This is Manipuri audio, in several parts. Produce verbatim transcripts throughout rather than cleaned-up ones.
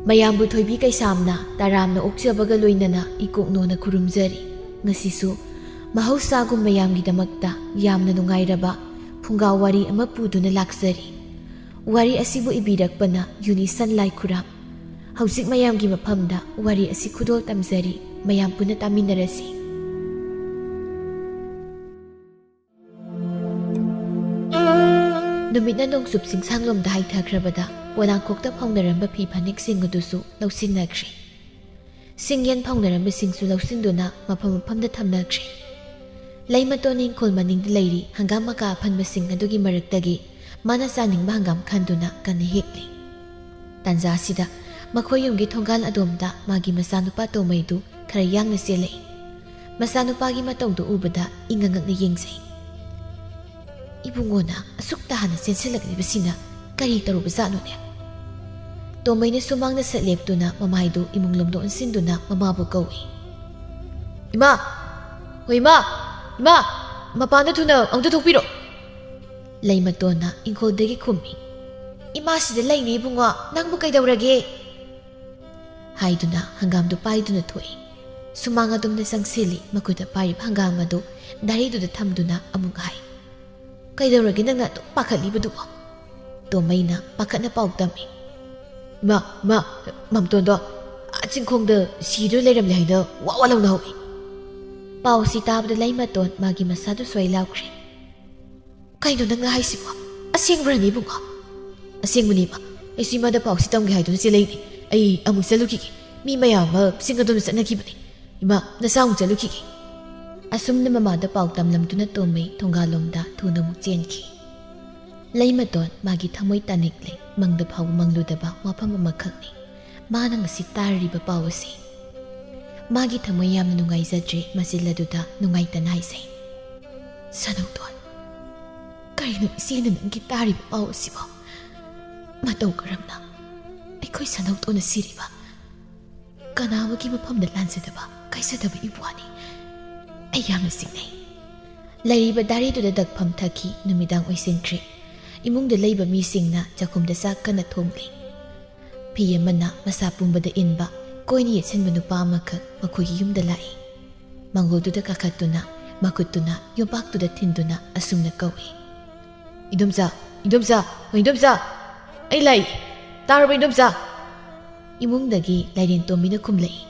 ꯃꯌꯥꯝꯕꯨ ꯊꯣꯏꯕꯤ ꯀꯩꯁꯥꯝꯅ ꯇꯔꯥꯝꯅ ꯑꯣꯛꯆꯕꯒ ꯂꯣꯏꯅꯅ ꯏꯀꯣꯛꯅꯣꯅ ꯈꯨꯔꯨꯝꯖꯔꯤ꯫ ꯉꯁꯤꯁꯨ ꯃꯍꯧꯁꯥꯒꯨꯝ ꯃꯌꯥꯝꯒꯤꯗꯃꯛꯇ ꯌꯥꯝꯅ ꯅꯨꯡꯉꯥꯏꯔꯕ ꯐꯨꯡꯒꯥ ꯋꯥꯔꯤ ꯑꯃ ꯄꯨꯗꯨꯅ ꯂꯥꯛꯆꯔꯤ꯫ ꯋꯥꯔꯤ ꯑꯁꯤꯕꯨ ꯏꯕꯤꯔꯛꯄꯅ ꯌꯨꯅꯤꯁꯟ ꯂꯥꯏꯈꯨꯔꯥꯝ꯫ ꯍꯧꯖꯤꯛ ꯃꯌꯥꯝꯒꯤ ꯃꯐꯝꯗ ꯋꯥꯔꯤ ꯑꯁꯤ ꯈꯨꯗꯣꯜ ꯇꯝꯖꯔꯤ, ꯃꯌꯥꯝ ꯄꯨꯟꯅ ꯇꯥꯃꯤꯟꯅꯔꯁꯤ꯫ ꯅꯨꯃꯤꯠꯅ ꯅꯣꯡꯆꯨꯞ ꯆꯤꯡꯁꯥꯡꯂꯣꯝꯗ ꯍꯥꯏꯊꯈ꯭ꯔꯕꯗ ꯄꯣꯂꯥꯡꯈꯣꯛꯇ ꯐꯥꯎꯅꯔꯝꯕ ꯐꯤ ꯐꯅꯦꯛꯁꯤꯡ ꯑꯗꯨꯁꯨ ꯂꯧꯁꯤꯟꯅꯈ꯭ꯔꯦ꯫ ꯁꯤꯡꯌꯦꯟ ꯐꯥꯎꯅꯔꯝꯕꯁꯤꯡꯁꯨ ꯂꯧꯁꯤꯟꯗꯨꯅ ꯃꯐꯝ ꯃꯐꯝꯗ ꯊꯝꯅꯈ꯭ꯔꯦ꯫ ꯂꯩꯃꯇꯣꯟ ꯏꯪꯈꯣꯜ ꯃꯅꯤꯡꯗ ꯂꯩꯔꯤ ꯍꯪꯒꯥꯝ ꯃꯀꯥ ꯑꯐꯟꯕꯁꯤꯡ ꯑꯗꯨꯒꯤ ꯃꯔꯛꯇꯒꯤ ꯃꯥꯅ ꯆꯥꯅꯤꯡꯕ ꯍꯪꯒꯥꯝ ꯈꯟꯗꯨꯅ ꯀꯟꯅ ꯍꯦꯛꯂꯤ꯫ ꯇꯥꯟꯖꯥ ꯑꯁꯤꯗ ꯃꯈꯣꯏ ꯌꯨꯝꯒꯤ ꯊꯣꯡꯒꯥꯜ ꯑꯗꯣꯝꯗ ꯃꯥꯒꯤ ꯃꯆꯥꯅꯨꯄꯥ ꯇꯣꯃꯩꯗꯨ ꯈꯔ ꯌꯥꯡꯅ ꯆꯦꯜꯂꯛꯏ꯫ ꯃꯆꯥꯅꯨꯄꯥꯒꯤ ꯃꯇꯧꯗꯨ ꯎꯕꯗ ꯏꯉꯛ ꯉꯛꯅ ꯌꯦꯡꯖꯩ꯫ "ꯏꯕꯨꯡꯉꯣꯅ ꯑꯁꯨꯛ ꯇꯥꯅ ꯆꯦꯟꯁꯤꯜꯂꯛꯂꯤꯕꯁꯤꯅ ꯀꯔꯤ ꯇꯧꯔꯨꯕꯖꯥꯠꯅꯣꯅꯦ?" ꯇꯣꯃꯩꯅ ꯁꯨꯃꯥꯡꯗ ꯁꯠ ꯂꯦꯞꯇꯨꯅ ꯃꯃꯥꯏꯗꯨ ꯏꯃꯨꯡꯂꯣꯝꯗ ꯑꯣꯟꯁꯤꯟꯗꯨꯅ ꯃꯃꯥꯕꯨ ꯀꯧꯏ꯫ "ꯏꯃꯥ! ꯍꯣꯏ, ꯏꯃꯥ! ꯏꯃꯥ! ꯃꯄꯥꯟꯗ ꯊꯨꯅ ꯑꯃꯨꯛꯇ ꯊꯣꯛꯄꯤꯔꯣ!" ꯂꯩꯃꯇꯣꯟꯅ ꯏꯪꯈꯣꯜꯗꯒꯤ ꯈꯨꯝꯃꯤ꯫ "ꯏꯃꯥ ꯁꯤꯗ ꯂꯩꯅꯤ ꯏꯕꯨꯡꯉꯣ, ꯅꯪꯕꯨ ꯀꯩꯗꯧꯔꯒꯦ?" ꯍꯥꯏꯗꯨꯅ ꯍꯪꯒꯥꯝꯗꯨ ꯄꯥꯏꯗꯨꯅ ꯊꯣꯛꯏ꯫ ꯁꯨꯃꯥꯡ ꯑꯗꯣꯝꯗ ꯆꯪꯁꯤꯜꯂꯤ, ꯃꯈꯨꯠꯇ ꯄꯥꯏꯔꯤꯕ ꯍꯪꯒꯥꯝ ꯑꯗꯨ ꯗꯥꯏꯔꯤꯗꯨꯗ ꯊꯝꯗꯨꯅ ꯑꯃꯨꯛ ꯍꯥꯏ꯫ "ꯀꯩꯗꯧꯔꯒꯦ ꯅꯪꯅ ꯑꯗꯨꯛ ꯄꯥꯈꯠꯂꯤꯕꯗꯨꯕꯣ?" ꯇꯣꯃꯩꯅ ꯄꯥꯈꯠꯅ ꯄꯥꯎ ꯇꯝꯃꯤ꯫ "ꯏꯃꯥ, ꯏꯃꯥ, ꯃꯥꯝꯇꯣꯟꯗꯣ ꯑꯥ ꯆꯤꯡꯈꯣꯡꯗ ꯁꯤꯗꯨꯅ ꯂꯩꯔꯝꯂꯦ ꯍꯥꯏꯅ ꯋꯥ ꯋꯥ ꯂꯥꯎꯅꯍꯧꯏ꯫" ꯄꯥꯎꯁꯤ ꯇꯥꯕꯗ ꯂꯩꯃꯇꯣꯟ ꯃꯥꯒꯤ ꯃꯁꯥꯗꯨ ꯁ꯭ꯋꯥꯏ ꯂꯥꯎꯈ꯭ꯔꯦ꯫ "ꯀꯩꯅꯣ ꯅꯪꯅ ꯍꯥꯏꯁꯤꯕꯣ? ꯑꯁꯦꯡꯕ꯭ꯔꯅꯦ ꯏꯕꯨꯡꯉꯣ?" "ꯑꯁꯦꯡꯕꯅꯦ ꯏꯃꯥ꯫ ꯑꯩꯁꯨ ꯏꯃꯥꯗ ꯄꯥꯎꯁꯤ ꯇꯝꯒꯦ ꯍꯥꯏꯗꯨꯅ ꯆꯦꯜꯂꯛꯏꯅꯦ꯫ ꯑꯩ ꯑꯃꯨꯛ ꯆꯠꯂꯨꯈꯤꯒꯦ꯫ ꯃꯤ ꯃꯌꯥꯝ ꯑꯃ ꯆꯤꯡ ꯑꯗꯣꯝꯗ ꯆꯠꯅꯈꯤꯕꯅꯦ꯫ ꯏꯃꯥ, ꯅꯆꯥ ꯑꯃꯨꯛ ꯆꯠꯂꯨꯈꯤꯒꯦ꯫" ꯑꯁꯨꯝꯅ ꯃꯃꯥꯗ ꯄꯥꯎ ꯇꯝꯂꯝꯗꯨꯅ ꯇꯣꯝꯃꯩ ꯊꯣꯡꯒꯥꯜꯂꯣꯝꯗ ꯊꯨꯅ ꯑꯃꯨꯛ ꯆꯦꯟꯈꯤ꯫ ꯂꯩꯃꯇꯣꯟ ꯃꯥꯒꯤ ꯊꯃꯣꯏ ꯇꯥꯅꯤꯡꯂꯦ꯫ ꯃꯪꯗ ꯐꯥꯎꯕ ꯃꯪꯂꯨꯗꯕ ꯋꯥꯐꯝ ꯑꯃꯈꯛꯅꯤ ꯃꯥꯅ ꯉꯁꯤ ꯇꯥꯔꯤꯕ ꯄꯥꯎ ꯑꯁꯤ꯫ ꯃꯥꯒꯤ ꯊꯃꯣꯏ ꯌꯥꯝꯅ ꯅꯨꯡꯉꯥꯏꯖꯗ꯭ꯔꯦ꯫ ꯃꯆꯤꯜ ꯑꯗꯨꯗ ꯅꯨꯡꯉꯥꯏꯇꯅ ꯍꯥꯏꯖꯩ, "ꯁꯅꯧꯇꯣꯟ, ꯀꯔꯤꯅꯣ ꯏꯆꯦꯅ ꯅꯪꯒꯤ ꯇꯥꯔꯤꯕ ꯄꯥꯎ ꯑꯁꯤꯕꯣ? ꯃꯇꯧ ꯀꯔꯝꯅ ꯑꯩꯈꯣꯏ ꯁꯅꯧꯇꯣꯟꯅ ꯁꯤꯔꯤꯕ? ꯀꯅꯥ ꯑꯃꯒꯤ ꯃꯐꯝꯗ ꯂꯥꯟꯖꯗꯕ, ꯀꯥꯏꯖꯗꯕ ꯏꯄ꯭ꯋꯥꯅꯤ꯫ ꯑꯩ ꯌꯥꯝꯅ ꯆꯤꯡꯅꯩ꯫" ꯂꯩꯔꯤꯕ ꯗꯥꯏꯔꯤꯗꯨꯗ ꯗꯛꯐꯝ ꯊꯛꯈꯤ꯫ ꯅꯨꯃꯤꯗꯥꯡ ꯑꯣꯏꯁꯤꯟꯈ꯭ꯔꯦ꯫ ꯏꯃꯨꯡꯗ ꯂꯩꯕ ꯃꯤꯁꯤꯡꯅ ꯆꯥꯛꯈꯨꯝꯗ ꯆꯥꯛ ꯀꯟꯅ ꯊꯣꯡꯂꯤ꯫ ꯐꯤ ꯑꯃꯅ ꯃꯁꯥ ꯄꯨꯝꯕꯗ ꯏꯟꯕ, ꯀꯣꯏꯅ ꯌꯦꯠꯁꯤꯟꯕ ꯅꯨꯄꯥ ꯑꯃꯈꯛ ꯃꯈꯣꯏꯒꯤ ꯌꯨꯝꯗ ꯂꯥꯛꯏ꯫ ꯃꯪꯒꯣꯜꯗꯨꯗ ꯀꯥꯈꯠꯇꯨꯅ, ꯃꯈꯨꯠꯇꯨꯅ ꯌꯣꯝꯄꯥꯛꯇꯨꯗ ꯊꯤꯟꯗꯨꯅ ꯑꯁꯨꯝꯅ ꯀꯧꯏ, "ꯏꯗꯣꯝꯆꯥ, ꯏꯗꯣꯝꯆꯥ, ꯏꯗꯣꯝꯆꯥ, ꯑꯩ ꯂꯥꯛꯏ, ꯇꯥꯔꯕ ꯏꯗꯣꯝꯆꯥ?" ꯏꯃꯨꯡꯗꯒꯤ ꯂꯥꯏꯔꯦꯟ ꯇꯣꯝꯕꯤꯅ ꯈꯨꯝꯂꯛꯏ,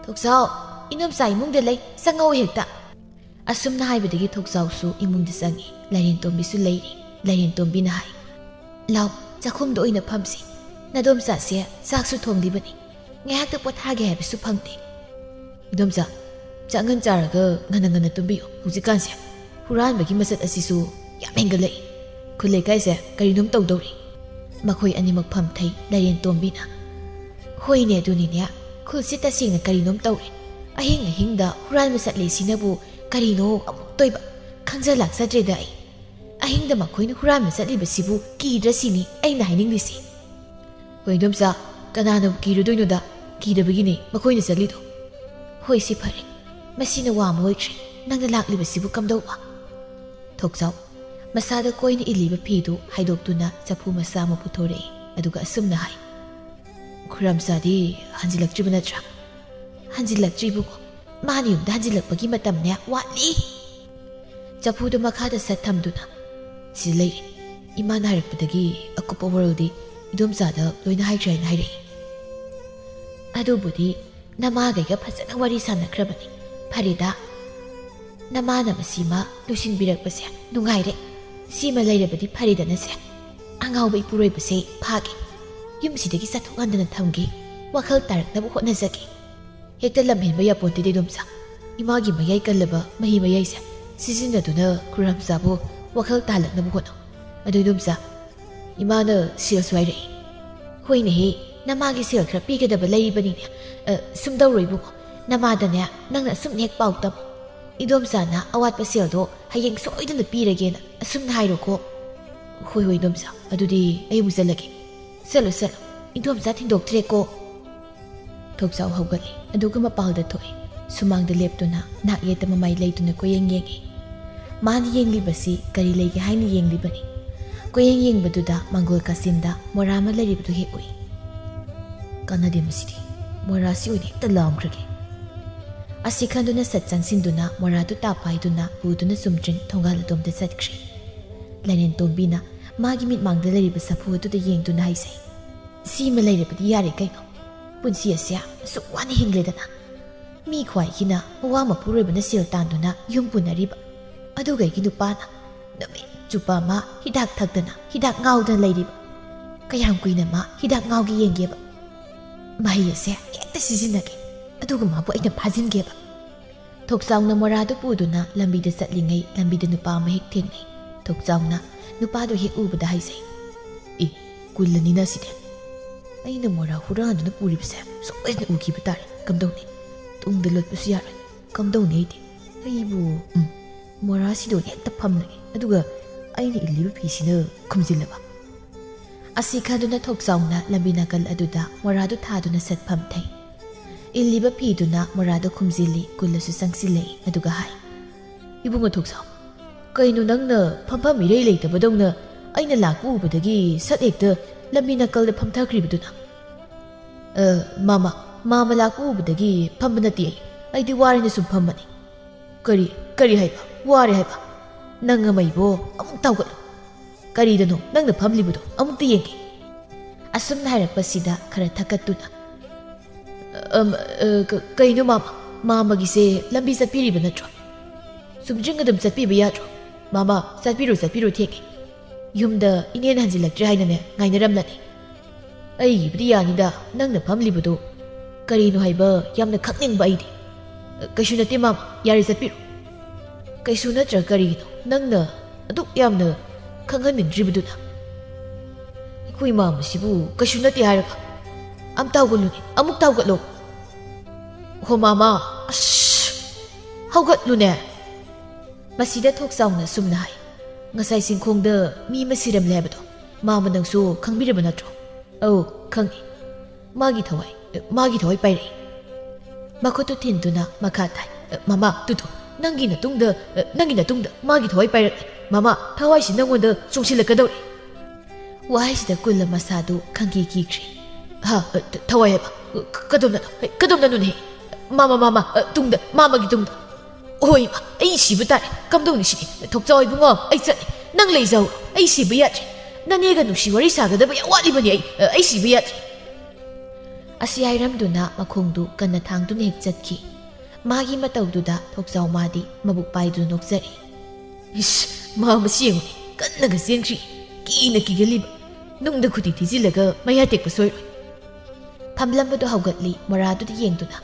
"ꯊꯣꯛꯆꯥꯎ, ꯏꯗꯣꯝꯆꯥ ꯏꯃꯨꯡꯗ ꯂꯩ, ꯆꯪꯉꯛꯎ ꯍꯦꯛꯇ꯫" ꯑꯁꯨꯝꯅ ꯍꯥꯏꯕꯗꯒꯤ ꯊꯣꯛꯆꯥꯎꯁꯨ ꯏꯃꯨꯡꯗ ꯆꯪꯉꯤ꯫ ꯂꯥꯏꯔꯦꯟ ꯇꯣꯝꯕꯤꯁꯨ ꯂꯩꯔꯤ꯫ ꯂꯥꯏꯔꯦꯟ ꯇꯣꯝꯕꯤꯅ ꯍꯥꯏ, "ꯂꯥꯎ, ꯆꯥꯛꯈꯨꯝꯗ ꯑꯣꯏꯅ ꯐꯝꯁꯤ꯫ ꯅꯗꯣꯝꯆꯥꯁꯦ ꯆꯥꯛꯁꯨ ꯊꯣꯡꯂꯤꯕꯅꯤ꯫ ꯉꯥꯏꯍꯥꯛꯇ ꯄꯣꯊꯥꯒꯦ ꯍꯥꯏꯕꯁꯨ ꯐꯪꯗꯦ꯫" "ꯏꯗꯣꯝꯆꯥ, ꯆꯥꯛ ꯉꯟ ꯆꯥꯔꯒ ꯉꯟꯅ ꯉꯟꯅ ꯇꯨꯝꯕꯤꯌꯨ꯫ ꯍꯧꯖꯤꯛꯀꯥꯟꯁꯦ ꯍꯨꯔꯥꯟꯕꯒꯤ ꯃꯆꯠ ꯑꯁꯤꯁꯨ ꯌꯥꯝ ꯍꯦꯟꯒꯠꯂꯛꯏ꯫ ꯈꯨꯜ ꯂꯩꯀꯥꯏꯁꯦ ꯀꯔꯤꯅꯣꯝ ꯇꯧꯗꯧꯔꯤ꯫" ꯃꯈꯣꯏ ꯑꯅꯤꯃꯛ ꯐꯝꯊꯩ꯫ ꯂꯥꯏꯔꯦꯟ ꯇꯣꯝꯕꯤꯅ, "ꯍꯣꯏꯅꯦ, ꯑꯗꯨꯅꯤꯅꯦ, ꯈꯨꯜꯁꯤ ꯇꯁꯦꯡꯅ ꯀꯔꯤꯅꯣꯝ ꯇꯧꯔꯦ꯫ ꯑꯍꯤꯡ ꯑꯍꯤꯡꯗ ꯍꯨꯔꯥꯟꯕ ꯆꯠꯂꯦ ꯁꯤꯅꯕꯨ ꯀꯔꯤꯅꯣ ꯑꯃꯨꯛꯇꯣꯏꯕ? ꯈꯪꯖ ꯂꯥꯛꯆꯗ꯭ꯔꯦꯗ ꯑꯩ꯫ ꯑꯍꯤꯡꯗ ꯃꯈꯣꯏꯅ ꯍꯨꯔꯥꯟꯕ ꯆꯠꯂꯤꯕꯁꯤꯕꯨ ꯀꯤꯗ꯭ꯔ ꯁꯤꯅꯤ ꯑꯩꯅ ꯍꯥꯏꯅꯤꯡꯂꯤꯁꯤ꯫" "ꯍꯣꯏ ꯏꯗꯣꯝꯆꯥ, ꯀꯅꯥꯅꯕꯨ ꯀꯤꯔꯨꯗꯣꯏꯅꯣꯗ? ꯀꯤꯗꯕꯒꯤꯅꯤ ꯃꯈꯣꯏꯅ ꯆꯠꯂꯤꯗꯣ꯫" "ꯍꯣꯏ, ꯁꯤ ꯐꯔꯦ꯫ ꯃꯁꯤꯅ ꯋꯥ ꯑꯃ ꯑꯣꯏꯈ꯭ꯔꯦ꯫ ꯅꯪꯅ ꯂꯥꯛꯂꯤꯕꯁꯤꯕꯨ ꯀꯝꯗꯧꯕ?" ꯊꯣꯛꯆꯥꯎ ꯃꯁꯥꯗ ꯀꯣꯏꯅ ꯏꯜꯂꯤꯕ ꯐꯤꯗꯨ ꯍꯥꯏꯗꯣꯛꯇꯨꯅ ꯆꯐꯨ ꯃꯆꯥ ꯑꯃ ꯄꯨꯊꯣꯔꯛꯏ, ꯑꯗꯨꯒ ꯑꯁꯨꯝꯅ ꯍꯥꯏ, "ꯈꯨꯔꯥꯝꯆꯥꯗꯤ ꯍꯟꯖꯤꯜꯂꯛꯇ꯭ꯔꯤꯕ ꯅꯠꯇ꯭ꯔꯥ?" "ꯍꯟꯖꯤꯜꯂꯛꯇ꯭ꯔꯤꯕꯨ? ꯃꯥꯅ ꯌꯨꯝꯗ ꯍꯟꯖꯤꯜꯂꯛꯄꯒꯤ ꯃꯇꯝꯅꯦ ꯋꯥꯠꯂꯤ꯫" ꯆꯐꯨꯗꯨ ꯃꯈꯥꯗ ꯁꯠ ꯊꯝꯗꯨꯅ, "ꯁꯤꯗ ꯂꯩꯔꯦ꯫ ꯏꯃꯥꯅ ꯍꯥꯏꯔꯛꯄꯗꯒꯤ ꯑꯀꯨꯞꯄ ꯋꯥꯔꯣꯜꯗꯤ ꯏꯗꯣꯝꯆꯥꯗ ꯂꯣꯏꯅ ꯍꯥꯏꯈ꯭ꯔꯦ" ꯍꯥꯏꯅ ꯍꯥꯏꯔꯛꯏ꯫ "ꯑꯗꯨꯕꯨꯗꯤ ꯅꯃꯥꯒꯩꯒ ꯐꯖꯅ ꯋꯥꯔꯤ ꯁꯥꯟꯅꯈ꯭ꯔꯕꯅꯤ꯫ ꯐꯔꯦꯗ, ꯅꯃꯥꯅ ꯃꯁꯤꯃ ꯂꯣꯏꯁꯤꯟꯕꯤꯔꯛꯄꯁꯦ ꯅꯨꯡꯉꯥꯏꯔꯦ꯫ ꯁꯤꯃ ꯂꯩꯔꯕꯗꯤ ꯐꯔꯦꯗꯅꯁꯦ꯫ ꯑꯉꯥꯎꯕ ꯏꯄꯨꯔꯣꯏꯕꯁꯦ ꯐꯥꯒꯦ꯫ ꯌꯨꯝꯁꯤꯗꯒꯤ ꯆꯠꯊꯣꯛꯍꯟꯗꯅ ꯊꯝꯒꯦ꯫ ꯋꯥꯈꯜ ꯇꯥꯔꯛꯅꯕ ꯍꯣꯠꯅꯖꯒꯦ꯫ ꯍꯦꯛꯇ ꯂꯝꯍꯦꯟꯕ ꯌꯥꯄꯣꯟꯇꯦꯗ ꯏꯗꯣꯝꯆꯥ꯫ ꯏꯃꯥꯒꯤ ꯃꯌꯥꯏ ꯀꯜꯂꯕ ꯃꯍꯤ ꯃꯌꯥꯏꯁꯦ ꯁꯤꯖꯤꯟꯅꯗꯨꯅ ꯈꯨꯔꯥꯝꯆꯥꯕꯨ ꯋꯥꯈꯜ ꯇꯥꯍꯜꯂꯛꯅꯕ ꯍꯣꯠꯅꯧ꯫ ꯑꯗꯨ ꯏꯗꯣꯝꯆꯥ, ꯏꯃꯥꯅ ꯁꯦꯜꯁꯨ ꯍꯥꯏꯔꯛꯏ꯫" "ꯍꯣꯏꯅꯦꯍꯦ, ꯅꯃꯥꯒꯤ ꯁꯦꯜ ꯈꯔ ꯄꯤꯒꯗꯕ ꯂꯩꯔꯤꯕꯅꯤꯅꯦ꯫ ꯑ, ꯁꯨꯝ ꯇꯧꯔꯣ ꯏꯕꯨꯡꯉꯣ, ꯅꯃꯥꯗꯅꯦ ꯅꯪꯅ ꯑꯁꯨꯝ ꯍꯦꯛ ꯄꯥꯎ ꯇꯝꯃꯨ꯫ ꯏꯗꯣꯝꯆꯥꯅ ꯑꯋꯥꯠꯄ ꯁꯦꯜꯗꯣ ꯍꯌꯦꯡ ꯁꯣꯏꯗꯅ ꯄꯤꯔꯒꯦꯅ ꯑꯁꯨꯝꯅ ꯍꯥꯏꯔꯣꯀꯣ꯫" "ꯍꯣꯏ ꯍꯣꯏ ꯏꯗꯣꯝꯆꯥ, ꯑꯗꯨꯗꯤ ꯑꯩ ꯑꯃꯨꯛ ꯆꯠꯂꯒꯦ꯫" "ꯆꯠꯂꯣ ꯆꯠꯂꯣ, ꯏꯗꯣꯝꯆꯥ ꯊꯤꯟꯗꯣꯛꯇ꯭ꯔꯦꯀꯣ꯫" ꯊꯣꯛꯆꯥꯎ ꯍꯧꯒꯠꯂꯤ, ꯑꯗꯨꯒ ꯃꯄꯥꯜꯗ ꯊꯣꯛꯏ꯫ ꯁꯨꯃꯥꯡꯗ ꯂꯦꯞꯇꯨꯅ ꯅꯥꯛ ꯌꯦꯠꯇ ꯃꯃꯥꯏ ꯂꯩꯗꯨꯅ ꯀꯣꯏꯌꯦꯡ ꯌꯦꯡꯏ꯫ ꯃꯥꯅ ꯌꯦꯡꯂꯤꯕꯁꯤ ꯀꯔꯤ ꯂꯩꯒꯦ ꯍꯥꯏꯅ ꯌꯦꯡꯂꯤꯕꯅꯤ꯫ ꯀꯣꯏꯌꯦꯡ ꯌꯦꯡꯕꯗꯨꯗ ꯃꯪꯒꯣꯜ ꯀꯥꯆꯤꯟꯗ ꯃꯣꯔꯥ ꯑꯃ ꯂꯩꯔꯤꯕꯗꯨ ꯍꯦꯛ ꯎꯏ꯫ "ꯀꯥꯟꯅꯗꯦ ꯃꯁꯤꯗꯤ, ꯃꯣꯔꯥꯁꯤ ꯑꯣꯏꯅ ꯍꯦꯛꯇ ꯂꯥꯝꯈ꯭ꯔꯒꯦ"꯫ ꯑꯁꯤ ꯈꯟꯗꯨꯅ ꯁꯠ ꯆꯪꯁꯤꯟꯗꯨꯅ ꯃꯣꯔꯥꯗꯨ ꯇꯥꯞ ꯄꯥꯏꯗꯨꯅ ꯄꯨꯗꯨꯅ ꯆꯨꯝꯗ꯭ꯔꯤꯡ ꯊꯣꯡꯒꯥꯜ ꯑꯗꯣꯝꯗ ꯆꯠꯈ꯭ꯔꯦ꯫ ꯂꯥꯏꯔꯦꯟꯇꯣꯝꯕꯤꯅ ꯃꯥꯒꯤ ꯃꯤꯠꯃꯥꯡꯗ ꯂꯩꯔꯤꯕ ꯁꯥꯐꯨ ꯑꯗꯨꯗ ꯌꯦꯡꯗꯨꯅ ꯍꯥꯏꯖꯩ, "ꯁꯤꯃ ꯂꯩꯔꯕꯗꯤ ꯌꯥꯔꯦ ꯀꯩꯅꯣ? ꯄꯨꯟꯁꯤ ꯑꯁꯦ ꯑꯁꯨꯛ ꯋꯥꯅ ꯍꯤꯡꯂꯦꯗꯅ꯫ ꯃꯤ ꯈ꯭ꯋꯥꯏꯒꯤꯅ ꯃꯋꯥ ꯃꯄꯨꯔꯣꯏꯕꯅ ꯁꯦꯜ ꯇꯥꯟꯗꯨꯅ ꯌꯨꯝ ꯄꯨꯅꯔꯤꯕ, ꯑꯗꯨꯒ ꯑꯩꯒꯤ ꯅꯨꯄꯥꯅ ꯅꯨꯃꯤꯠ ꯆꯨꯞꯄ ꯑꯃ ꯍꯤꯗꯥꯛ ꯊꯛꯇꯅ ꯍꯤꯗꯥꯛ ꯉꯥꯎꯗꯅ ꯂꯩꯔꯤꯕ꯫ ꯀꯌꯥꯝ ꯀꯨꯏꯅ ꯃꯥ ꯍꯤꯗꯥꯛ ꯉꯥꯎꯒꯦ ꯌꯦꯡꯒꯦꯕ꯫ ꯃꯍꯩ ꯑꯁꯦ ꯍꯦꯛꯇ ꯁꯤꯖꯤꯟꯅꯒꯦ, ꯑꯗꯨꯒ ꯃꯥꯕꯨ ꯑꯩꯅ ꯐꯥꯖꯤꯟꯒꯦꯕ"꯫ ꯊꯣꯛꯆꯥꯎꯅ ꯃꯣꯔꯥꯗꯨ ꯄꯨꯗꯨꯅ ꯂꯝꯕꯤꯗ ꯆꯠꯂꯤꯉꯩ ꯂꯝꯕꯤꯗ ꯅꯨꯄꯥ ꯑꯃ ꯍꯦꯛ ꯊꯦꯡꯅꯩ꯫ ꯊꯣꯛꯆꯥꯎꯅ ꯅꯨꯄꯥꯗꯨ ꯍꯦꯛ ꯎꯕꯗ ꯍꯥꯏꯖꯩ, "ꯑꯦ, ꯀꯨꯜꯂꯅꯤꯅ ꯁꯤꯗꯤ꯫ ꯑꯩꯅ ꯃꯣꯔꯥ ꯍꯨꯔꯥꯟꯗꯨꯅ ꯄꯨꯔꯤꯕꯁꯦ ꯁꯣꯏꯗꯅ ꯎꯈꯤꯕ ꯇꯥꯔꯦ꯫ ꯀꯝꯗꯧꯅꯤ? ꯇꯨꯡꯗ ꯂꯣꯠꯄꯁꯨ ꯌꯥꯔꯣꯏ꯫ ꯀꯝꯗꯧꯅꯤ ꯑꯩꯗꯤ? ꯑꯩꯕꯨ, ꯎꯝ, ꯃꯣꯔꯥꯁꯤꯗ ꯑꯣꯏꯅ ꯍꯦꯛꯇ ꯐꯝꯂꯒꯦ꯫ ꯑꯗꯨꯒ ꯑꯩꯅ ꯏꯜꯂꯤꯕ ꯐꯤꯁꯤꯅ ꯈꯨꯝꯖꯤꯜꯂꯕ"꯫ ꯑꯁꯤ ꯈꯟꯗꯨꯅ ꯊꯣꯛꯆꯥꯎꯅ ꯂꯝꯕꯤ ꯅꯥꯀꯜ ꯑꯗꯨꯗ ꯃꯣꯔꯥꯗꯨ ꯊꯥꯗꯨꯅ ꯁꯠ ꯐꯝꯊꯩ꯫ ꯏꯜꯂꯤꯕ ꯐꯤꯗꯨꯅ ꯃꯣꯔꯥꯗꯨ ꯈꯨꯝꯖꯤꯜꯂꯤ, ꯀꯨꯜꯂꯁꯨ ꯆꯪꯁꯤꯜꯂꯛꯏ, ꯑꯗꯨꯒ ꯍꯥꯏ, "ꯏꯕꯨꯡꯉꯣ ꯊꯣꯛꯆꯥꯎ, ꯀꯩꯅꯣ ꯅꯪꯅ ꯐꯝꯐꯝ ꯏꯔꯩ ꯂꯩꯇꯕꯗꯧꯅ ꯑꯩꯅ ꯂꯥꯛꯄ ꯎꯕꯗꯒꯤ ꯁꯠ ꯍꯦꯛꯇ ꯂꯝꯕꯤ ꯅꯥꯀꯜꯗ ꯐꯝꯊꯈ꯭ꯔꯤꯕꯗꯨꯅ?" "ꯑ, ꯃꯥꯃ, ꯃꯥꯃ ꯂꯥꯛꯄ ꯎꯕꯗꯒꯤ ꯐꯝꯕ ꯅꯠꯇꯦ ꯑꯩ꯫ ꯑꯩꯗꯤ ꯋꯥꯔꯦꯅ ꯁꯨꯝ ꯐꯝꯕꯅꯤ"꯫ "ꯀꯔꯤ, ꯀꯔꯤ ꯍꯥꯏꯕ? ꯋꯥꯔꯦ ꯍꯥꯏꯕ? ꯅꯪ ꯑꯃ ꯏꯕꯣ, ꯑꯃꯨꯛ ꯇꯥꯎꯒꯠꯂꯨ꯫ ꯀꯔꯤꯗꯅꯣ ꯅꯪꯅ ꯐꯝꯂꯤꯕꯗꯣ? ꯑꯃꯨꯛꯇ ꯌꯦꯡꯒꯦ"꯫ ꯑꯁꯨꯝꯅ ꯍꯥꯏꯔꯛꯄꯁꯤꯗ ꯈꯔ ꯊꯛꯀꯠꯇꯨꯅ, "ꯑꯝ, ꯑ, ꯀ-, ꯀꯩꯅꯣ ꯃꯥꯃ? ꯃꯥꯃꯒꯤꯁꯦ ꯂꯝꯕꯤ ꯆꯠꯄꯤꯔꯤꯕ ꯅꯠꯇ꯭ꯔꯣ? ꯆꯨꯝꯗ꯭ꯔꯤꯡ ꯑꯗꯨꯝ ꯆꯠꯄꯤꯕ ꯌꯥꯗ꯭ꯔꯣ? ꯃꯥꯃ, ꯆꯠꯄꯤꯔꯣ, ꯆꯠꯄꯤꯔꯣ, ꯊꯦꯡꯉꯦ꯫ ꯌꯨꯝꯗ ꯏꯅꯦꯅ ꯍꯟꯖꯤꯜꯂꯛꯇ꯭ꯔꯦ ꯍꯥꯏꯅꯅꯦ ꯉꯥꯏꯅꯔꯝꯂꯅꯤ"꯫ "ꯑꯩꯒꯤꯕꯨꯗꯤ ꯌꯥꯅꯤꯗ, ꯅꯪꯅ ꯐꯝꯂꯤꯕꯗꯣ ꯀꯔꯤꯅꯣ ꯍꯥꯏꯕ ꯌꯥꯝꯅ ꯈꯪꯅꯤꯡꯕ ꯑꯩꯗꯤ"꯫ "ꯀꯩꯁꯨ ꯅꯠꯇꯦ ꯃꯥꯃ, ꯌꯥꯔꯦ ꯆꯠꯄꯤꯔꯣ"꯫ "ꯀꯩꯁꯨ ꯅꯠꯇ꯭ꯔ ꯀꯔꯤꯒꯤꯅꯣ ꯅꯪꯅ ꯑꯗꯨꯛ ꯌꯥꯝꯅ ꯈꯪꯍꯟꯅꯤꯡꯗ꯭ꯔꯤꯕꯗꯨꯅ? ꯑꯩꯈꯣꯏ ꯃꯥꯃꯁꯤꯕꯨ ꯀꯩꯁꯨ ꯅꯠꯇꯦ ꯍꯥꯏꯔꯒ꯫ ꯑꯝ ꯇꯥꯎꯒꯠꯂꯨꯅꯦ, ꯑꯃꯨꯛ ꯇꯥꯎꯒꯠꯂꯣ꯫ ꯍꯣ ꯃꯥꯃ, ꯑꯁ, ꯍꯧꯒꯠꯂꯨꯅꯦ"꯫ ꯃꯁꯤꯗ ꯊꯣꯛꯆꯥꯎꯅ ꯁꯨꯝꯅ ꯍꯥꯏ, "ꯉꯁꯥꯏ ꯆꯤꯡꯈꯣꯡꯗ ꯃꯤ ꯑꯃ ꯁꯤꯔꯝꯂꯦ ꯍꯥꯏꯕꯗꯣ ꯃꯥꯃ ꯅꯪꯁꯨ ꯈꯪꯕꯤꯔꯕ ꯅꯠꯇ꯭ꯔꯣ?" "ꯑꯧ, ꯈꯪꯉꯤ꯫ ꯃꯥꯒꯤ ꯊꯋꯥꯏ, ꯃꯥꯒꯤ ꯊꯋꯥꯏ ꯄꯥꯏꯔꯛꯏ"꯫ ꯃꯈꯨꯠꯇꯨ ꯊꯤꯟꯗꯨꯅ ꯃꯈꯥ ꯇꯥꯏ, "ꯃꯥꯃ, ꯇꯨꯇꯨ, ꯅꯪꯒꯤ ꯅꯇꯨꯡꯗ, ꯅꯪꯒꯤ ꯅꯇꯨꯡꯗ ꯃꯥꯒꯤ ꯊꯋꯥꯏ ꯄꯥꯏꯔꯛꯂꯦ꯫ ꯃꯥꯃ, ꯊꯋꯥꯏꯁꯤ ꯅꯪꯉꯣꯟꯗ ꯆꯣꯡꯁꯤꯜꯂꯛꯀꯗꯧꯔꯦ"꯫ ꯋꯥꯍꯩꯁꯤꯗ ꯀꯨꯜꯂ ꯃꯁꯥꯗꯨ ꯈꯪꯀꯤ ꯀꯤꯈ꯭ꯔꯦ꯫ ꯍꯥ? ꯊꯋꯥꯏ ꯍꯥꯏꯕ? ꯀ- ꯀꯗꯣꯝꯗꯅꯣ? ꯀꯗꯣꯝꯗꯅꯣꯅꯦ? ꯃꯥꯃ, ꯃꯥꯃ, ꯇꯨꯡꯗ, ꯃꯥꯃꯒꯤ ꯇꯨꯡꯗ꯫ ꯍꯣꯏ, ꯏꯃꯥ, ꯑꯩ ꯁꯤꯕ ꯇꯥꯔꯦ꯫ ꯀꯝꯗꯧꯅꯤ ꯁꯤꯗꯤ? ꯊꯣꯛꯆꯥꯎ ꯏꯕꯨꯡꯉꯣ, ꯑꯩ ꯆꯠꯂꯦ꯫ ꯅꯪ ꯂꯩꯖꯍꯧꯔꯣ꯫ ꯑꯩ ꯁꯤꯕ ꯌꯥꯗ꯭ꯔꯦ꯫ ꯅꯅꯦꯒ ꯅꯨꯡꯁꯤ ꯋꯥꯔꯤ ꯁꯥꯒꯗꯕ ꯌꯥꯝ ꯋꯥꯠꯂꯤꯕꯅꯤ꯫ ꯑꯩ, ꯑꯩ ꯁꯤꯕ ꯌꯥꯗ꯭ꯔꯦ꯫ ꯑꯁꯤ ꯍꯥꯏꯔꯝꯗꯨꯅ ꯃꯈꯣꯡꯗꯨ ꯀꯟꯅ ꯊꯥꯡꯗꯨꯅ ꯍꯦꯛ ꯆꯠꯈꯤ꯫ ꯃꯥꯒꯤ ꯃꯇꯧꯗꯨꯗ ꯊꯣꯛꯆꯥꯎ ꯃꯥꯗꯤ ꯃꯕꯨꯛ ꯄꯥꯏꯗꯨꯅ ꯅꯣꯛꯆꯔꯤ꯫ ꯏꯁ, ꯃꯥ ꯃꯁꯤ ꯌꯦꯡꯉꯨꯅꯦ, ꯀꯟꯅꯒ ꯆꯦꯟꯈ꯭ꯔꯤ꯫ ꯀꯤꯅ ꯀꯤꯒꯜꯂꯤꯕ꯫ ꯅꯨꯡꯗ ꯈꯨꯗꯤ ꯊꯤꯖꯤꯜꯂꯒ ꯃꯌꯥ ꯇꯦꯛꯄ ꯁꯣꯏꯔꯣꯏ꯫ ꯐꯝꯂꯝꯕꯗꯨ ꯍꯧꯒꯠꯂꯤ, ꯃꯣꯔꯥꯗꯨꯗ ꯌꯦꯡꯗꯨꯅ꯫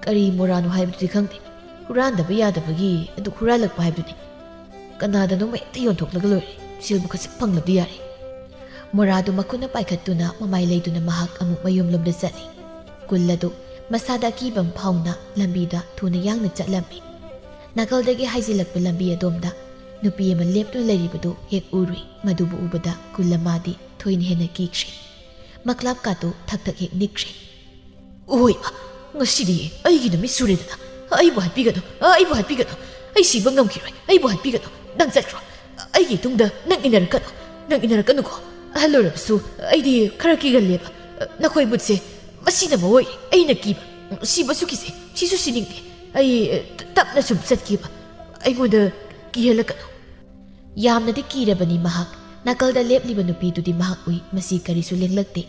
ꯀꯔꯤ ꯃꯣꯔꯥꯅꯣ ꯍꯥꯏꯕꯗꯨꯗꯤ ꯈꯪꯗꯦ꯫ ꯍꯨꯔꯥꯟꯗꯕ ꯌꯥꯗꯕꯒꯤ ꯑꯗꯨ ꯍꯨꯔꯥꯜꯂꯛꯄ ꯍꯥꯏꯕꯗꯨꯅꯤ꯫ ꯀꯅꯥꯗꯅꯣꯝ ꯍꯦꯛꯇ ꯌꯣꯟꯊꯣꯛꯂꯒ ꯂꯣꯏꯔꯦ꯫ ꯁꯦꯜꯕꯨ ꯈꯖꯤꯛ ꯐꯪꯂꯕꯗꯤ ꯌꯥꯔꯦ꯫ ꯃꯣꯔꯥꯗꯨ ꯃꯈꯨꯠꯅ ꯄꯥꯏꯈꯠꯇꯨꯅ ꯃꯃꯥꯏ ꯂꯩꯗꯨꯅ ꯃꯍꯥꯛ ꯑꯃꯨꯛ ꯃꯌꯨꯝꯂꯣꯝꯗ ꯆꯠꯂꯤ꯫ ꯀꯨꯜ ꯑꯗꯨ ꯃꯁꯥꯗ ꯑꯀꯤꯕ ꯑꯃ ꯐꯥꯎꯅ ꯂꯝꯕꯤꯗ ꯊꯨꯅ ꯌꯥꯡꯅ ꯆꯠꯂꯝꯃꯤ꯫ ꯅꯥꯀꯜꯗꯒꯤ ꯍꯥꯏꯖꯤꯜꯂꯛꯄ ꯂꯝꯕꯤ ꯑꯗꯣꯝꯗ ꯅꯨꯄꯤ ꯑꯃ ꯂꯦꯞꯇꯨꯅ ꯂꯩꯔꯤꯕꯗꯨ ꯍꯦꯛ ꯎꯔꯨꯏ꯫ ꯃꯗꯨꯕꯨ ꯎꯕꯗ ꯀꯨꯜ ꯃꯥꯗꯤ ꯊꯣꯏꯅ ꯍꯦꯟꯅ ꯀꯤꯈ꯭ꯔꯦ꯫ ꯃꯀ꯭ꯂꯥꯞꯀꯥꯗꯨ ꯊꯛ ꯊꯛ ꯍꯦꯛ ꯅꯤꯛꯈ꯭ꯔꯦ꯫ ꯑꯣꯏ ꯃꯥ, ꯉꯁꯤꯗꯤ ꯑꯩꯒꯤ ꯅꯨꯃꯤꯠ ꯁꯨꯔꯦꯗꯅ꯫ ꯑꯩꯕꯨ ꯍꯥꯠꯄꯤꯒꯅꯨ, ꯑꯩꯕꯨ ꯍꯥꯠꯄꯤꯒꯅꯨ꯫ ꯑꯩ ꯁꯤꯕ ꯉꯝꯈꯤꯔꯣꯏ, ꯑꯩꯕꯨ ꯍꯥꯠꯄꯤꯒꯅꯨ꯫ ꯅꯪ ꯆꯠꯈ꯭ꯔꯣ꯫ ꯑꯩꯒꯤ ꯇꯨꯡꯗ ꯅꯪ ꯏꯟꯅꯔꯛꯀꯅꯨ, ꯅꯪ ꯏꯟꯅꯔꯛꯀꯅꯨꯀꯣ꯫ ꯑꯍꯜ ꯑꯣꯏꯔꯕꯁꯨ ꯑꯩꯗꯤ ꯈꯔ ꯀꯤꯒꯜꯂꯦꯕ꯫ ꯅꯈꯣꯏ ꯃꯨꯠꯁꯦ ꯃꯁꯤꯅ ꯃꯔꯨ ꯑꯣꯏ꯫ ꯑꯩꯅ ꯀꯤꯕ꯫ ꯁꯤꯕꯁꯨ ꯀꯤꯖꯩ, ꯁꯤꯁꯨ ꯁꯤꯅꯤꯡꯗꯦ꯫ ꯑꯩ, ꯑ, ꯇꯞꯅ ꯁꯨꯝ ꯆꯠꯈꯤꯕ꯫ ꯑꯩꯉꯣꯟꯗ ꯀꯤꯍꯜꯂꯛꯀꯅꯨ꯫ ꯌꯥꯝꯅꯗꯤ ꯀꯤꯔꯕꯅꯤ ꯃꯍꯥꯛ꯫ ꯅꯥꯀꯜꯗ ꯂꯦꯞꯂꯤꯕ ꯅꯨꯄꯤꯗꯨꯗꯤ ꯃꯍꯥꯛ ꯎꯏ, ꯃꯁꯤ ꯀꯔꯤꯁꯨ ꯂꯦꯡꯂꯛꯇꯦ꯫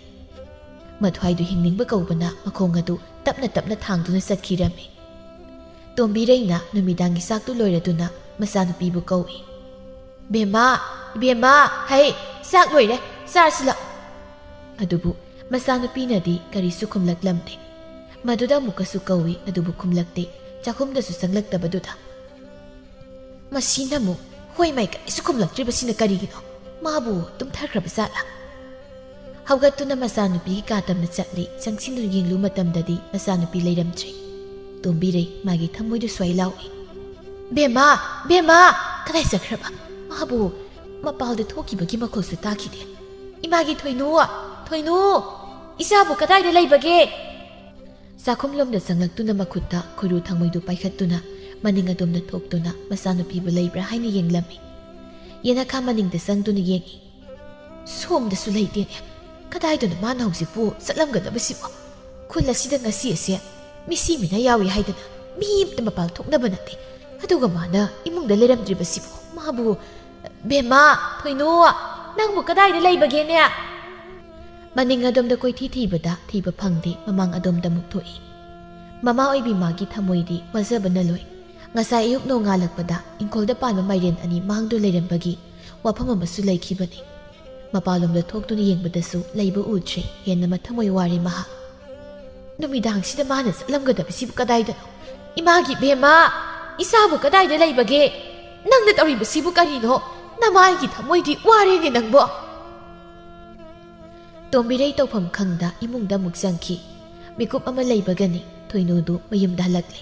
ꯃꯊ꯭ꯋꯥꯏꯗꯨ ꯍꯤꯡꯅꯤꯡꯕ ꯀꯧꯕꯅ ꯃꯈꯣꯡ ꯑꯗꯨ ꯇꯞꯅ ꯇꯞꯅ ꯊꯥꯡꯗꯨꯅ ꯆꯠꯈꯤꯔꯝꯃꯤ꯫ ꯇꯣꯝꯕꯤꯔꯩꯅ ꯅꯨꯃꯤꯗꯥꯡꯒꯤ ꯆꯥꯛꯇꯨ ꯂꯣꯏꯔꯗꯨꯅ ꯃꯆꯥꯅꯨꯄꯤꯕꯨ ꯀꯧꯏ꯫ "ꯕꯦꯝꯃ, ꯏꯕꯦꯝꯃ, ꯍꯩ, ꯆꯥꯛ ꯂꯣꯏꯔꯦ, ꯆꯥꯔꯁꯤ ꯂꯥꯛ"꯫ ꯑꯗꯨꯕꯨ ꯃꯆꯥꯅꯨꯄꯤꯅꯗꯤ ꯀꯔꯤꯁꯨ ꯈꯨꯝꯂꯛꯂꯝꯗꯦ꯫ ꯃꯗꯨꯗ ꯑꯃꯨꯛꯀꯁꯨ ꯀꯧꯏ, ꯑꯗꯨꯕꯨ ꯈꯨꯝꯂꯛꯇꯦ꯫ ꯆꯥꯛꯈꯨꯝꯗꯁꯨ ꯆꯪꯂꯛꯇꯕꯗꯨꯗ꯫ ꯃꯁꯤꯅ ꯑꯃꯨꯛ ꯍꯣꯏ ꯃꯥꯏ ꯀꯔꯤꯁꯨ ꯈꯨꯝꯂꯛꯇ꯭ꯔꯤꯕꯁꯤꯅ ꯀꯔꯤꯒꯤꯅꯣ? ꯃꯥꯕꯨ ꯇꯨꯝꯊꯈ꯭ꯔꯕ ꯖꯥꯠꯂꯥ? ꯍꯧꯒꯠꯇꯨꯅ ꯃꯆꯥꯅꯨꯄꯤꯒꯤ ꯀꯥ ꯇꯝꯅ ꯆꯠꯂꯤ꯫ ꯆꯪꯁꯤꯟꯗꯨꯅ ꯌꯦꯡꯂꯨ ꯃꯇꯝꯗꯗꯤ ꯃꯆꯥꯅꯨꯄꯤ ꯂꯩꯔꯝꯗ꯭ꯔꯦ꯫ ꯇꯣꯝꯕꯤꯔꯩ ꯃꯥꯒꯤ ꯊꯃꯣꯏꯗꯨ ꯁ꯭ꯋꯥꯏ ꯂꯥꯎꯏ꯫ "ꯕꯦꯝꯃ! ꯕꯦꯝꯃ! ꯀꯗꯥꯏ ꯆꯠꯈ꯭ꯔꯕ? ꯃꯥꯕꯨ ꯃꯄꯥꯜꯗ ꯊꯣꯛꯈꯤꯕꯒꯤ ꯃꯈꯣꯜꯁꯨ ꯇꯥꯈꯤꯗꯦ꯫ ꯏꯃꯥꯒꯤ ꯊꯣꯏꯅꯨ! ꯊꯣꯏꯅꯨ! ꯏꯆꯥꯕꯨ ꯀꯗꯥꯏꯗ ꯂꯩꯕꯒꯦ?" ꯆꯥꯛꯈꯨꯝꯂꯣꯝꯗ ꯆꯪꯂꯛꯇꯨꯅ ꯃꯈꯨꯠꯇ ꯈꯣꯏꯔꯨ ꯊꯥꯡꯃꯩꯗꯨ ꯄꯥꯏꯈꯠꯇꯨꯅ ꯃꯅꯤꯡ ꯑꯗꯣꯝꯗ ꯊꯣꯛꯇꯨꯅ ꯃꯆꯥꯅꯨꯄꯤꯕꯨ ꯂꯩꯕ꯭ꯔꯥ ꯍꯥꯏꯅ ꯌꯦꯡꯂꯝꯃꯤ꯫ ꯌꯦꯅꯈꯥ ꯃꯅꯤꯡꯗ ꯆꯪꯗꯨꯅ ꯌꯦꯡꯏ꯫ ꯁꯣꯝꯗꯁꯨ ꯂꯩꯇꯦꯅꯦ꯫ ꯀꯗꯥꯏꯗꯅꯣ ꯃꯥꯅ ꯍꯧꯖꯤꯛꯄꯨ ꯆꯠꯂꯝꯒꯗꯕꯁꯤꯕꯣ? ꯈꯨꯜ ꯑꯁꯤꯗ ꯉꯁꯤ ꯑꯁꯦ ꯃꯤꯁꯤ ꯃꯤꯅꯥ ꯌꯥꯎꯏ ꯍꯥꯏꯗꯅ ꯃꯤ ꯑꯃꯇ ꯃꯄꯥꯜ ꯊꯣꯛꯅꯕ ꯅꯠꯇꯦ꯫ ꯑꯗꯨꯒ ꯃꯥꯅ ꯏꯃꯨꯡꯗ ꯂꯩꯔꯝꯗ꯭ꯔꯤꯕꯁꯤꯕꯨ ꯃꯥꯕꯨ? ꯕꯦꯝꯃ, ꯊꯣꯏꯅꯨ, ꯅꯪꯕꯨ ꯀꯗꯥꯏꯗ ꯂꯩꯕꯒꯦꯅꯦ? ꯃꯅꯤꯡ ꯑꯗꯣꯝꯗ ꯀꯣꯏꯊꯤ ꯊꯤꯕꯗ ꯊꯤꯕ ꯐꯪꯗꯦ, ꯃꯃꯥꯡ ꯑꯗꯣꯝꯗ ꯑꯃꯨꯛ ꯊꯣꯛꯏ꯫ ꯃꯃꯥ ꯑꯣꯏꯕꯤ ꯃꯥꯒꯤ ꯊꯃꯣꯏꯗꯤ ꯋꯥꯖꯕꯅ ꯂꯣꯏ꯫ ꯉꯁꯥꯏ ꯑꯌꯨꯛ ꯅꯣꯡꯉꯥꯜꯂꯛꯄꯗ ꯏꯪꯈꯣꯜꯗ ꯄꯥꯟꯕ ꯃꯥꯏꯔꯦꯟ ꯑꯅꯤ ꯃꯥꯡꯗꯨꯅ ꯂꯩꯔꯝꯕꯒꯤ ꯋꯥꯐꯝ ꯑꯃꯁꯨ ꯂꯩꯈꯤꯕꯅꯤ꯫ ꯃꯄꯥꯟꯂꯣꯝꯗ ꯊꯣꯛꯇꯨꯅ ꯌꯦꯡꯕꯗꯁꯨ ꯂꯩꯕ ꯎꯗ꯭ꯔꯦ꯫ ꯍꯦꯟꯅ ꯃꯊꯃꯣꯏ ꯋꯥꯔꯦ ꯃꯍꯥꯛ꯫ ꯅꯨꯃꯤꯗꯥꯡꯁꯤꯗ ꯃꯥꯅ ꯆꯠꯂꯝꯒꯗꯕꯁꯤꯕꯨ ꯀꯗꯥꯏꯗꯅꯣ? ꯏꯃꯥꯒꯤ ꯕꯦꯝꯃ, ꯏꯆꯥꯕꯨ ꯀꯗꯥꯏꯗ ꯂꯩꯕꯒꯦ? ꯅꯪꯅ ꯇꯧꯔꯤꯕꯁꯤꯕꯨ ꯀꯔꯤꯅꯣ? ꯅꯃꯥꯏꯒꯤ ꯊꯃꯣꯏꯗꯤ ꯋꯥꯔꯦꯅꯦ ꯅꯪꯕꯣ꯫ ꯇꯣꯝꯕꯤꯔꯩ ꯇꯧꯐꯝ ꯈꯪꯗ ꯏꯃꯨꯡꯗ ꯑꯃꯨꯛ ꯆꯪꯈꯤ꯫ ꯃꯤꯀꯨꯞ ꯑꯃ ꯂꯩꯕꯒꯅꯤ ꯊꯣꯏꯅꯨꯗꯨ ꯃꯌꯨꯝꯗ ꯍꯜꯂꯛꯂꯦ꯫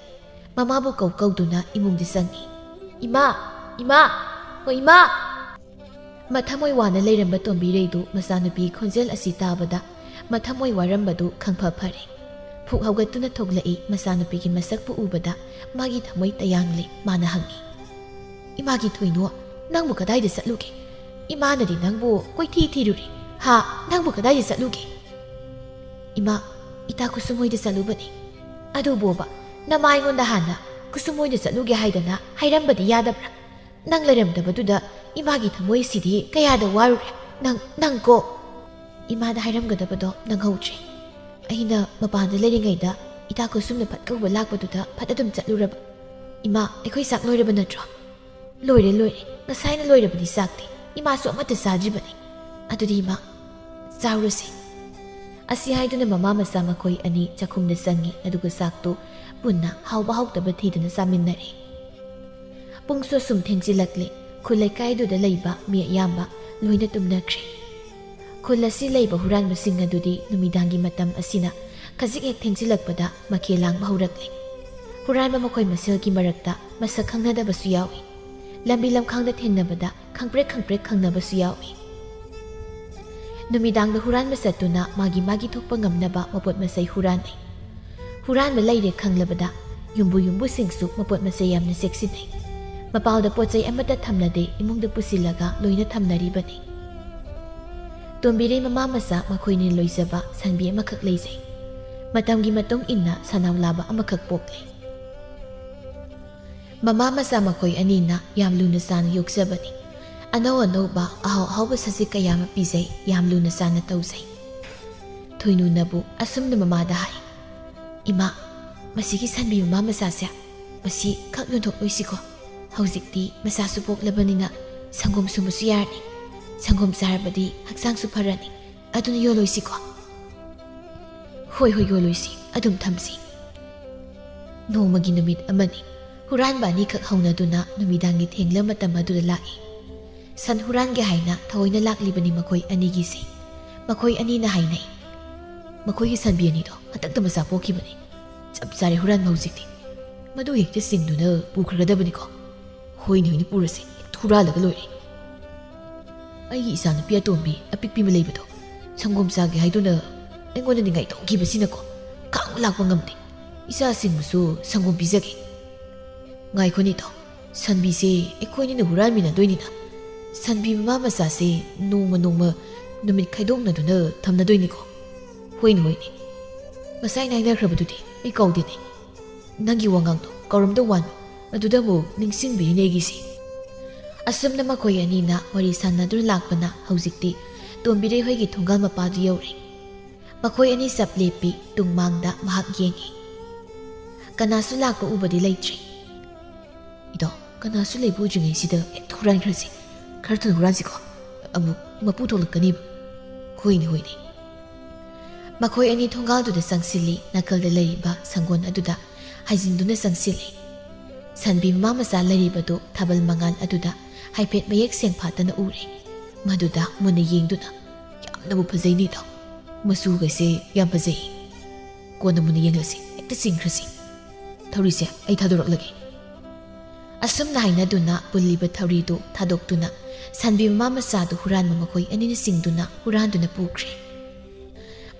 ꯃꯃꯥꯕꯨ ꯀꯧ ꯀꯧꯗꯨꯅ ꯏꯃꯨꯡꯗ ꯆꯪꯉꯤ꯫ "ꯏꯃꯥ! ꯏꯃꯥ! ꯍꯣ ꯏꯃꯥ!" ꯃꯊꯃꯣꯏ ꯋꯥꯅ ꯂꯩꯔꯝꯕ ꯇꯣꯝꯕꯤꯔꯩꯗꯨ ꯃꯆꯥꯅꯨꯄꯤ ꯈꯣꯟꯖꯦꯜ ꯑꯁꯤ ꯇꯥꯕꯗ ꯃꯊꯃꯣꯏ ꯋꯥꯔꯝꯕꯗꯨ ꯈꯪꯐ ꯐꯔꯦ꯫ ꯐꯨꯛ ꯍꯧꯒꯠꯇꯨꯅ ꯊꯣꯛꯂꯛꯏ꯫ ꯃꯆꯥꯅꯨꯄꯤꯒꯤ ꯃꯁꯛꯄꯨ ꯎꯕꯗ ꯃꯥꯒꯤ ꯊꯃꯣꯏ ꯇꯌꯥꯡꯂꯦ꯫ ꯃꯥꯅ ꯍꯪꯉꯤ, "ꯏꯃꯥꯒꯤ ꯊꯣꯏꯅꯣ, ꯅꯪꯕꯨ ꯀꯗꯥꯏꯗ ꯆꯠꯂꯨꯒꯦ? ꯏꯃꯥꯅꯗꯤ ꯅꯪꯕꯨ ꯀꯣꯏꯊꯤ ꯊꯤꯔꯨꯔꯦ꯫ ꯍꯥ, ꯅꯪꯕꯨ ꯀꯗꯥꯏꯗ ꯆꯠꯂꯨꯒꯦ?" "ꯏꯃꯥ, ꯏꯇꯥ ꯈꯨꯁꯨꯝ ꯍꯣꯏꯗ ꯆꯠꯂꯨꯕꯅꯤ꯫ ꯑꯗꯨꯕꯣꯕ, ꯅꯃꯥ ꯑꯩꯉꯣꯟꯗ ꯍꯥꯟꯅ ꯈꯨꯁꯨꯝ ꯍꯣꯏꯗ ꯆꯠꯂꯨꯒꯦ ꯍꯥꯏꯗꯅ ꯍꯥꯏꯔꯝꯕꯗꯤ ꯌꯥꯗꯕ꯭ꯔꯥ? ꯅꯪ ꯂꯩꯔꯝꯗꯕꯗꯨꯗ ꯏꯃꯥꯒꯤ ꯊꯃꯣꯏꯁꯤꯗꯤ ꯀꯌꯥꯗ ꯋꯥꯔꯨꯔꯦ꯫ ꯅꯪ, ꯅꯪ ꯀꯣ!" ꯏꯃꯥꯗ ꯍꯥꯏꯔꯝꯒꯗꯕꯗꯣ ꯅꯪꯍꯧꯗ꯭ꯔꯦ꯫ ꯑꯩꯅ ꯃꯄꯥꯟꯗ ꯂꯩꯔꯤꯉꯩꯗ ꯏꯇꯥ ꯈꯨꯁꯨꯝꯅ ꯐꯠ ꯀꯧꯕ ꯂꯥꯛꯄꯗꯨꯗ ꯐꯠ ꯑꯗꯨꯝ ꯆꯠꯂꯨꯔꯕ꯫ "ꯏꯃꯥ, ꯑꯩꯈꯣꯏ ꯆꯥꯛ ꯂꯣꯏꯔꯕ ꯅꯠꯇ꯭ꯔꯣ?" "ꯂꯣꯏꯔꯦ, ꯂꯣꯏꯔꯦ꯫ ꯉꯁꯥꯏꯅ ꯂꯣꯏꯔꯕꯅꯤ ꯆꯥꯛꯇꯤ꯫ ꯏꯃꯥꯁꯨ ꯑꯃꯠꯇ ꯆꯥꯗ꯭ꯔꯤꯕꯅꯤ꯫ ꯑꯗꯨꯗꯤ ꯏꯃꯥ, ꯆꯥꯔꯨꯔꯁꯤ꯫" ꯑꯁꯤ ꯍꯥꯏꯗꯨꯅ ꯃꯃꯥ ꯃꯆꯥ ꯃꯈꯣꯏ ꯑꯅꯤ ꯆꯥꯛꯈꯨꯝꯗ ꯆꯪꯉꯤ, ꯑꯗꯨꯒ ꯆꯥꯛꯇꯨ ꯄꯨꯟꯅ ꯍꯥꯎꯕ ꯍꯥꯎꯇꯕ ꯊꯤꯗꯅ ꯆꯥꯃꯤꯟꯅꯔꯦ꯫ ꯄꯨꯡꯁꯨ ꯑꯁꯨꯝ ꯊꯦꯡꯖꯤꯜꯂꯛꯂꯦ꯫ ꯈꯨꯜ ꯂꯩꯀꯥꯏꯗꯨꯗ ꯂꯩꯕ ꯃꯤ ꯑꯌꯥꯝꯕ ꯂꯣꯏꯅ ꯇꯨꯝꯅꯈ꯭ꯔꯦ꯫ ꯈꯨꯜ ꯑꯁꯤ ꯂꯩꯕ ꯍꯨꯔꯥꯟꯕꯁꯤꯡ ꯑꯗꯨꯗꯤ ꯅꯨꯃꯤꯗꯥꯡꯒꯤ ꯃꯇꯝ ꯑꯁꯤꯅ ꯈꯖꯤꯛ ꯍꯦꯛ ꯊꯦꯡꯖꯤꯜꯂꯛꯄꯗ ꯃꯈꯦꯜ ꯂꯥꯡꯕ ꯍꯧꯔꯛꯂꯦ꯫ ꯍꯨꯔꯥꯟꯕ ꯃꯈꯣꯏ ꯃꯁꯦꯜꯒꯤ ꯃꯔꯛꯇ ꯃꯁꯛ ꯈꯪꯅꯗꯕꯁꯨ ꯌꯥꯎꯏ꯫ ꯂꯝꯕꯤ ꯂꯝꯈꯥꯡꯗ ꯊꯦꯡꯅꯕꯗ ꯈꯪꯄ꯭ꯔꯦꯛ ꯈꯪꯄ꯭ꯔꯦꯛ ꯈꯪꯅꯕꯁꯨ ꯌꯥꯎꯏ꯫ ꯅꯨꯃꯤꯗꯥꯡꯗ ꯍꯨꯔꯥꯟꯕ ꯆꯠꯇꯨꯅ ꯃꯥꯒꯤ ꯃꯥꯒꯤ ꯊꯣꯛꯄ ꯉꯝꯅꯕ ꯃꯄꯣꯠ ꯃꯆꯩ ꯍꯨꯔꯥꯟꯅꯩ꯫ ꯍꯨꯔꯥꯟꯕ ꯂꯩꯔꯦ ꯈꯪꯂꯕꯗ ꯌꯨꯝꯕꯨ ꯌꯨꯝꯕꯨꯁꯤꯡꯁꯨ ꯃꯄꯣꯠ ꯃꯆꯩ ꯌꯥꯝꯅ ꯆꯦꯛꯁꯤꯟꯅꯩ꯫ ꯃꯄꯥꯜꯗ ꯄꯣꯠ ꯆꯩ ꯑꯃꯠꯇ ꯊꯝꯅꯗꯦ, ꯏꯃꯨꯡꯗ ꯄꯨꯁꯤꯜꯂꯒ ꯂꯣꯏꯅ ꯊꯝꯅꯔꯤꯕꯅꯤ꯫ ꯇꯣꯝꯕꯤꯔꯩ ꯃꯃꯥ ꯃꯆꯥ ꯃꯈꯣꯏꯅ ꯂꯣꯏꯖꯕ ꯁꯟꯕꯤ ꯑꯃꯈꯛ ꯂꯩꯖꯩ꯫ ꯃꯇꯝꯒꯤ ꯃꯇꯨꯡ ꯏꯟꯅ ꯁꯅꯥꯎ ꯂꯥꯕ ꯑꯃꯈꯛ ꯄꯣꯛꯂꯦ꯫ ꯃꯃꯥ ꯃꯆꯥ ꯃꯈꯣꯏ ꯑꯅꯤꯅ ꯌꯥꯝ ꯂꯨꯅ ꯆꯥꯅ ꯌꯣꯛꯆꯕꯅꯤ꯫ ꯑꯅꯧ ꯑꯅꯧꯕ ꯑꯍꯥꯎ ꯑꯍꯥꯎꯕ ꯁꯖꯤꯛ ꯀꯌꯥ ꯑꯃ ꯄꯤꯖꯩ, ꯌꯥꯝ ꯂꯨꯅ ꯆꯥꯅ ꯇꯧꯖꯩ꯫ ꯊꯣꯏꯅꯨꯅꯕꯨ ꯑꯁꯨꯝꯅ ꯃꯃꯥꯗ ꯍꯥꯏ, "ꯏꯃꯥ, ꯃꯁꯤꯒꯤ ꯁꯟꯕꯤ ꯃꯃꯥ ꯃꯆꯥꯁꯦ, ꯃꯁꯤ ꯈꯛ ꯌꯣꯟꯊꯣꯛꯂꯣꯏꯁꯤꯀꯣ꯫ ꯍꯧꯖꯤꯛꯇꯤ ꯃꯆꯥꯁꯨ ꯄꯣꯛꯂꯕꯅꯤꯅ ꯁꯪꯒꯣꯝ ꯁꯨꯝꯕꯁꯨ ꯌꯥꯔꯅꯤ꯫ ꯁꯪꯒꯣꯝ ꯆꯥꯔꯕꯗꯤ ꯍꯛꯆꯥꯡꯁꯨ ꯐꯔꯅꯤ꯫ ꯑꯗꯨꯅ ꯌꯣꯜꯂꯣꯏꯁꯤꯀꯣ?" "ꯍꯣꯏ, ꯍꯣꯏ, ꯌꯣꯜꯂꯣꯏꯁꯤ, ꯑꯗꯨꯝ ꯊꯝꯁꯤ꯫" ꯅꯣꯡꯃꯒꯤ ꯅꯨꯃꯤꯠ ꯑꯃꯅꯤ꯫ ꯍꯨꯔꯥꯟꯕ ꯑꯅꯤꯈꯛ ꯍꯧꯅꯗꯨꯅ ꯅꯨꯃꯤꯗꯥꯡꯒꯤ ꯊꯦꯡꯂ ꯃꯇꯝ ꯑꯗꯨꯗ ꯂꯥꯛꯏ꯫ ꯁꯟ ꯍꯨꯔꯥꯟꯒꯦ ꯍꯥꯏꯅ ꯊꯑꯣꯏꯅ ꯂꯥꯛꯂꯤꯕꯅꯤ ꯃꯈꯣꯏ ꯑꯅꯤꯒꯤꯁꯤ꯫ ꯃꯈꯣꯏ ꯑꯅꯤꯅ ꯍꯥꯏꯅꯩ, "ꯃꯈꯣꯏꯒꯤ ꯁꯟꯕꯤ ꯑꯅꯤꯗꯣ ꯍꯟꯗꯛꯇ ꯃꯆꯥ ꯄꯣꯛꯈꯤꯕꯅꯤ꯫ ꯆꯞ ꯆꯥꯔꯦ ꯍꯨꯔꯥꯟꯕ ꯍꯧꯖꯤꯛꯇꯤ꯫ ꯃꯗꯨ ꯍꯦꯛꯇ ꯆꯤꯡꯗꯨꯅ ꯄꯨꯈ꯭ꯔꯒꯗꯕꯅꯤꯀꯣ?" "ꯍꯣꯏꯅꯦ, ꯍꯣꯏꯅꯦ, ꯄꯨꯔꯁꯦ, ꯍꯦꯛꯇ ꯍꯨꯔꯥꯜꯂꯒ ꯂꯣꯏꯔꯦ꯫ ꯑꯩꯒꯤ ꯏꯆꯥꯅꯨꯄꯤ ꯑꯇꯣꯝꯕꯤ ꯑꯄꯤꯛꯄꯤ ꯑꯃ ꯂꯩꯕꯗꯣ, ꯁꯪꯒꯣꯝ ꯆꯥꯒꯦ ꯍꯥꯏꯗꯨꯅ ꯑꯩꯉꯣꯟꯗ ꯅꯤꯡꯉꯥꯏ ꯇꯧꯈꯤꯕꯁꯤꯅꯀꯣ, ꯈꯥꯡꯕ ꯂꯥꯛꯄ ꯉꯝꯗꯦ꯫ ꯏꯆꯥꯁꯤꯡꯕꯨꯁꯨ ꯁꯪꯒꯣꯝ ꯄꯤꯖꯒꯦ꯫" "ꯉꯥꯏꯈꯣꯅꯦ ꯏꯇꯥꯎ, ꯁꯟꯕꯤꯁꯦ ꯑꯩꯈꯣꯏꯅꯤꯅ ꯍꯨꯔꯥꯟꯃꯤꯟꯅꯗꯣꯏꯅꯤꯅ, ꯁꯟꯕꯤ ꯃꯃꯥ ꯃꯆꯥꯁꯦ ꯅꯣꯡꯃ ꯅꯣꯡꯃ ꯅꯨꯃꯤꯠ ꯈꯥꯏꯗꯣꯛꯅꯗꯨꯅ ꯊꯝꯅꯗꯣꯏꯅꯤꯀꯣ?" "ꯍꯣꯏꯅꯦ, ꯍꯣꯏꯅꯦ, ꯉꯁꯥꯏ ꯍꯥꯏꯅꯈ꯭ꯔꯕꯗꯨꯗꯤ ꯑꯩ ꯀꯥꯎꯗꯦꯅꯦ꯫ ꯅꯪꯒꯤ ꯋꯥꯉꯥꯡꯗꯣ ꯀꯥꯎꯔꯝꯗꯧ ꯋꯥꯅꯤ, ꯑꯗꯨꯗ ꯑꯃꯨꯛ ꯅꯤꯡꯁꯤꯡꯕꯤꯔꯤꯅꯦ ꯑꯩꯒꯤꯁꯦ꯫" ꯑꯁꯨꯝꯅ ꯃꯈꯣꯏ ꯑꯅꯤꯅ ꯋꯥꯔꯤ ꯁꯥꯟꯅꯗꯨꯅ ꯂꯥꯛꯄꯅ ꯍꯧꯖꯤꯛꯇꯤ ꯇꯣꯝꯕꯤꯔꯩ ꯍꯣꯏꯒꯤ ꯊꯣꯡꯒꯥꯜ ꯃꯄꯥꯗꯨ ꯌꯧꯔꯦ꯫ ꯃꯈꯣꯏ ꯑꯅꯤ ꯆꯞ ꯂꯦꯞꯄꯤ, ꯇꯨꯡꯃꯥꯡꯗ ꯃꯍꯥꯛ ꯌꯦꯡꯉꯤ꯫ ꯀꯅꯥꯁꯨ ꯂꯥꯛꯄ ꯎꯕꯗꯤ ꯂꯩꯇ꯭ꯔꯤ꯫ "ꯏꯗꯣ, ꯀꯅꯥꯁꯨ ꯂꯩꯕ ꯎꯗ꯭ꯔꯤꯉꯩꯁꯤꯗ ꯍꯦꯛꯇ ꯍꯨꯔꯥꯟꯈ꯭ꯔꯁꯤ꯫ ꯈꯔ ꯊꯨꯅ ꯍꯨꯔꯥꯟꯁꯤꯀꯣ, ꯑꯃꯨꯛ ꯃꯄꯨ ꯊꯣꯛꯂꯛꯀꯅꯤꯕ꯫" "ꯍꯣꯏꯅꯦ, ꯍꯣꯏꯅꯦ꯫" ꯃꯈꯣꯏ ꯑꯅꯤ ꯊꯣꯡꯒꯥꯜꯗꯨꯗ ꯆꯪꯁꯤꯜꯂꯤ, ꯅꯥꯀꯜꯗ ꯂꯩꯔꯤꯕ ꯁꯪꯒꯣꯟ ꯑꯗꯨꯗ ꯍꯥꯏꯖꯤꯟꯗꯨꯅ ꯆꯪꯁꯤꯜꯂꯤ꯫ ꯁꯟꯕꯤ ꯃꯃꯥ ꯃꯆꯥ ꯂꯩꯔꯤꯕꯗꯨ ꯊꯥꯕꯜ ꯃꯉꯥꯜ ꯑꯗꯨꯗ ꯍꯥꯏꯐꯦꯠ ꯃꯌꯦꯛ ꯁꯦꯡ ꯐꯥꯠꯇꯅ ꯎꯔꯦ꯫ ꯃꯗꯨꯗ ꯃꯨꯟꯅ ꯌꯦꯡꯗꯨꯅ, "ꯌꯥꯝꯅꯕꯨ ꯐꯖꯩꯅꯦ ꯏꯇꯥꯎ꯫ ꯃꯆꯨꯒꯁꯦ ꯌꯥꯝ ꯐꯖꯩ꯫ ꯀꯣꯟꯅ ꯃꯨꯟꯅ ꯌꯦꯡꯂꯁꯤ, ꯍꯦꯛꯇ ꯆꯤꯡꯈ꯭ꯔꯁꯤ꯫ ꯊꯧꯔꯤꯁꯦ ꯑꯩ ꯊꯥꯗꯣꯔꯛꯂꯒꯦ꯫" ꯑꯁꯨꯝꯅ ꯍꯥꯏꯅꯗꯨꯅ ꯄꯨꯜꯂꯤꯕ ꯊꯧꯔꯤꯗꯨ ꯊꯥꯗꯣꯛꯇꯨꯅ ꯁꯟꯕꯤ ꯃꯃꯥ ꯃꯆꯥꯗꯨ ꯍꯨꯔꯥꯟꯕ ꯃꯈꯣꯏ ꯑꯅꯤꯅ ꯆꯤꯡꯗꯨꯅ ꯍꯨꯔꯥꯟꯗꯨꯅ ꯄꯨꯈ꯭ꯔꯦ꯫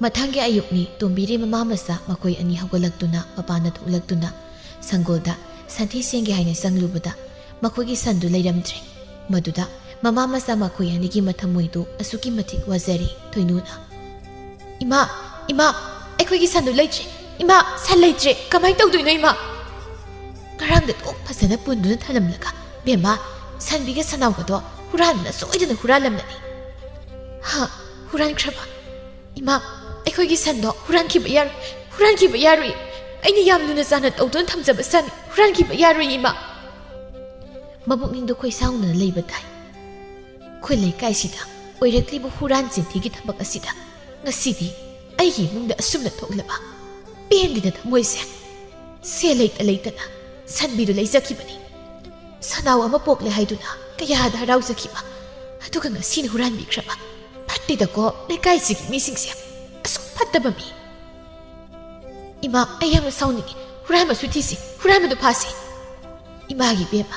ꯃꯊꯪꯒꯤ ꯑꯌꯨꯛꯅꯤ꯫ ꯇꯣꯝꯕꯤꯔꯩ ꯃꯃꯥ ꯃꯆꯥ ꯃꯈꯣꯏ ꯑꯅꯤ ꯍꯧꯒꯠꯂꯛꯇꯨꯅ ꯃꯄꯥꯟꯗ ꯊꯣꯛꯂꯛꯇꯨꯅ ꯁꯪꯒꯣꯜꯗ ꯁꯟꯊꯤ ꯁꯦꯡꯒꯦ ꯍꯥꯏꯅ ꯆꯪꯂꯨꯕꯗ ꯃꯈꯣꯏꯒꯤ ꯁꯟꯗꯨ ꯂꯩꯔꯝꯗ꯭ꯔꯦ꯫ ꯃꯗꯨꯗ ꯃꯃꯥ ꯃꯆꯥ ꯃꯈꯣꯏ ꯑꯅꯤꯒꯤ ꯃꯊꯃꯣꯏꯗꯨ ꯑꯁꯨꯛꯀꯤ ꯃꯇꯤꯛ ꯋꯥꯖꯔꯤ ꯊꯣꯏꯅꯨꯅ꯫ "ꯏꯃꯥ, ꯏꯃꯥ, ꯑꯩꯈꯣꯏꯒꯤ ꯁꯟꯗꯨ ꯂꯩꯇ꯭ꯔꯦ꯫ ꯏꯃꯥ, ꯁꯟ ꯂꯩꯇ꯭ꯔꯦ꯫ ꯀꯃꯥꯏꯅ ꯇꯧꯗꯣꯏꯅꯣ, ꯏꯃꯥ? ꯉꯔꯥꯡꯗ ꯊꯣꯛ ꯐꯖꯅ ꯄꯨꯟꯗꯨꯅ ꯊꯝꯂꯝꯂꯒ, ꯕꯦꯝꯃ, ꯁꯟꯕꯤꯒ ꯁꯅꯥꯎꯒꯗꯣ ꯍꯨꯔꯥꯟꯕꯅ ꯁꯣꯏꯗꯅ ꯍꯨꯔꯥꯜꯂꯝꯂꯅꯤ꯫" "ꯍꯥ? ꯍꯨꯔꯥꯟꯈ꯭ꯔꯕ? ꯏꯃꯥ, ꯑꯩꯈꯣꯏꯒꯤ ꯁꯟꯗꯣ ꯍꯨꯔꯥꯟꯈꯤꯕ ꯌꯥꯔꯣꯏ꯫ ꯍꯨꯔꯥꯟꯈꯤꯕ ꯌꯥꯔꯣꯏ꯫ ꯑꯩꯅ ꯌꯥꯝ ꯂꯨꯅ ꯆꯥꯟꯅ ꯇꯧꯗꯨꯅ ꯊꯝꯖꯕ ꯁꯟ ꯍꯨꯔꯥꯟꯈꯤꯕ ꯌꯥꯔꯣꯏ, ꯏꯃꯥ꯫" ꯃꯕꯨꯛꯅꯤꯡꯗꯣ ꯈꯣꯏꯁꯥꯎꯅꯅ ꯂꯩꯕ ꯇꯥꯏ꯫ "ꯑꯩꯈꯣꯏ ꯂꯩꯀꯥꯏꯁꯤꯗ ꯑꯣꯏꯔꯛꯂꯤꯕ ꯍꯨꯔꯥꯟ ꯆꯤꯟꯊꯤꯒꯤ ꯊꯕꯛ ꯑꯁꯤꯗ ꯉꯁꯤꯗꯤ ꯑꯩꯒꯤ ꯏꯃꯨꯡꯗ ꯑꯁꯨꯝꯅ ꯊꯣꯛꯂꯕ? ꯄꯦꯟꯗꯦꯗ ꯊꯃꯣꯏꯁꯦ꯫ ꯁꯦꯜ ꯂꯩꯇ ꯂꯩꯇꯅ ꯁꯟꯕꯤꯗꯨ ꯂꯩꯖꯈꯤꯕꯅꯤ꯫ ꯁꯅꯥꯎ ꯑꯃ ꯄꯣꯛꯂꯦ ꯍꯥꯏꯗꯨꯅ ꯀꯌꯥꯗ ꯍꯔꯥꯎꯖꯈꯤꯕ, ꯑꯗꯨꯒ ꯉꯁꯤꯅ ꯍꯨꯔꯥꯟꯕꯤꯈ꯭ꯔꯕ꯫ ꯐꯠꯇꯦꯗꯀꯣ ꯂꯩꯀꯥꯏꯁꯤꯒꯤ ꯃꯤꯁꯤꯡꯁꯦ꯫ ꯑꯁꯨꯛ ꯐꯠꯇꯕ ꯃꯤ꯫" "ꯏꯃꯥ, ꯑꯩ ꯌꯥꯝꯅ ꯁꯥꯎꯅꯤꯡꯉꯤ꯫ ꯍꯨꯔꯥꯟꯕꯁꯨ ꯊꯤꯁꯤ, ꯍꯨꯔꯥꯟꯕꯗꯨ ꯐꯥꯁꯤ꯫" "ꯏꯃꯥꯒꯤ ꯏꯕꯦꯝꯃ,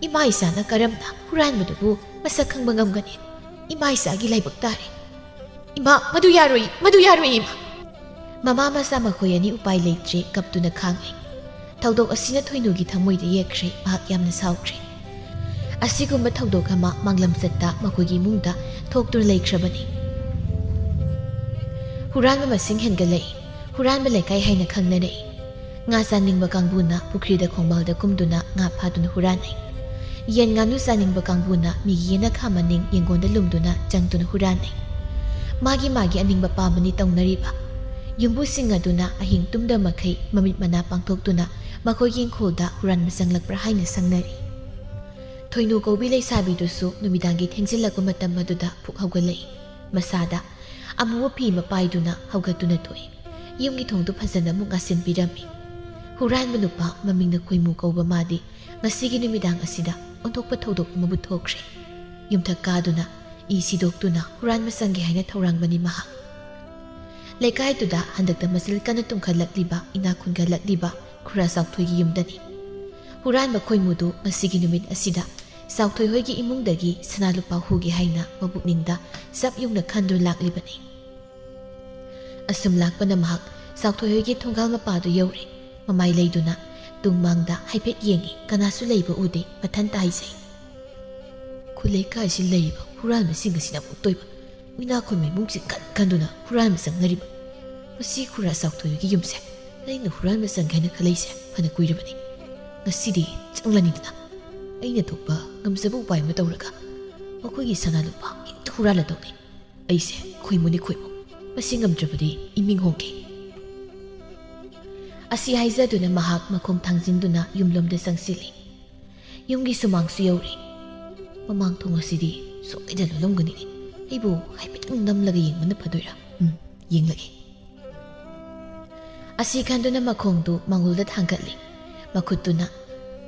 ꯏꯃꯥ ꯏꯆꯥꯅ ꯀꯔꯝꯅ ꯍꯨꯔꯥꯟꯕꯗꯨꯕꯨ ꯃꯁꯛ ꯈꯪꯕ ꯉꯝꯒꯅꯤ? ꯏꯃꯥ ꯏꯆꯥꯒꯤ ꯂꯥꯏꯕꯛ ꯇꯥꯔꯦ꯫ ꯏꯃꯥ, ꯃꯗꯨ ꯌꯥꯔꯣꯏ, ꯃꯗꯨ ꯌꯥꯔꯣꯏ, ꯏꯃꯥ!" ꯃꯃꯥ ꯃꯆꯥ ꯃꯈꯣꯏ ꯑꯅꯤ ꯎꯄꯥꯏ ꯂꯩꯇ꯭ꯔꯦ, ꯀꯞꯇꯨꯅ ꯈꯥꯡꯂꯤ꯫ ꯊꯧꯗꯣꯛ ꯑꯁꯤꯅ ꯊꯣꯏꯅꯨꯒꯤ ꯊꯃꯣꯏꯗ ꯌꯦꯛꯈ꯭ꯔꯦ꯫ ꯃꯍꯥꯛ ꯌꯥꯝꯅ ꯁꯥꯎꯈ꯭ꯔꯦ꯫ ꯑꯁꯤꯒꯨꯝꯕ ꯊꯧꯗꯣꯛ ꯑꯃ ꯃꯥꯡꯂꯝꯆꯠꯇ ꯃꯈꯣꯏꯒꯤ ꯏꯃꯨꯡꯗ ꯊꯣꯛꯇꯨꯅ ꯂꯩꯈ꯭ꯔꯕꯅꯤ꯫ ꯍꯨꯔꯥꯟꯕ ꯃꯁꯤꯡ ꯍꯦꯟꯒꯠꯂꯛꯏ꯫ ꯍꯨꯔꯥꯟꯕ ꯂꯩꯀꯥꯏ ꯍꯥꯏꯅ ꯈꯪꯅꯔꯛꯏ꯫ ꯉꯥ ꯆꯥꯅꯤꯡꯕ ꯀꯥꯡꯕꯨꯅ ꯄꯨꯈ꯭ꯔꯤꯗ ꯈꯣꯡꯕꯥꯜꯗ ꯀꯨꯝꯗꯨꯅ ꯉꯥ ꯐꯥꯗꯨꯅ ꯍꯨꯔꯥꯟꯅꯩ꯫ ꯌꯦꯟ ꯉꯥꯅꯨ ꯆꯥꯅꯤꯡꯕ ꯀꯥꯡꯕꯨꯅ ꯃꯤꯒꯤ ꯌꯦꯅꯈꯥ ꯃꯅꯤꯡ ꯌꯦꯡꯒꯣꯟꯗ ꯂꯨꯝꯗꯨꯅ ꯆꯪꯗꯨꯅ ꯍꯨꯔꯥꯟꯅꯩ꯫ ꯃꯥꯒꯤ ꯃꯥꯒꯤ ꯑꯅꯤꯡꯕ ꯄꯥꯝꯕꯅꯤ ꯇꯧꯅꯔꯤꯕ꯫ ꯌꯨꯝꯕꯨꯁꯤꯡ ꯑꯗꯨꯅ ꯑꯍꯤꯡ ꯇꯨꯝꯗ ꯃꯈꯩ ꯃꯃꯤꯠ ꯃꯅꯥ ꯄꯥꯡꯊꯣꯛꯇꯨꯅ ꯃꯈꯣꯏꯒꯤ ꯏꯪꯈꯣꯜꯗ ꯍꯨꯔꯥꯟꯕ ꯆꯪꯂꯛꯄ꯭ꯔꯥ ꯍꯥꯏꯅ ꯁꯪꯅꯔꯤ꯫ ꯊꯣꯏꯅꯨ ꯀꯧꯕꯤ ꯂꯩꯁꯥꯕꯤꯗꯨꯁꯨ ꯅꯨꯃꯤꯗꯥꯡꯒꯤ ꯊꯦꯡꯖꯤꯜꯂꯛꯄ ꯃꯇꯝ ꯑꯗꯨꯗ ꯐꯨꯛ ꯍꯧꯒꯠꯂꯛꯏ꯫ ꯃꯁꯥꯗ ꯑꯃꯨꯕ ꯐꯤ ꯑꯃ ꯄꯥꯏꯗꯨꯅ ꯍꯧꯒꯠꯇꯨꯅ ꯊꯣꯛꯏ꯫ ꯌꯨꯝꯒꯤ ꯊꯣꯡꯗꯨ ꯐꯖꯅ ꯑꯃꯨꯛ ꯉꯥꯁꯤꯟꯕꯤꯔꯝꯃꯤ꯫ ꯍꯨꯔꯥꯟꯕ ꯅꯨꯄꯥ ꯃꯃꯤꯡꯅ ꯈꯣꯏꯃꯨ ꯀꯧꯕ ꯃꯥꯗꯤ ꯉꯁꯤꯒꯤ ꯅꯨꯃꯤꯗꯥꯡ ꯑꯁꯤꯗ ꯑꯣꯟꯊꯣꯛꯄ ꯊꯧꯗꯣꯛ ꯑꯃꯕꯨ ꯊꯣꯛꯈ꯭ꯔꯦ꯫ ꯌꯨꯝꯊꯛ ꯀꯥꯗꯨꯅ ꯏ ꯁꯤꯗꯣꯛꯇꯨꯅ ꯍꯨꯔꯥꯟꯕ ꯆꯪꯒꯦ ꯍꯥꯏꯅ ꯊꯧꯔꯥꯡꯕꯅꯤ ꯃꯍꯥꯛ꯫ ꯂꯩꯀꯥꯏꯗꯨꯗ ꯍꯟꯗꯛꯇ ꯃꯆꯤꯜ ꯀꯟꯅ ꯇꯨꯝꯈꯠꯂꯛꯂꯤꯕ, ꯏꯅꯥꯛ ꯈꯨꯟꯒꯠꯂꯛꯂꯤꯕ ꯈꯨꯔꯥ ꯆꯥꯎꯊꯣꯏꯒꯤ ꯌꯨꯝꯗꯅꯤ꯫ ꯍꯨꯔꯥꯟꯕ ꯈꯣꯏꯃꯨꯗꯨ ꯉꯁꯤꯒꯤ ꯅꯨꯃꯤꯠ ꯑꯁꯤꯗ ꯆꯥꯎꯊꯣꯏ ꯍꯣꯏꯒꯤ ꯏꯃꯨꯡꯗꯒꯤ ꯁꯅꯥ ꯂꯨꯄꯥ ꯍꯨꯒꯦ ꯍꯥꯏꯅ ꯃꯄꯨꯛꯅꯤꯡꯗ ꯆꯞ ꯌꯨꯡꯅ ꯈꯟꯗꯨꯅ ꯂꯥꯛꯂꯤꯕꯅꯤ꯫ ꯑꯁꯨꯝ ꯂꯥꯛꯄꯅ ꯃꯍꯥꯛ ꯆꯥꯎꯊꯣꯏ ꯍꯣꯏꯒꯤ ꯊꯣꯡꯒꯥꯜ ꯃꯄꯥꯗꯨ ꯌꯧꯔꯦ꯫ ꯃꯃꯥꯏ ꯂꯩꯗꯨꯅ ꯇꯨꯡ ꯃꯥꯡꯗ ꯍꯥꯏꯐꯦꯠ ꯌꯦꯡꯉꯤ, ꯀꯅꯥꯁꯨ ꯂꯩꯕ ꯎꯗꯦ, ꯃꯊꯟꯇ ꯍꯥꯏꯖꯩ꯫ ꯈꯨꯜ ꯂꯩꯀꯥꯏꯁꯤ ꯂꯩꯔꯤꯕ ꯍꯨꯔꯥꯟꯕꯁꯤꯡ ꯑꯁꯤꯅ ꯑꯃꯨꯛꯇꯣꯏꯕ ꯎꯏꯅꯥ ꯈꯨꯟꯕꯩ ꯏꯃꯨꯡꯁꯤ ꯀꯟ ꯀꯟꯗꯨꯅ ꯍꯨꯔꯥꯟꯕ ꯆꯪꯅꯔꯤꯕ꯫ ꯃꯁꯤ ꯈꯨꯔꯥ ꯆꯥꯎꯊꯣꯏꯒꯤ ꯌꯨꯝꯁꯦ ꯑꯩꯅ ꯍꯨꯔꯥꯟꯕ ꯆꯪꯒꯦ ꯍꯥꯏꯅ ꯈꯜꯂꯛꯏꯁꯦ ꯐꯅ ꯀꯨꯏꯔꯕꯅꯤ꯫ ꯉꯁꯤꯗꯤ ꯆꯪꯂꯅꯤꯗꯅ꯫ ꯑꯩꯅ ꯊꯣꯛꯄ ꯉꯝꯖꯕ ꯎꯄꯥꯏ ꯑꯃ ꯇꯧꯔꯒ ꯃꯈꯣꯏꯒꯤ ꯁꯅꯥ ꯂꯨꯄꯥ ꯍꯦꯛꯇ ꯍꯨꯔꯥꯜꯂꯗꯧꯅꯤ꯫ ꯑꯩꯁꯦ ꯈꯣꯏꯃꯨꯅꯤ ꯈꯣꯏꯃꯨ꯫ ꯃꯁꯤ ꯉꯝꯗ꯭ꯔꯕꯗꯤ ꯏꯃꯤꯡ ꯍꯣꯡꯒꯦ꯫ ꯑꯁꯤ ꯍꯥꯏꯖꯗꯨꯅ ꯃꯍꯥꯛ ꯃꯈꯣꯡ ꯊꯥꯡꯖꯤꯟꯗꯨꯅ ꯌꯨꯝꯂꯣꯝꯗ ꯆꯪꯁꯤꯜꯂꯤ꯫ ꯌꯨꯝꯒꯤ ꯁꯨꯃꯥꯡꯁꯨ ꯌꯧꯔꯦ꯫ ꯃꯃꯥꯡ ꯊꯣꯡ ꯑꯁꯤꯗꯤ ꯁꯣꯏꯗꯅ ꯂꯣꯜꯂꯝꯒꯅꯤꯅꯦ꯫ ꯑꯩꯕꯨ ꯍꯥꯏꯐꯦꯠꯇꯪ ꯅꯝꯂꯒ ꯌꯦꯡꯕꯅ ꯐꯗꯣꯏꯔꯥ? ꯎꯝ, ꯌꯦꯡꯂꯒꯦ꯫ ꯑꯁꯤ ꯈꯟꯗꯨꯅ ꯃꯈꯣꯡꯗꯨ ꯃꯥꯡꯒꯣꯜꯗ ꯊꯥꯡꯒꯠꯂꯤ꯫ ꯃꯈꯨꯠꯇꯨꯅ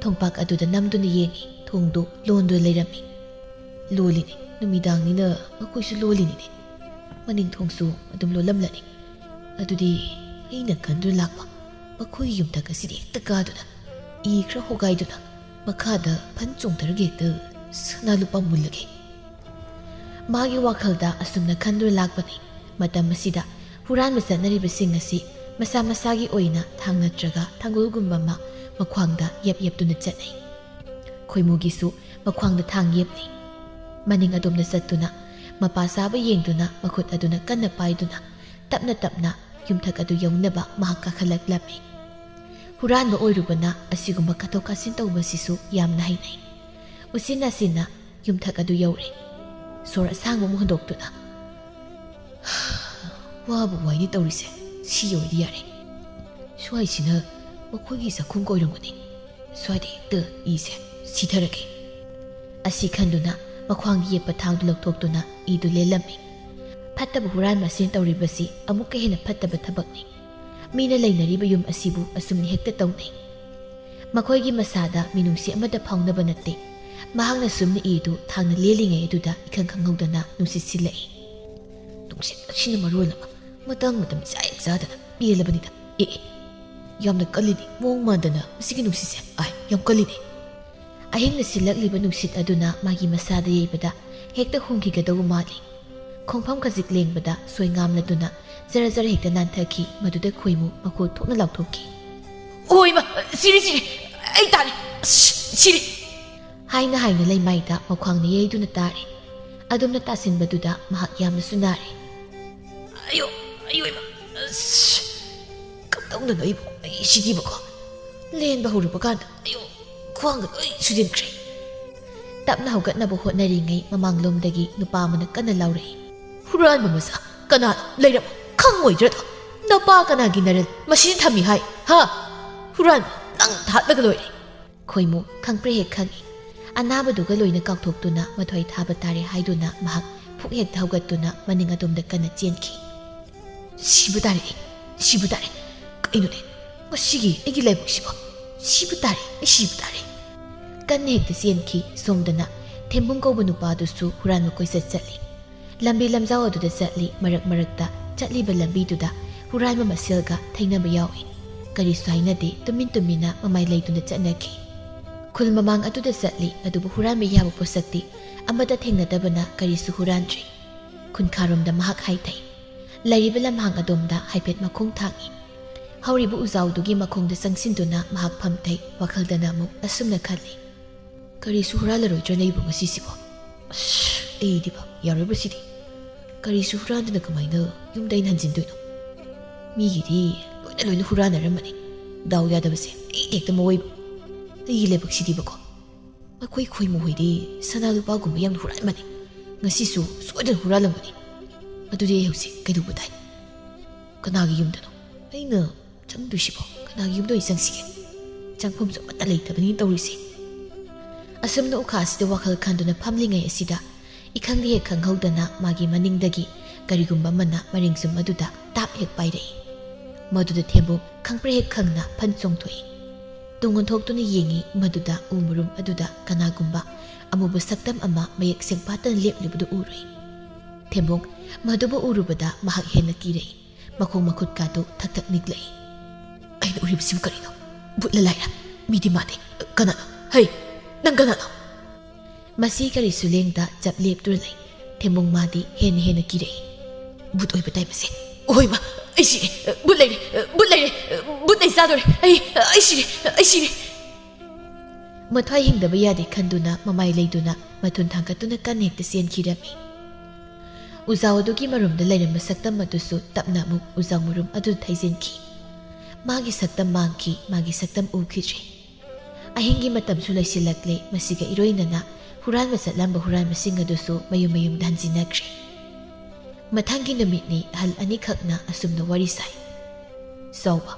ꯊꯣꯡꯄꯥꯛ ꯑꯗꯨꯗ ꯅꯝꯗꯨꯅ ꯌꯦꯡꯉꯤ꯫ ꯊꯣꯡꯗꯨ ꯂꯣꯟꯗꯨꯅ ꯂꯩꯔꯝꯃꯤ꯫ ꯂꯣꯜꯂꯤꯅꯤ, ꯅꯨꯃꯤꯗꯥꯡꯅꯤꯅ ꯃꯈꯣꯏꯁꯨ ꯂꯣꯜꯂꯤꯅꯤꯅꯦ꯫ ꯃꯅꯤꯡ ꯊꯣꯡꯁꯨ ꯑꯗꯨꯝ ꯂꯣꯜꯂꯝꯂꯅꯤ꯫ ꯑꯗꯨꯗꯤ ꯑꯩꯅ ꯈꯟꯗꯨꯅ ꯂꯥꯛꯄ ꯃꯈꯣꯏꯒꯤ ꯌꯨꯝꯊꯛ ꯑꯁꯤꯗꯤ ꯍꯦꯛꯇ ꯀꯥꯗꯨꯅ, ꯏ ꯈꯔ ꯍꯣꯒꯥꯏꯗꯨꯅ, ꯃꯈꯥꯗ ꯐꯟ ꯆꯣꯡꯊꯔꯒ ꯍꯦꯛꯇ ꯁꯅꯥ ꯂꯨꯄꯥ ꯃꯨꯜꯂꯒꯦ꯫ ꯃꯥꯒꯤ ꯋꯥꯈꯜꯗ ꯑꯁꯨꯝꯅ ꯈꯟꯗꯨꯅ ꯂꯥꯛꯄꯅꯤ꯫ ꯃꯇꯝ ꯑꯁꯤꯗ ꯍꯨꯔꯥꯟꯕ ꯆꯠꯅꯔꯤꯕꯁꯤꯡ ꯑꯁꯤ ꯃꯁꯥ ꯃꯁꯥꯒꯤ ꯑꯣꯏꯅ ꯊꯥꯡ ꯅꯠꯇ꯭ꯔꯒ ꯊꯥꯡꯒꯣꯜꯒꯨꯝꯕ ꯑꯃ ꯃꯈ꯭ꯋꯥꯡꯗ ꯌꯦꯞ ꯌꯦꯞꯇꯨꯅ ꯆꯠꯅꯩ꯫ ꯈꯣꯏꯃꯨꯒꯤꯁꯨ ꯃꯈ꯭ꯋꯥꯡꯗ ꯊꯥꯡ ꯌꯦꯞꯂꯤ꯫ ꯃꯅꯤꯡ ꯑꯗꯣꯝꯗ ꯆꯠꯇꯨꯅ, ꯃꯄꯥ ꯆꯥꯕ ꯌꯦꯡꯗꯨꯅ, ꯃꯈꯨꯠ ꯑꯗꯨꯅ ꯀꯟꯅ ꯄꯥꯏꯗꯨꯅ, ꯇꯞꯅ ꯇꯞꯅ ꯌꯨꯝꯊꯛ ꯑꯗꯨ ꯌꯧꯅꯕ ꯃꯍꯥꯛ ꯀꯥꯈꯠꯂꯛꯂꯝꯃꯤ꯫ ꯍꯨꯔꯥꯟꯕ ꯑꯣꯏꯔꯨꯕꯅ ꯑꯁꯤꯒꯨꯝꯕ ꯀꯥꯊꯣꯛ ꯀꯥꯁꯤꯟ ꯇꯧꯕꯁꯤꯁꯨ ꯌꯥꯝꯅ ꯍꯩꯅꯩ꯫ ꯎꯆꯤꯟ ꯅꯥꯆꯤꯟꯅ ꯌꯨꯝꯊꯛ ꯑꯗꯨ ꯌꯧꯔꯦ꯫ ꯁꯣꯔ ꯑꯁꯥꯡꯕ ꯑꯃ ꯍꯣꯟꯗꯣꯛꯇꯨꯅ, "ꯋꯥꯕꯨ ꯋꯥꯏꯅꯦ ꯇꯧꯔꯤꯁꯦ, ꯁꯤ ꯌꯧꯔꯗꯤ ꯌꯥꯔꯦ꯫ ꯁ꯭ꯋꯥꯏꯁꯤꯅ ꯃꯈꯣꯏꯒꯤ ꯆꯥꯛꯈꯨꯝ ꯑꯣꯏꯔꯝꯒꯅꯤ꯫ ꯁ꯭ꯋꯥꯏꯗ ꯍꯦꯛꯇ ꯏꯁꯦ ꯁꯤꯊꯔꯒꯦ"꯫ ꯑꯁꯤ ꯈꯟꯗꯨꯅ ꯃꯈ꯭ꯋꯥꯡꯒꯤ ꯌꯦꯞꯄ ꯊꯥꯡꯗꯨ ꯂꯧꯊꯣꯛꯇꯨꯅ ꯏꯗꯨ ꯂꯦꯜꯂꯝꯃꯤ꯫ ꯐꯠꯇꯕ ꯍꯨꯔꯥꯟꯕ ꯑꯁꯤꯅ ꯇꯧꯔꯤꯕꯁꯤ ꯑꯃꯨꯛꯀ ꯍꯦꯟꯅ ꯐꯠꯇꯕ ꯊꯕꯛꯅꯤ꯫ ꯃꯤꯅ ꯂꯩꯅꯔꯤꯕ ꯌꯨꯝ ꯑꯁꯤꯕꯨ ꯑꯁꯨꯝꯅ ꯍꯦꯛꯇ ꯇꯧꯅꯩ꯫ ꯃꯈꯣꯏꯒꯤ ꯃꯁꯥꯗ ꯃꯤꯅꯨꯡꯁꯤ ꯑꯃꯠꯇ ꯐꯥꯎꯅꯕ ꯅꯠꯇꯦ꯫ ꯃꯍꯥꯛꯅ ꯁꯨꯝꯅ ꯏꯗꯨ ꯊꯥꯡꯅ ꯂꯦꯜꯂꯤꯉꯩ ꯑꯗꯨꯗ ꯏꯈꯪ ꯈꯪꯍꯧꯗꯅ ꯅꯨꯡꯁꯤꯠ ꯁꯤꯜꯂꯛꯏ꯫ ꯅꯨꯡꯁꯤꯠ ꯑꯁꯤꯅ ꯃꯔꯣꯜ ꯑꯃ ꯃꯇꯥꯡ ꯃꯇꯝ ꯏꯆꯥ ꯍꯦꯛ ꯆꯥꯗꯅ ꯄꯦꯜꯂꯕꯅꯤꯗ꯫ ꯑꯦ, ꯑꯦ, ꯌꯥꯝꯅ ꯀꯜꯂꯤꯅꯤ꯫ ꯃꯑꯣꯡ ꯃꯥꯟꯗꯅ ꯃꯁꯤꯒꯤ ꯅꯨꯡꯁꯤꯠꯁꯦ, ꯑꯥꯏ, ꯌꯥꯝ ꯀꯜꯂꯤꯅꯤ꯫ ꯑꯍꯤꯡꯗ ꯁꯤꯜꯂꯛꯂꯤꯕ ꯅꯨꯡꯁꯤꯠ ꯑꯗꯨꯅ ꯃꯥꯒꯤ ꯃꯁꯥꯗ ꯌꯩꯕꯗ ꯍꯦꯛꯇ ꯍꯨꯝꯈꯤꯒꯗꯧꯕ ꯃꯥꯜꯂꯤ꯫ ꯈꯣꯡꯐꯝ ꯈꯖꯤꯛ ꯂꯦꯡꯕꯗ ꯁꯣꯏꯉꯥꯝꯂꯗꯨꯅ ꯖꯔ ꯖꯔ ꯍꯦꯛꯇ ꯅꯥꯟꯊꯈꯤ꯫ ꯃꯗꯨꯗ ꯈꯣꯏꯃꯨ ꯃꯈꯣꯜ ꯊꯣꯛꯅ ꯂꯥꯎꯊꯣꯛꯈꯤ꯫ "ꯑꯣꯏꯃ, ꯁꯤꯔꯦ, ꯁꯤꯔꯦ! ꯑꯩ ꯇꯥꯔꯦ! ꯑꯁ, ꯁꯤꯔꯦ!" ꯍꯥꯏꯅ ꯍꯥꯏꯅ ꯂꯩꯃꯥꯏꯗ ꯃꯈ꯭ꯋꯥꯡꯅ ꯌꯩꯗꯨꯅ ꯇꯥꯔꯦ꯫ ꯑꯗꯨꯝꯅ ꯇꯥꯁꯤꯟꯕꯗꯨꯗ ꯃꯍꯥꯛ ꯌꯥꯝꯅꯁꯨ ꯅꯥꯔꯦ꯫ "ꯑꯌꯣ, ꯑꯌꯣ ꯏꯃꯥ, ꯑꯁ, ꯀꯝꯗꯧꯅꯅꯣ ꯑꯩꯕꯨ? ꯑꯩ ꯁꯤꯗꯤꯕꯀꯣ꯫ ꯂꯦꯟꯕ ꯍꯧꯔꯨꯕ ꯀꯥꯟꯗ, ꯑꯌꯣ, ꯈ꯭ꯋꯥꯡꯒ ꯂꯣꯏ ꯁꯨꯖꯤꯟꯈ꯭ꯔꯦ"꯫ ꯇꯞꯅ ꯍꯧꯒꯠꯅꯕ ꯍꯣꯠꯅꯔꯤꯉꯩ ꯃꯃꯥꯡꯂꯣꯝꯗꯒꯤ ꯅꯨꯄꯥ ꯑꯃꯅ ꯀꯟꯅ ꯂꯥꯎꯔꯛꯏ꯫ "ꯍꯨꯔꯥꯟꯕ ꯃꯆꯥ, ꯀꯅꯥꯅꯣ? ꯂꯩꯔꯝꯃꯣ, ꯈꯪꯉꯣꯏꯗ꯭ꯔꯗꯣ? ꯅꯄꯥ ꯀꯅꯥꯒꯤ ꯅꯔꯜ ꯃꯁꯤꯗ ꯊꯝꯃꯤ ꯍꯥꯏ, ꯍꯥ? ꯍꯨꯔꯥꯟꯕ ꯅꯪ ꯊꯥꯠꯂꯒ ꯂꯣꯏꯔꯦ"꯫ ꯈꯣꯏꯃꯨ ꯈꯪꯄ꯭ꯔꯦꯛ ꯍꯦꯛ ꯈꯪꯏ꯫ ꯑꯅꯥꯕꯗꯨꯒ ꯂꯣꯏꯅ ꯀꯥꯎꯊꯣꯛꯇꯨꯅ ꯃꯊ꯭ꯋꯥꯏ ꯊꯥꯕ ꯇꯥꯔꯦ ꯍꯥꯏꯗꯨꯅ ꯃꯍꯥꯛ ꯐꯨꯛ ꯍꯦꯛꯇ ꯍꯧꯒꯠꯇꯨꯅ ꯃꯅꯤꯡ ꯑꯗꯣꯝꯗ ꯀꯟꯅ ꯆꯦꯟꯈꯤ꯫ "ꯁꯤꯕ ꯇꯥꯔꯦ ꯑꯩ, ꯁꯤꯕ ꯇꯥꯔꯦ꯫ ꯀꯩꯅꯣꯅꯦ, ꯃꯁꯤꯒꯤ ꯑꯩꯒꯤ ꯂꯥꯏꯕꯛꯁꯤꯕꯣ? ꯁꯤꯕ ꯇꯥꯔꯦ ꯑꯩ, ꯁꯤꯕ ꯇꯥꯔꯦ"꯫ ꯀꯟꯅ ꯍꯦꯛꯇ ꯆꯦꯟꯈꯤ꯫ ꯁꯣꯝꯗꯅ ꯊꯦꯝꯕꯨꯡ ꯀꯧꯕ ꯅꯨꯄꯥꯗꯨꯁꯨ ꯍꯨꯔꯥꯟꯕ ꯀꯣꯏꯆꯠ ꯆꯠꯂꯤ꯫ ꯂꯝꯕꯤ ꯂꯝꯖꯥꯎ ꯑꯗꯨꯗ ꯆꯠꯂꯤ꯫ ꯃꯔꯛ ꯃꯔꯛꯇ ꯆꯠꯂꯤꯕ ꯂꯝꯕꯤꯗꯨꯗ ꯍꯨꯔꯥꯟꯕ ꯃꯁꯦꯜꯒ ꯊꯩꯅꯕ ꯌꯥꯎꯏ꯫ ꯀꯔꯤꯁꯨ ꯍꯥꯏꯅꯗꯦ, ꯇꯨꯃꯤꯟ ꯇꯨꯃꯤꯟꯅ ꯃꯃꯥꯏ ꯂꯩꯗꯨꯅ ꯆꯠꯅꯈꯤ꯫ ꯈꯨꯜ ꯃꯃꯥꯡ ꯑꯗꯨꯗ ꯆꯠꯂꯤ, ꯑꯗꯨꯕꯨ ꯍꯨꯔꯥꯟꯕ ꯌꯥꯕ ꯄꯣꯠꯁꯛꯇꯤ ꯑꯃꯠꯇ ꯊꯦꯡꯅꯗꯕꯅ ꯀꯔꯤꯁꯨ ꯍꯨꯔꯥꯟꯗ꯭ꯔꯤ꯫ ꯈꯨꯟꯈꯥꯔꯣꯝꯗ ꯃꯍꯥꯛ ꯍꯥꯏꯊꯩ꯫ ꯂꯩꯔꯤꯕ ꯂꯝꯍꯥꯡ ꯑꯗꯣꯝꯗ ꯍꯥꯏꯐꯦꯠ ꯃꯈꯣꯡ ꯊꯥꯡꯏ꯫ ꯍꯧꯔꯤꯕ ꯎꯖꯥꯎꯗꯨꯒꯤ ꯃꯈꯣꯡꯗ ꯆꯪꯁꯤꯟꯗꯨꯅ ꯃꯍꯥꯛ ꯐꯝꯊꯩ꯫ ꯋꯥꯈꯜꯗꯅ ꯑꯃꯨꯛ ꯑꯁꯨꯝꯅ ꯈꯜꯂꯤ꯫ "ꯀꯔꯤꯁꯨ ꯍꯨꯔꯥꯜꯂꯔꯣꯏꯗ꯭ꯔꯅꯦ ꯑꯩꯕꯨ ꯉꯁꯤꯁꯤꯕꯣ? ꯑꯁ, ꯑꯩꯗꯤꯕ ꯌꯥꯔꯣꯏꯕꯨ ꯁꯤꯗꯤ꯫ ꯀꯔꯤꯁꯨ ꯍꯨꯔꯥꯟꯗꯅ ꯀꯃꯥꯏꯅ ꯌꯨꯝꯗ ꯑꯩꯅ ꯍꯟꯖꯤꯟꯗꯣꯏꯅꯣ? ꯃꯤꯒꯤꯗꯤ ꯂꯣꯏꯅ ꯂꯣꯏꯅ ꯍꯨꯔꯥꯟꯅꯔꯝꯃꯅꯤ꯫ ꯗꯥꯎ ꯌꯥꯗꯕꯁꯦ ꯑꯩꯗꯤ ꯍꯦꯛꯇ ꯃꯑꯣꯏꯕ꯫ ꯑꯩꯒꯤ ꯂꯥꯏꯕꯛꯁꯤꯗꯤꯕꯀꯣ, ꯑꯩꯈꯣꯏ ꯈꯣꯏꯃꯨ ꯍꯣꯏꯗꯤ ꯁꯅꯥ ꯂꯨꯄꯥꯒꯨꯝꯕ ꯌꯥꯝꯅ ꯍꯨꯔꯥꯟꯕꯅꯤ꯫ ꯉꯁꯤꯁꯨ ꯁꯣꯏꯗꯅ ꯍꯨꯔꯥꯜꯂꯝꯒꯅꯤ꯫ ꯑꯗꯨꯗꯤ ꯑꯩ ꯍꯧꯖꯤꯛ ꯀꯩꯗꯧꯕ ꯇꯥꯏ? ꯀꯅꯥꯒꯤ ꯌꯨꯝꯗꯅꯣ ꯑꯩꯅ ꯆꯪꯗꯣꯏꯁꯤꯕꯣ? ꯀꯅꯥꯒꯤ ꯌꯨꯝꯗ ꯑꯣꯏꯅ ꯆꯪꯁꯤꯒꯦ? ꯆꯪꯐꯝꯁꯨ ꯑꯃꯠꯇ ꯂꯩꯇꯕꯅꯤ ꯇꯧꯔꯤꯁꯦ"꯫ ꯑꯁꯨꯝꯅ ꯎꯈꯥ ꯑꯁꯤꯗ ꯋꯥꯈꯜ ꯈꯟꯗꯨꯅ ꯐꯝꯂꯤꯉꯩ ꯑꯁꯤꯗ ꯏꯈꯪꯗꯤ ꯍꯦꯛ ꯈꯪꯍꯧꯗꯅ ꯃꯥꯒꯤ ꯃꯅꯤꯡꯗꯒꯤ ꯀꯔꯤꯒꯨꯝꯕ ꯑꯃꯅ ꯃꯔꯤꯡ ꯆꯨꯝ ꯑꯗꯨꯗ ꯇꯥꯞ ꯍꯦꯛ ꯄꯥꯏꯔꯛꯏ꯫ ꯃꯗꯨꯗ ꯊꯦꯝꯕꯨꯡ ꯈꯪꯄ꯭ꯔꯦꯛ ꯍꯦꯛ ꯈꯪꯅ ꯐꯟ ꯆꯣꯡꯊꯣꯛꯏ꯫ ꯇꯨꯡ ꯑꯣꯟꯊꯣꯛꯇꯨꯅ ꯌꯦꯡꯏ, ꯃꯗꯨꯗ ꯎ ꯃꯔꯨꯝ ꯑꯗꯨꯗ ꯀꯅꯥꯒꯨꯝꯕ ꯑꯃꯨꯕ ꯁꯛꯇꯝ ꯑꯃ ꯃꯌꯦꯛ ꯁꯦꯡꯄꯥꯠꯇꯅ ꯂꯦꯞꯂꯤꯕꯗꯨ ꯎꯔꯨꯏ꯫ ꯊꯦꯝꯕꯨꯡ ꯃꯗꯨꯕꯨ ꯎꯔꯨꯕꯗ ꯃꯍꯥꯛ ꯍꯦꯟꯅ ꯀꯤꯔꯛꯏ꯫ ꯃꯈꯣꯡ ꯃꯈꯨꯠꯀꯥꯗꯨ ꯊꯛ ꯊꯛ ꯅꯤꯛꯂꯛꯏ꯫ "ꯑꯩꯅ ꯎꯔꯤꯕꯁꯤꯕꯨ ꯀꯔꯤꯅꯣ? ꯚꯨꯠꯂ ꯂꯥꯏꯔ? ꯃꯤꯗꯤ ꯃꯥꯟꯗꯦ꯫ ꯀꯅꯥꯅꯣ? ꯍꯩ, ꯅꯪ ꯀꯅꯥꯅꯣ?" ꯃꯁꯤ ꯀꯔꯤꯁꯨ ꯂꯦꯡꯗ ꯆꯞ ꯂꯦꯞꯇꯨꯅ ꯂꯩ꯫ ꯊꯦꯝꯕꯨꯡ ꯃꯥꯗꯤ ꯍꯦꯟꯅ ꯍꯦꯟꯅ ꯀꯤꯔꯛꯏ꯫ "ꯚꯨꯠ ꯑꯣꯏꯕ ꯇꯥꯏ ꯃꯁꯦ꯫ ꯑꯣꯏꯃ, ꯑꯩ ꯁꯤꯔꯦ꯫ ꯚꯨꯠ ꯂꯩꯔꯦ꯫ ꯚꯨꯠ ꯂꯩꯔꯦ꯫ ꯚꯨꯠ ꯂꯩ ꯆꯥꯗꯣꯔꯦ꯫ ꯑꯩ, ꯑꯩ ꯁꯤꯔꯦ꯫ ꯑꯩ ꯁꯤꯔꯦ"꯫ ꯃꯊ꯭ꯋꯥꯏ ꯍꯤꯡꯗꯕ ꯌꯥꯗꯦ ꯈꯟꯗꯨꯅ ꯃꯃꯥꯏ ꯂꯩꯗꯨꯅ ꯃꯊꯨꯟ ꯊꯥꯡꯒꯠꯇꯨꯅ ꯀꯟꯅ ꯍꯦꯛꯇ ꯆꯦꯟꯈꯤꯔꯝꯃꯤ꯫ ꯎꯖꯥꯎ ꯑꯗꯨꯒꯤ ꯃꯔꯨꯝꯗ ꯂꯩꯔꯝꯕ ꯁꯛꯇꯝ ꯑꯗꯨꯁꯨ ꯇꯞꯅ ꯑꯃꯨꯛ ꯎꯖꯥꯎ ꯃꯔꯨꯝ ꯑꯗꯨꯗ ꯊꯩꯖꯤꯟꯈꯤ꯫ ꯃꯥꯒꯤ ꯁꯛꯇꯝ ꯃꯥꯡꯈꯤ, ꯃꯥꯒꯤ ꯁꯛꯇꯝ ꯎꯈꯤꯗ꯭ꯔꯦ꯫ ꯑꯍꯤꯡꯒꯤ ꯃꯇꯝꯁꯨ ꯂꯩꯁꯤꯜꯂꯛꯂꯦ꯫ ꯃꯁꯤꯒ ꯏꯔꯣꯏꯅꯅ ꯍꯨꯔꯥꯟꯕ ꯆꯠꯂꯝꯕ ꯍꯨꯔꯥꯟꯕꯁꯤꯡ ꯑꯗꯨꯁꯨ ꯃꯌꯨꯝ ꯃꯌꯨꯝꯗ ꯍꯟꯖꯤꯟꯅꯈ꯭ꯔꯦ꯫ ꯃꯊꯪꯒꯤ ꯅꯨꯃꯤꯠꯅꯤ꯫ ꯑꯍꯜ ꯑꯅꯤꯈꯛꯅ ꯑꯁꯨꯝꯅ ꯋꯥꯔꯤ ꯁꯥꯏ꯫ "ꯆꯥꯎꯕ,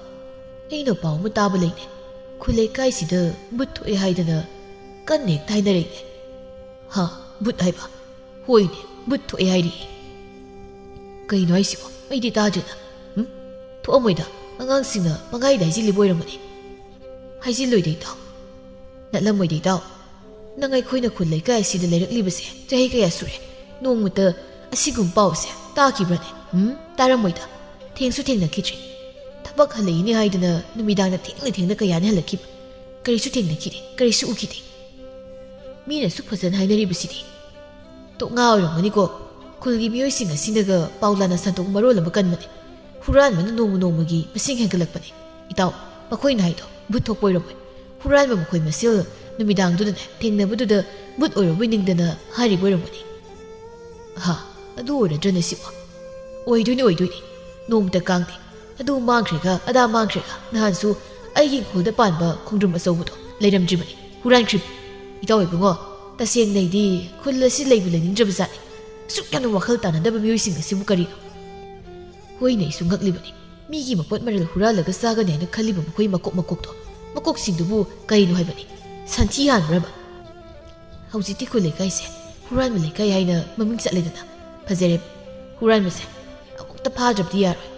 ꯑꯩꯅ ꯄꯥꯎ ꯑꯃ ꯇꯥꯕ ꯂꯩꯅꯦ꯫ ꯈꯨꯜ ꯂꯩꯀꯥꯏꯁꯤꯗ ꯕꯨꯠ ꯊꯣꯛꯑꯦ ꯍꯥꯏꯗꯅ ꯀꯟꯅ ꯍꯦꯛꯇ ꯍꯥꯏꯅꯔꯛꯏꯅꯦ꯫" "ꯍꯥ? ꯕꯨꯠ ꯍꯥꯏꯕ?" "ꯍꯣꯏꯅꯦ, ꯕꯨꯠ ꯊꯣꯛꯑꯦ ꯍꯥꯏꯔꯤꯌꯦ꯫" "ꯀꯩꯅꯣ ꯍꯥꯏꯁꯤꯕꯣ? ꯑꯩꯗꯤ ꯇꯥꯗ꯭ꯔꯤꯗ꯫ ꯎꯝ? ꯊꯣꯛꯑꯝꯃꯣꯏꯗ꯫ ꯑꯉꯥꯡꯁꯤꯡꯅ ꯄꯪꯍꯥꯏꯗ ꯍꯥꯏꯖꯤꯜꯂꯤꯕ ꯑꯣꯏꯔꯝꯒꯅꯤ꯫" "ꯍꯥꯏꯖꯤꯜꯂꯣꯏꯗ ꯏꯇꯥꯎ, ꯅꯠꯂꯝꯃꯣꯏꯗ ꯏꯇꯥꯎ꯫ ꯅꯪ ꯑꯩꯈꯣꯏꯅ ꯈꯨꯜ ꯂꯩꯀꯥꯏ ꯑꯁꯤꯗ ꯂꯩꯔꯛꯂꯤꯕꯁꯦ ꯆꯍꯤ ꯀꯌꯥ ꯁꯨꯔꯦ? ꯅꯣꯡꯃꯇ ꯑꯁꯤꯒꯨꯝꯕ ꯄꯥꯎꯁꯦ ꯇꯥꯈꯤꯕ꯭ꯔꯅꯦ? ꯎꯝ? ꯇꯥꯔꯝꯃꯣꯏꯗ꯫ ꯊꯦꯡꯁꯨ ꯊꯦꯡꯅꯈꯤꯗ꯭ꯔꯦ꯫ ꯊꯕꯛ ꯍꯜꯂꯛꯏꯅꯦ ꯍꯥꯏꯗꯅ ꯅꯨꯃꯤꯗꯥꯡꯗ ꯊꯦꯡꯅ ꯊꯦꯡꯅ ꯀꯌꯥꯅꯤ ꯍꯜꯂꯛꯈꯤꯕ? ꯀꯔꯤꯁꯨ ꯊꯦꯡꯅꯈꯤꯗꯦ, ꯀꯔꯤꯁꯨ ꯎꯈꯤꯗꯦ꯫" "ꯃꯤꯅꯁꯨ ꯐꯖꯅ ꯍꯥꯏꯅꯔꯤꯕꯁꯤꯗꯤ꯫" "ꯇꯣꯛ ꯉꯥ ꯑꯣꯏꯔꯝꯒꯅꯤꯀꯣ꯫ ꯈꯨꯜꯒꯤ ꯃꯤꯑꯣꯏꯁꯤꯡ ꯑꯁꯤꯅꯒ ꯄꯥꯎ ꯂꯥꯟꯅ ꯁꯟꯗꯣꯛ ꯃꯔꯣꯜ ꯑꯃ ꯀꯟꯕꯅꯦ꯫ ꯍꯨꯔꯥꯟꯕꯅ ꯅꯣꯡꯃ ꯅꯣꯡꯃꯒꯤ ꯃꯁꯤꯡ ꯍꯦꯟꯒꯠꯂꯛꯄꯅꯦ꯫ ꯏꯇꯥꯎ, ꯃꯈꯣꯏꯅ ꯍꯥꯏꯗꯣ ꯕꯨꯠ ꯊꯣꯛꯄ ꯑꯣꯏꯔꯝꯃꯣꯏ꯫ ꯍꯨꯔꯥꯟꯕ ꯃꯈꯣꯏ ꯃꯁꯦꯜ ꯅꯨꯃꯤꯗꯥꯡꯗꯨꯗꯅꯦ ꯊꯦꯡꯅꯕꯗꯨꯗ ꯕꯨꯠ ꯑꯣꯏꯔꯕꯣꯏ ꯅꯤꯡꯗꯅ ꯍꯥꯏꯔꯤꯕ ꯑꯣꯏꯔꯝꯒꯅꯤ꯫" "ꯍꯥ? ꯑꯗꯨ ꯑꯣꯏꯔꯗ꯭ꯔꯅꯦ ꯁꯤꯕꯣ?" "ꯑꯣꯏꯗꯣꯏꯅꯤ, ꯑꯣꯏꯗꯣꯏꯅꯤ꯫ ꯅꯣꯡꯃꯇ ꯀꯥꯡꯗꯦ꯫ ꯑꯗꯨ ꯃꯥꯡꯈ꯭ꯔꯦꯒ ꯑꯗꯥ ꯃꯥꯡꯈ꯭ꯔꯦꯒ ꯅꯍꯥꯟꯁꯨ ꯑꯩꯒꯤ ꯏꯪꯈꯣꯜꯗ ꯄꯥꯟꯕ ꯈꯣꯡꯗ꯭ꯔꯨꯝ ꯑꯆꯧꯕꯗꯣ ꯂꯩꯔꯝꯗ꯭ꯔꯤꯕꯅꯤ, ꯍꯨꯔꯥꯟꯈ꯭ꯔꯤꯕꯅꯤ꯫" "ꯏꯇꯥꯎ ꯏꯕꯨꯡꯉꯣ, ꯇꯁꯦꯡꯅ ꯑꯩꯗꯤ ꯈꯨꯜ ꯑꯁꯤ ꯂꯩꯕꯨ ꯂꯩꯅꯤꯡꯗ꯭ꯔꯕ ꯖꯥꯠꯅꯤ꯫ ꯑꯁꯨꯛ ꯌꯥꯝꯅ ꯋꯥꯈꯜ ꯇꯥꯅꯗꯕ ꯃꯤꯑꯣꯏꯁꯤꯡ ꯑꯁꯤꯕꯨ ꯀꯔꯤꯅꯣ?" "ꯍꯣꯏꯅꯦ, ꯑꯩꯁꯨ ꯉꯛꯂꯤꯕꯅꯤ꯫ ꯃꯤꯒꯤ ꯃꯄꯣꯠ ꯃꯔꯜ ꯍꯨꯔꯥꯜꯂꯒ ꯆꯥꯒꯅꯤ ꯍꯥꯏꯅ ꯈꯜꯂꯤꯕ ꯃꯈꯣꯏ ꯃꯀꯣꯛ ꯃꯀꯣꯛꯇꯣ, ꯃꯀꯣꯛꯁꯤꯡꯗꯨꯕꯨ ꯀꯔꯤꯅꯣ ꯍꯥꯏꯕꯅꯤ? ꯁꯟꯊꯤ ꯍꯥꯟꯕ꯭ꯔꯕ?" "ꯍꯧꯖꯤꯛꯇꯤ ꯈꯨꯜ ꯂꯩꯀꯥꯏꯁꯦ ꯍꯨꯔꯥꯟꯕ ꯂꯩꯀꯥꯏ ꯍꯥꯏꯅ ꯃꯃꯤꯡ ꯆꯠꯂꯦꯗꯅ꯫ ꯐꯖꯔꯦ, ꯍꯨꯔꯥꯟꯕꯁꯦ ꯑꯃꯨꯛꯇ ꯐꯥꯗ꯭ꯔꯕꯗꯤ ꯌꯥꯔꯣꯏ꯫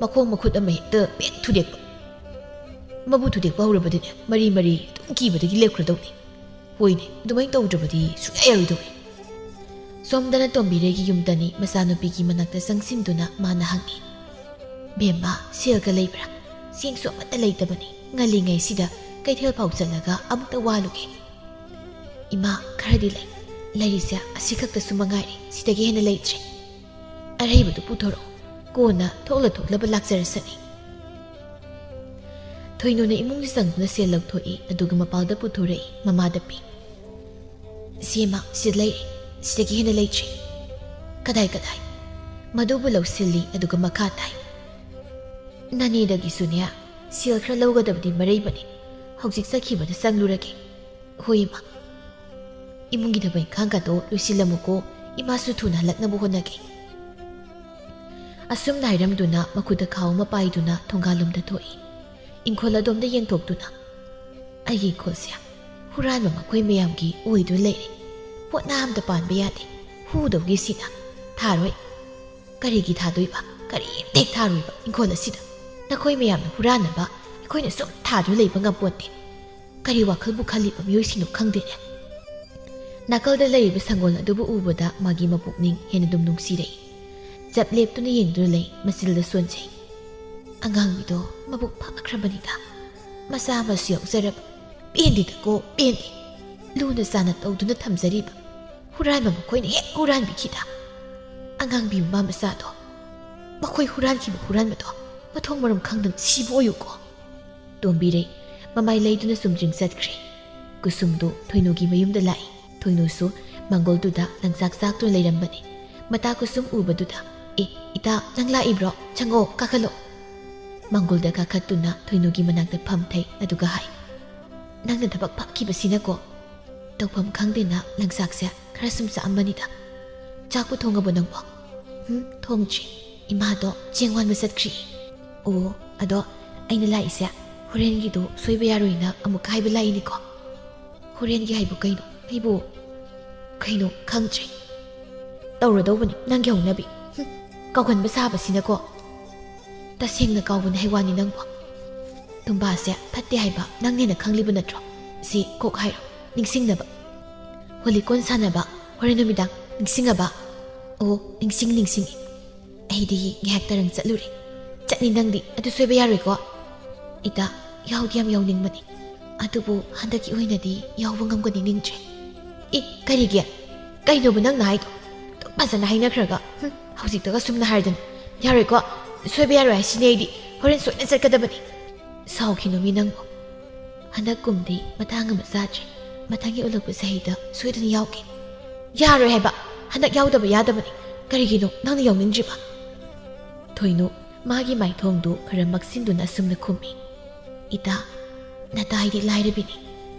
ꯃꯈꯣꯡ ꯃꯈꯨꯠ ꯑꯃ ꯍꯦꯛꯇ ꯄꯦꯛ ꯊꯨꯗꯦꯛꯄ꯫ ꯃꯕꯨ ꯊꯨꯗꯦꯛꯄ ꯍꯧꯔꯕꯗꯤꯅꯦ, ꯃꯔꯤ ꯃꯔꯤ ꯑꯗꯨꯝ ꯀꯤꯕꯗꯒꯤ ꯂꯦꯞꯈ꯭ꯔꯗꯧꯅꯤ꯫ ꯍꯣꯏꯅꯦ, ꯑꯗꯨꯃꯥꯏꯅ ꯇꯧꯗ꯭ꯔꯕꯗꯤ ꯁꯨꯡꯌꯥ ꯌꯥꯔꯣꯏꯗꯧꯅꯤ꯫" ꯁꯣꯝꯗꯅ ꯇꯣꯝꯕꯤꯔꯩꯒꯤ ꯌꯨꯝꯗꯅꯤ꯫ ꯃꯆꯥꯅꯨꯄꯤꯒꯤ ꯃꯅꯥꯛꯇ ꯆꯪꯁꯤꯟꯗꯨꯅ ꯃꯥꯅ ꯍꯪꯉꯤ, "ꯕꯦꯝꯃ, ꯁꯦꯜꯒ ꯂꯩꯕ꯭ꯔꯥ? ꯆꯦꯡꯁꯨ ꯑꯃꯠꯇ ꯂꯩꯇꯕꯅꯤ꯫ ꯉꯜꯂꯤꯉꯩꯁꯤꯗ ꯀꯩꯊꯦꯜ ꯐꯥꯎ ꯆꯠꯂꯒ ꯑꯃꯨꯛꯇ ꯋꯥꯂꯨꯒꯦ꯫" "ꯏꯃꯥ, ꯈꯔꯗꯤ ꯂꯩ꯫ ꯂꯩꯔꯤꯁꯦ ꯑꯁꯤꯈꯛꯇꯁꯨ ꯃꯉꯥꯏꯔꯦ꯫ ꯁꯤꯗꯒꯤ ꯍꯦꯟꯅ ꯂꯩꯇ꯭ꯔꯦ꯫ ꯑꯔꯩꯕꯗꯨ ꯄꯨꯊꯣꯔꯛꯑꯣ꯫ ꯀꯣꯟꯅ ꯊꯣꯛꯂ ꯊꯣꯛꯂꯕ ꯂꯥꯛꯆꯔꯁꯅꯤ꯫" ꯊꯣꯏꯅꯨꯅ ꯏꯃꯨꯡꯗ ꯆꯪꯗꯨꯅ ꯁꯦꯜ ꯂꯧꯊꯣꯛꯏ, ꯑꯗꯨꯒ ꯃꯄꯥꯜꯗ ꯄꯨꯊꯣꯔꯛꯏ, ꯃꯃꯥꯗ ꯄꯤ꯫ "ꯁꯤꯃ ꯁꯤꯗ ꯂꯩꯔꯦ, ꯁꯤꯗꯒꯤ ꯍꯦꯟꯅ ꯂꯩꯇ꯭ꯔꯦ꯫" "ꯀꯗꯥꯏ, ꯀꯗꯥꯏ?" "ꯃꯗꯨꯕꯨ ꯂꯧꯁꯤꯜꯂꯤ, ꯑꯗꯨꯒ ꯃꯈꯥ ꯇꯥꯏ꯫" "ꯅꯅꯦꯗꯒꯤꯁꯨꯅꯦ, ꯁꯦꯜ ꯈꯔ ꯂꯧꯒꯗꯕꯗꯤ ꯃꯔꯩꯕꯅꯤ꯫ ꯍꯧꯖꯤꯛ ꯆꯠꯈꯤꯕꯗ ꯆꯪꯂꯨꯔꯒꯦ꯫" "ꯍꯣꯏ, ꯏꯃꯥ꯫" "ꯏꯃꯨꯡꯒꯤ ꯊꯕꯛ ꯏꯪꯈꯥꯡꯒꯗꯣ ꯂꯣꯏꯁꯤꯜꯂꯝꯃꯨꯀꯣ, ꯏꯃꯥꯁꯨ ꯊꯨꯅ ꯍꯜꯂꯛꯅꯕ ꯍꯣꯠꯅꯒꯦ꯫" ꯑꯁꯨꯝꯅ ꯍꯥꯏꯔꯝꯗꯨꯅ ꯃꯈꯨꯠꯇ ꯈꯥꯎ ꯑꯃ ꯄꯥꯏꯗꯨꯅ ꯊꯣꯡꯒꯥꯜꯂꯣꯝꯗ ꯊꯣꯛꯏ꯫ ꯏꯪꯈꯣꯜ ꯑꯗꯣꯝꯗ ꯌꯦꯡꯊꯣꯛꯇꯨꯅ, "ꯑꯩꯒꯤ ꯏꯪꯈꯣꯜꯁꯦ ꯍꯨꯔꯥꯟꯕ ꯃꯈꯣꯏ ꯃꯌꯥꯝꯒꯤ ꯑꯣꯏꯗꯨꯅ ꯂꯩꯔꯦ꯫ ꯄꯣꯠꯅꯥ ꯑꯝꯇ ꯄꯥꯟꯕ ꯌꯥꯗꯦ꯫ ꯍꯨꯗꯧꯒꯤ ꯁꯤꯅ꯫ ꯊꯥꯔꯣꯏ꯫" "ꯀꯔꯤꯒꯤ ꯊꯥꯗꯣꯏꯕ? ꯀꯔꯤꯝꯇ ꯍꯦꯛ ꯊꯥꯔꯣꯏꯕ ꯏꯪꯈꯣꯜ ꯑꯁꯤꯗ꯫ ꯅꯈꯣꯏ ꯃꯌꯥꯝꯅ ꯍꯨꯔꯥꯟꯅꯕ ꯑꯩꯈꯣꯏꯅ ꯁꯨꯝ ꯊꯥꯗꯨꯅ ꯂꯩꯕ ꯉꯝꯄꯣꯟꯇꯦ꯫ ꯀꯔꯤ ꯋꯥꯈꯜꯕꯨ ꯈꯜꯂꯤꯕ ꯃꯤꯑꯣꯏꯁꯤꯡꯅꯣ ꯈꯪꯗꯦꯅꯦ꯫" ꯅꯥꯀꯜꯗ ꯂꯩꯔꯤꯕ ꯁꯪꯒꯣꯜ ꯑꯗꯨꯕꯨ ꯎꯕꯗ ꯃꯥꯒꯤ ꯃꯄꯨꯛꯅꯤꯡ ꯍꯦꯟꯅ ꯑꯗꯨꯝ ꯅꯨꯡꯁꯤꯔꯛꯏ꯫ ꯆꯞ ꯂꯦꯞꯇꯨꯅ ꯌꯦꯡꯗꯨꯅ ꯂꯩ, ꯃꯆꯤꯜꯗ ꯁꯣꯟꯖꯩ꯫ "ꯑꯉꯥꯡꯕꯤꯗꯣ ꯃꯕꯨꯛ ꯐꯈ꯭ꯔꯕꯅꯤꯗ꯫ ꯃꯆꯥ ꯑꯃꯁꯨ ꯌꯥꯎꯖꯔꯕ꯫ ꯄꯦꯟꯗꯦꯗꯀꯣ, ꯄꯦꯟꯗꯦ꯫ ꯂꯨꯅ ꯆꯥꯟꯅ ꯇꯧꯗꯨꯅ ꯊꯝꯖꯔꯤꯕ ꯍꯨꯔꯥꯟꯕ ꯃꯈꯣꯏꯅ ꯍꯦꯛ ꯍꯨꯔꯥꯟꯕꯤꯈꯤꯗ꯫ ꯑꯉꯥꯡꯕꯤ ꯃꯃꯥ ꯃꯆꯥꯗꯣ, ꯃꯈꯣꯏ ꯍꯨꯔꯥꯟꯈꯤꯕ ꯍꯨꯔꯥꯟꯕꯗꯣ ꯃꯊꯣꯡ ꯃꯔꯝ ꯈꯪꯗꯅ ꯁꯤꯕ ꯑꯣꯏꯌꯨꯀꯣ꯫" ꯇꯣꯝꯕꯤꯔꯩ ꯃꯃꯥꯏ ꯂꯩꯗꯨꯅ ꯆꯨꯝꯗ꯭ꯔꯤꯡ ꯆꯠꯈ꯭ꯔꯦ꯫ ꯀꯨꯁꯨꯝꯗꯨ ꯊꯣꯏꯅꯨꯒꯤ ꯃꯌꯨꯝꯗ ꯂꯥꯛꯏ꯫ ꯊꯣꯏꯅꯨꯁꯨ ꯃꯪꯒꯣꯜꯗꯨꯗ ꯂꯪꯆꯥꯛ ꯆꯥꯛꯇꯨꯅ ꯂꯩꯔꯝꯕꯅꯤ꯫ ꯃꯇꯥ ꯀꯨꯁꯨꯝ ꯎꯕꯗꯨꯗ, "ꯑꯦ, ꯏꯇꯥ, ꯅꯪ ꯂꯥꯛꯏꯕ꯭ꯔꯣ? ꯆꯪꯉꯣ, ꯀꯥꯈꯠꯂꯣ꯫" ꯃꯪꯒꯣꯜꯗ ꯀꯥꯈꯠꯇꯨꯅ ꯊꯣꯏꯅꯨꯒꯤ ꯃꯅꯥꯛꯇ ꯐꯝꯊꯩ, ꯑꯗꯨꯒ ꯍꯥꯏ, "ꯅꯪꯅ ꯊꯕꯛ ꯐꯈꯤꯕꯁꯤꯅꯀꯣ, ꯇꯧꯐꯝ ꯈꯪꯗꯦꯅ ꯂꯪꯆꯥꯛꯁꯦ ꯈꯔ ꯁꯨꯝ ꯆꯥꯛꯑꯝꯕꯅꯤꯗ꯫ ꯆꯥꯛꯄꯨ ꯊꯣꯡꯉꯕꯣ ꯅꯪꯕꯣ?" "ꯍꯨꯝ, ꯊꯣꯡꯗ꯭ꯔꯤ꯫ ꯏꯃꯥꯗꯣ ꯆꯦꯡ ꯋꯥꯟꯕ ꯆꯠꯈ꯭ꯔꯤ꯫" "ꯑꯣ, ꯑꯗꯣ ꯑꯩꯅ ꯂꯥꯛꯏꯁꯦ ꯍꯣꯔꯦꯟꯒꯤꯗꯣ ꯁꯣꯏꯕ ꯌꯥꯔꯣꯏꯅ ꯑꯃꯨꯛꯀ ꯍꯥꯏꯕ ꯂꯥꯛꯏꯅꯤꯀꯣ꯫" "ꯍꯣꯔꯦꯟꯒꯤ ꯍꯥꯏꯕꯨ ꯀꯩꯅꯣ? ꯑꯩꯕꯨ ꯀꯩꯅꯣ ꯈꯪꯗ꯭ꯔꯤ꯫ ꯇꯧꯔꯗꯧꯕꯅꯤ ꯅꯪꯒꯤ ꯍꯧꯅꯕꯤ꯫ ꯍꯨꯝ, ꯀꯥꯎꯒꯟꯕ ꯁꯥꯕꯁꯤꯅꯀꯣ꯫" "ꯇꯁꯦꯡꯅ ꯀꯥꯎꯕꯅꯤ ꯍꯥꯏ ꯋꯥꯅꯤ ꯅꯪꯕꯣ꯫ ꯇꯨꯝꯕꯥꯁꯦ ꯐꯠꯇꯦ ꯍꯥꯏꯕ ꯅꯪꯅ ꯍꯦꯟꯅ ꯈꯪꯂꯤꯕ ꯅꯠꯇ꯭ꯔꯣ? ꯁꯤ ꯀꯣꯛ ꯍꯥꯏꯔꯣ, ꯅꯤꯡꯁꯤꯡꯅꯕ꯫ ꯍꯣꯂꯤꯀꯣꯟ ꯁꯥꯟꯅꯕ ꯍꯣꯔꯦꯟ ꯅꯨꯃꯤꯗꯥꯡ ꯅꯤꯡꯁꯤꯡꯉꯕ?" "ꯑꯣ, ꯅꯤꯡꯁꯤꯡ, ꯅꯤꯡꯁꯤꯡꯉꯤ꯫ ꯑꯩꯗꯤ ꯉꯥꯏꯍꯥꯛ ꯇꯔꯪ ꯆꯠꯂꯨꯔꯦ꯫ ꯆꯠꯅꯤ ꯅꯪꯗꯤ, ꯑꯗꯨ ꯁꯣꯏꯕ ꯌꯥꯔꯣꯏꯀꯣ꯫" "ꯏꯇꯥ, ꯌꯥꯎꯗꯤ ꯌꯥꯝ ꯌꯥꯎꯅꯤꯡꯕꯅꯤ, ꯑꯗꯨꯕꯨ ꯍꯟꯗꯛꯀꯤ ꯑꯣꯏꯅꯗꯤ ꯌꯥꯎꯕ ꯉꯝꯒꯅꯤ ꯅꯤꯡꯗ꯭ꯔꯦ꯫" "ꯑꯦ, ꯀꯔꯤꯒꯤ? ꯀꯩꯅꯣꯕ ꯅꯪꯅ ꯍꯥꯏꯗꯣ? ꯑꯗꯨꯛ ꯐꯖꯅ ꯍꯥꯏꯅꯈ꯭ꯔꯒ, ꯍꯨꯝ, ꯍꯧꯖꯤꯛꯇꯒ ꯁꯨꯝꯅ ꯍꯥꯏꯔꯗꯅ꯫ ꯌꯥꯔꯣꯏꯀꯣ, ꯁꯣꯏꯕ ꯌꯥꯔꯣꯏ ꯍꯥꯏꯁꯤꯅꯦ ꯑꯩꯗꯤ꯫ ꯍꯣꯔꯦꯟ ꯁꯣꯏꯅ ꯆꯠꯀꯗꯕꯅꯤ꯫" ꯁꯥꯎꯈꯤꯅꯨꯃꯤ ꯅꯪꯕꯨ꯫ ꯍꯟꯗꯛ ꯀꯨꯝꯗꯤ ꯃꯇꯥꯡ ꯑꯃ ꯆꯥꯗ꯭ꯔꯦ꯫ ꯃꯊꯪꯒꯤ ꯑꯣꯜꯂꯛꯄ ꯆꯍꯤꯗ ꯁꯣꯏꯗꯅ ꯌꯥꯎꯒꯦ꯫ ꯌꯥꯔꯣꯏ ꯍꯥꯏꯕ꯫ ꯍꯟꯗꯛ ꯌꯥꯎꯗꯕ ꯌꯥꯗꯕꯅꯤ꯫ ꯀꯔꯤꯒꯤꯅꯣ ꯅꯪꯅ ꯌꯥꯎꯅꯤꯡꯗ꯭ꯔꯤꯕ? ꯊꯣꯏꯅꯨ ꯃꯥꯒꯤ ꯃꯥꯏꯊꯣꯡꯗꯨ ꯈꯔ ꯃꯛꯁꯤꯟꯗꯨꯅ ꯑꯁꯨꯝꯅ ꯈꯨꯝꯃꯤ, "ꯏꯇꯥ, ꯅꯇꯥ ꯑꯩꯗꯤ ꯂꯥꯏꯔꯕꯤꯅꯤ꯫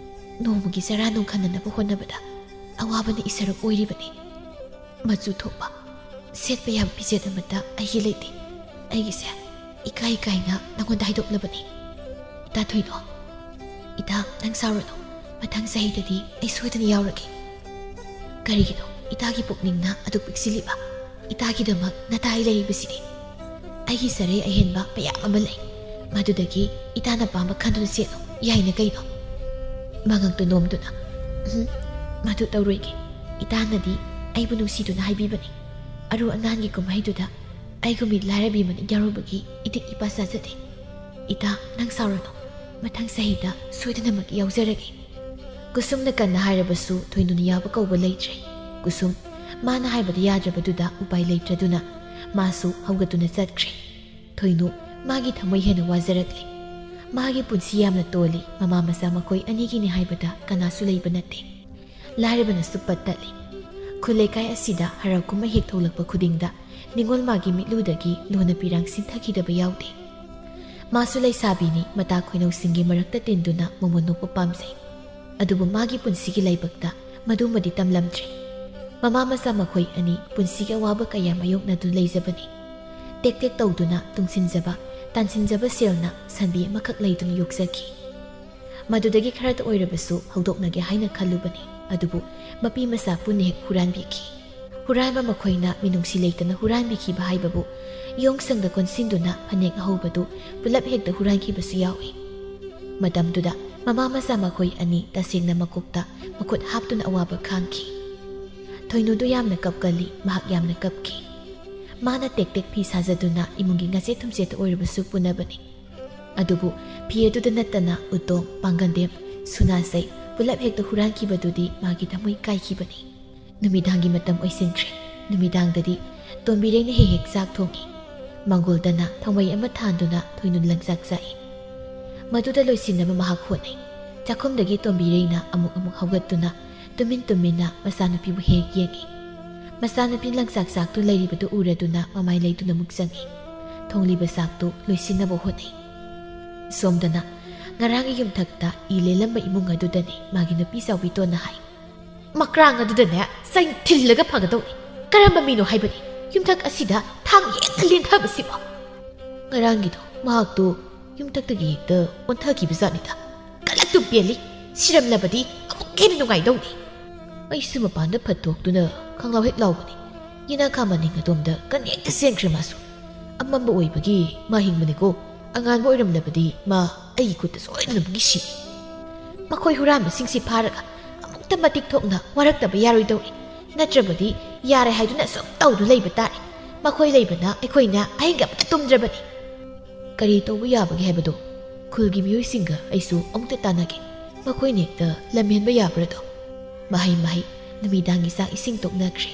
ꯅꯣꯡꯃꯒꯤ ꯆꯔꯥ ꯅꯨꯡ ꯈꯟꯅꯅꯕ ꯍꯣꯠꯅꯕꯗ ꯑꯋꯥꯕꯅ ꯏꯁꯔꯨꯛ ꯑꯣꯏꯔꯤꯕꯅꯤ꯫ ꯃꯆꯨ ꯊꯣꯛꯄ, ꯁꯦꯠꯄ ꯌꯥꯕ ꯐꯤꯖꯦꯠ ꯑꯃꯠꯇ ꯑꯩꯒꯤ ꯂꯩꯇꯦ꯫ ꯑꯩꯒꯤꯁꯦ ꯏꯀꯥꯏ ꯏꯀꯥꯏꯅ ꯅꯉꯣꯟꯗ ꯍꯥꯏꯗꯣꯛꯂꯕꯅꯤ꯫ ꯏꯇꯥ ꯊꯣꯏꯅꯣ, ꯏꯇꯥ, ꯅꯪ ꯁꯥꯎꯔꯅꯨ꯫ ꯃꯊꯪ ꯆꯍꯤꯗꯗꯤ ꯑꯩ ꯁꯣꯏꯗꯅ ꯌꯥꯎꯔꯒꯦ꯫" "ꯀꯔꯤꯒꯤꯅꯣ ꯏꯇꯥꯒꯤ ꯄꯨꯛꯅꯤꯡꯅ ꯑꯗꯨꯛ ꯄꯤꯛꯁꯤꯜꯂꯤꯕ? ꯏꯇꯥꯒꯤꯗꯃꯛ ꯅꯇꯥ ꯑꯩ ꯂꯩꯔꯤꯕꯁꯤꯗꯤ꯫ ꯑꯩꯒꯤ ꯁꯔꯩ ꯑꯍꯦꯟꯕ ꯃꯌꯥꯝ ꯑꯃ ꯂꯩ꯫ ꯃꯗꯨꯗꯒꯤ ꯏꯇꯥꯅ ꯄꯥꯝꯕ ꯈꯟꯗꯨꯅ ꯁꯦꯠꯂꯨ, ꯌꯥꯏꯅ ꯀꯩꯅꯣ?" ꯃꯉꯛꯇꯨ ꯅꯣꯝꯗꯨꯅ, "ꯎꯝ, ꯃꯗꯨ ꯇꯧꯔꯣꯏꯒꯦ꯫ ꯏꯇꯥꯅꯗꯤ ꯑꯩꯕꯨ ꯅꯨꯡꯁꯤꯗꯨꯅ ꯍꯥꯏꯕꯤꯕꯅꯤ꯫ ꯑꯔꯨ ꯑꯅꯥꯟꯒꯤ ꯀꯨꯝꯍꯩꯗꯨꯗ ꯑꯩꯒꯨꯝꯕꯤ ꯂꯥꯏꯔꯕꯤ ꯑꯃꯅ ꯌꯥꯎꯔꯨꯕꯒꯤ ꯏꯇꯤꯛ ꯏꯄꯥ ꯆꯥꯖꯗꯦ꯫ ꯏꯇꯥ, ꯅꯪ ꯁꯥꯎꯔꯅꯨ꯫ ꯃꯊꯪ ꯆꯍꯤꯗ ꯁꯣꯏꯗꯅꯃꯛ ꯌꯥꯎꯖꯔꯒꯦ꯫" ꯀꯨꯁꯨꯝꯅ ꯀꯟꯅ ꯍꯥꯏꯔꯕꯁꯨ ꯊꯣꯏꯅꯨꯅ ꯌꯥꯕ ꯀꯧꯕ ꯂꯩꯇ꯭ꯔꯦ꯫ ꯀꯨꯁꯨꯝ ꯃꯥꯅ ꯍꯥꯏꯕꯗ ꯌꯥꯗ꯭ꯔꯕꯗꯨꯗ ꯎꯄꯥꯏ ꯂꯩꯇ꯭ꯔꯗꯨꯅ ꯃꯥꯁꯨ ꯍꯧꯒꯠꯇꯨꯅ ꯆꯠꯈ꯭ꯔꯦ꯫ ꯊꯣꯏꯅꯨ ꯃꯥꯒꯤ ꯊꯃꯣꯏ ꯍꯦꯟꯅ ꯋꯥꯖꯔꯛꯂꯦ꯫ ꯃꯥꯒꯤ ꯄꯨꯟꯁꯤ ꯌꯥꯝꯅ ꯇꯣꯜꯂꯤ, ꯃꯃꯥ ꯃꯆꯥ ꯃꯈꯣꯏ ꯑꯅꯤꯒꯤꯅꯤ ꯍꯥꯏꯕꯗ ꯀꯅꯥꯁꯨ ꯂꯩꯕ ꯅꯠꯇꯦ꯫ ꯂꯥꯏꯔꯕꯅꯁꯨ ꯄꯠ ꯇꯠꯂꯤ꯫ ꯈꯨꯜ ꯂꯩꯀꯥꯏ ꯑꯁꯤꯗ ꯍꯔꯥꯎ ꯀꯨꯝꯍꯩ ꯍꯦꯛ ꯊꯣꯛꯂꯛꯄ ꯈꯨꯗꯤꯡꯗ ꯅꯤꯉꯣꯜ ꯃꯥꯒꯤ ꯃꯤꯠꯂꯨꯗꯒꯤ ꯂꯣꯟꯅ ꯄꯤꯔꯥꯡ ꯁꯤꯟꯊꯈꯤꯗꯕ ꯌꯥꯎꯗꯦ꯫ ꯃꯥꯁꯨ ꯂꯩꯁꯥꯕꯤꯅꯤ, ꯃꯇꯥ ꯈꯣꯏꯅꯧꯁꯤꯡꯒꯤ ꯃꯔꯛꯇ ꯇꯤꯟꯗꯨꯅ ꯃꯣꯃꯣꯟ ꯅꯣꯛꯄ ꯄꯥꯝꯖꯩ꯫ ꯑꯗꯨꯕꯨ ꯃꯥꯒꯤ ꯄꯨꯟꯁꯤꯒꯤ ꯂꯥꯏꯕꯛꯇ ꯃꯗꯨꯃꯗꯤ ꯇꯝꯂꯝꯗ꯭ꯔꯦ꯫ ꯃꯃꯥ ꯃꯆꯥ ꯃꯈꯣꯏ ꯑꯅꯤ ꯄꯨꯟꯁꯤꯒꯤ ꯑꯋꯥꯕ ꯀꯌꯥ ꯃꯥꯌꯣꯛꯅꯗꯨꯅ ꯂꯩꯖꯕꯅꯤ꯫ ꯇꯦꯛ ꯇꯦꯛ ꯇꯧꯗꯨꯅ ꯇꯨꯡꯁꯤꯟꯖꯕ, ꯇꯥꯟꯁꯤꯟꯖꯕ ꯁꯦꯜꯅ ꯁꯟꯕꯤ ꯑꯃꯈꯛ ꯂꯩꯗꯨꯅ ꯌꯣꯛꯆꯈꯤ꯫ ꯃꯗꯨꯗꯒꯤ ꯈꯔꯇ ꯑꯣꯏꯔꯕꯁꯨ ꯍꯧꯗꯣꯛꯅꯒꯦ ꯍꯥꯏꯅ ꯈꯜꯂꯨꯕꯅꯤ, ꯑꯗꯨꯕꯨ ꯃꯄꯤ ꯃꯆꯥ ꯄꯨꯟꯅ ꯍꯦꯛ ꯍꯨꯔꯥꯟꯕꯤꯈꯤ꯫ ꯍꯨꯔꯥꯟꯕ ꯃꯈꯣꯏꯅ ꯃꯤꯅꯨꯡꯁꯤ ꯂꯩꯇꯅ ꯍꯨꯔꯥꯟꯕꯤꯈꯤꯕ ꯍꯥꯏꯕꯕꯨ ꯌꯣꯡꯁꯪꯗ ꯀꯣꯟꯁꯤꯟꯗꯨꯅ ꯐꯅꯦꯛ ꯑꯍꯧꯕꯗꯨ ꯄꯨꯂꯞ ꯍꯦꯛꯇ ꯍꯨꯔꯥꯟꯈꯤꯕꯁꯨ ꯌꯥꯎꯏ꯫ ꯃꯇꯝꯗꯨꯗ ꯃꯃꯥ ꯃꯆꯥ ꯃꯈꯣꯏ ꯑꯅꯤ ꯇꯁꯦꯡꯅ ꯃꯀꯣꯛꯇ ꯃꯈꯨꯠ ꯍꯥꯞꯇꯨꯅ ꯑꯋꯥꯕ ꯈꯥꯡꯈꯤ꯫ ꯊꯣꯏꯅꯨꯗꯨ ꯌꯥꯝꯅ ꯀꯞꯀꯜꯂꯤ, ꯃꯍꯥꯛ ꯌꯥꯝꯅ ꯀꯞꯈꯤ꯫ ꯃꯥꯅ ꯇꯦꯛ ꯇꯦꯛ ꯐꯤ ꯁꯥꯖꯗꯨꯅ ꯏꯃꯨꯡꯒꯤ ꯉꯆꯦꯠ ꯊꯨꯝꯆꯦꯠꯇ ꯑꯣꯏꯔꯕꯁꯨ ꯄꯨꯅꯕꯅꯤ꯫ ꯑꯗꯨꯕꯨ ꯐꯤ ꯑꯗꯨꯗ ꯅꯠꯇꯅ ꯎꯇꯣꯡ, ꯄꯥꯡꯒꯟꯗꯦꯝ, ꯁꯨꯅꯥꯁꯩ ꯄꯨꯂꯞ ꯍꯦꯛꯇ ꯍꯨꯔꯥꯟꯈꯤꯕꯗꯨꯗꯤ ꯃꯥꯒꯤ ꯊꯃꯣꯏ ꯀꯥꯏꯈꯤꯕꯅꯤ꯫ ꯅꯨꯃꯤꯗꯥꯡꯒꯤ ꯃꯇꯝ ꯑꯣꯏꯁꯤꯟꯈ꯭ꯔꯦ꯫ ꯅꯨꯃꯤꯗꯥꯡꯗꯗꯤ ꯇꯣꯝꯕꯤꯔꯩꯅ ꯍꯦꯛ ꯍꯦꯛ ꯆꯥꯛ ꯊꯣꯡꯏ꯫ ꯃꯪꯒꯣꯜꯗꯅ ꯊꯧꯃꯩ ꯑꯃ ꯊꯥꯟꯗꯨꯅ ꯊꯣꯏꯅꯨ ꯂꯪꯆꯥꯛ ꯆꯥꯛꯏ꯫ ꯃꯗꯨꯗ ꯂꯣꯏꯁꯤꯟꯅꯕ ꯃꯍꯥꯛ ꯍꯣꯠꯅꯩ꯫ ꯆꯥꯛꯈꯨꯝꯗꯒꯤ ꯇꯣꯝꯕꯤꯔꯩꯅ ꯑꯃꯨꯛ ꯑꯃꯨꯛ ꯍꯧꯒꯠꯇꯨꯅ ꯇꯨꯃꯤꯟ ꯇꯨꯃꯤꯟꯅ ꯃꯆꯥꯅꯨꯄꯤꯕꯨ ꯍꯦꯛ ꯌꯦꯡꯏ꯫ ꯃꯆꯥꯅꯨꯄꯤ ꯂꯪꯆꯥꯛ ꯆꯥꯛꯇꯨ ꯂꯩꯔꯤꯕꯗꯨ ꯎꯔꯗꯨꯅ ꯃꯃꯥꯏ ꯂꯩꯗꯨꯅ ꯑꯃꯨꯛ ꯆꯪꯏ꯫ ꯊꯣꯡꯂꯤꯕ ꯆꯥꯛꯇꯨ ꯂꯣꯏꯁꯤꯟꯅꯕ ꯍꯣꯠꯅꯩ꯫ ꯁꯣꯝꯗꯅ ꯉꯔꯥꯡꯒꯤ ꯌꯨꯝꯊꯛꯇ ꯏ ꯂꯦꯜꯂꯝꯕ ꯏꯃꯨꯡ ꯑꯗꯨꯗꯅꯤ ꯃꯥꯒꯤ ꯅꯨꯄꯤ ꯆꯥꯎꯕꯤꯇꯣꯟꯅ ꯍꯥꯏ, "ꯃꯀ꯭ꯔꯥꯡ ꯑꯗꯨꯗꯅꯦ ꯆꯩ ꯊꯤꯜꯂꯒ ꯐꯒꯗꯧꯅꯤ꯫ ꯀꯔꯝꯕ ꯃꯤꯅꯣ ꯍꯥꯏꯕꯅꯤ ꯌꯨꯝꯊꯛ ꯑꯁꯤꯗ ꯊꯥꯡ ꯍꯦꯛꯇ ꯂꯦꯟꯊꯕꯁꯤꯕꯣ?" ꯉꯔꯥꯡꯒꯤꯗꯣ ꯃꯍꯥꯛꯇꯣ ꯌꯨꯝꯊꯛꯇꯒꯤ ꯍꯦꯛꯇ ꯑꯣꯟꯊꯈꯤꯕ ꯖꯥꯠꯅꯤꯗ꯫ ꯀꯂꯛꯇꯨ ꯄꯦꯜꯂꯤ꯫ ꯁꯤꯔꯝꯂꯕꯗꯤ ꯑꯃꯨꯛꯀ ꯍꯦꯟꯅ ꯅꯨꯡꯉꯥꯏꯗꯧꯅꯤ꯫ ꯑꯩꯁꯨ ꯃꯄꯥꯟꯗ ꯐꯠ ꯊꯣꯛꯇꯨꯅ ꯈꯪꯂꯥꯎ ꯍꯦꯛ ꯂꯥꯎꯕꯅꯤ꯫ ꯌꯦꯅꯈꯥ ꯃꯅꯤꯡ ꯑꯗꯣꯝꯗ ꯀꯟꯅ ꯍꯦꯛꯇ ꯆꯦꯟꯈ꯭ꯔꯦ ꯃꯥꯁꯨ꯫ ꯑꯃꯝꯕ ꯑꯣꯏꯕꯒꯤ ꯃꯥ ꯍꯤꯡꯕꯅꯤꯀꯣ꯫ ꯑꯉꯥꯟꯕ ꯑꯣꯏꯔꯝꯂꯕꯗꯤ ꯃꯥ ꯑꯩꯒꯤ ꯈꯨꯠꯇ ꯁꯣꯏꯗꯅꯃꯛꯀꯤ ꯁꯤꯅꯤ꯫ ꯃꯈꯣꯏ ꯍꯨꯔꯥꯟꯕꯁꯤꯡꯁꯤ ꯐꯥꯔꯒ ꯑꯃꯨꯛꯇ ꯃꯇꯤꯛ ꯊꯣꯛꯅ ꯋꯥꯔꯛꯇꯕ ꯌꯥꯔꯣꯏꯗꯧꯔꯤ꯫ ꯅꯠꯇ꯭ꯔꯕꯗꯤ ꯌꯥꯔꯦ ꯍꯥꯏꯗꯨꯅ ꯁꯨꯝ ꯇꯧꯗꯨ ꯂꯩꯕ ꯇꯥꯔꯦ꯫ ꯃꯈꯣꯏ ꯂꯩꯕꯅ ꯑꯩꯈꯣꯏꯅ ꯑꯍꯤꯡꯒ ꯑꯃꯠꯇ ꯇꯨꯝꯗ꯭ꯔꯕꯅꯤ꯫ ꯀꯔꯤ ꯇꯧꯕ ꯌꯥꯕꯒꯦ ꯍꯥꯏꯕꯗꯣ ꯈꯨꯜꯒꯤ ꯃꯤꯑꯣꯏꯁꯤꯡꯒ ꯑꯩꯁꯨ ꯑꯃꯨꯛꯇ ꯇꯥꯟꯅꯒꯦ꯫ ꯃꯈꯣꯏꯅ ꯍꯦꯛꯇ ꯂꯝꯍꯦꯟꯕ ꯌꯥꯕ꯭ꯔꯗꯣ? ꯃꯍꯩ ꯃꯍꯩ ꯅꯨꯃꯤꯗꯥꯡꯒꯤ ꯆꯥꯛ ꯏꯁꯤꯡ ꯇꯣꯛꯅꯈ꯭ꯔꯦ꯫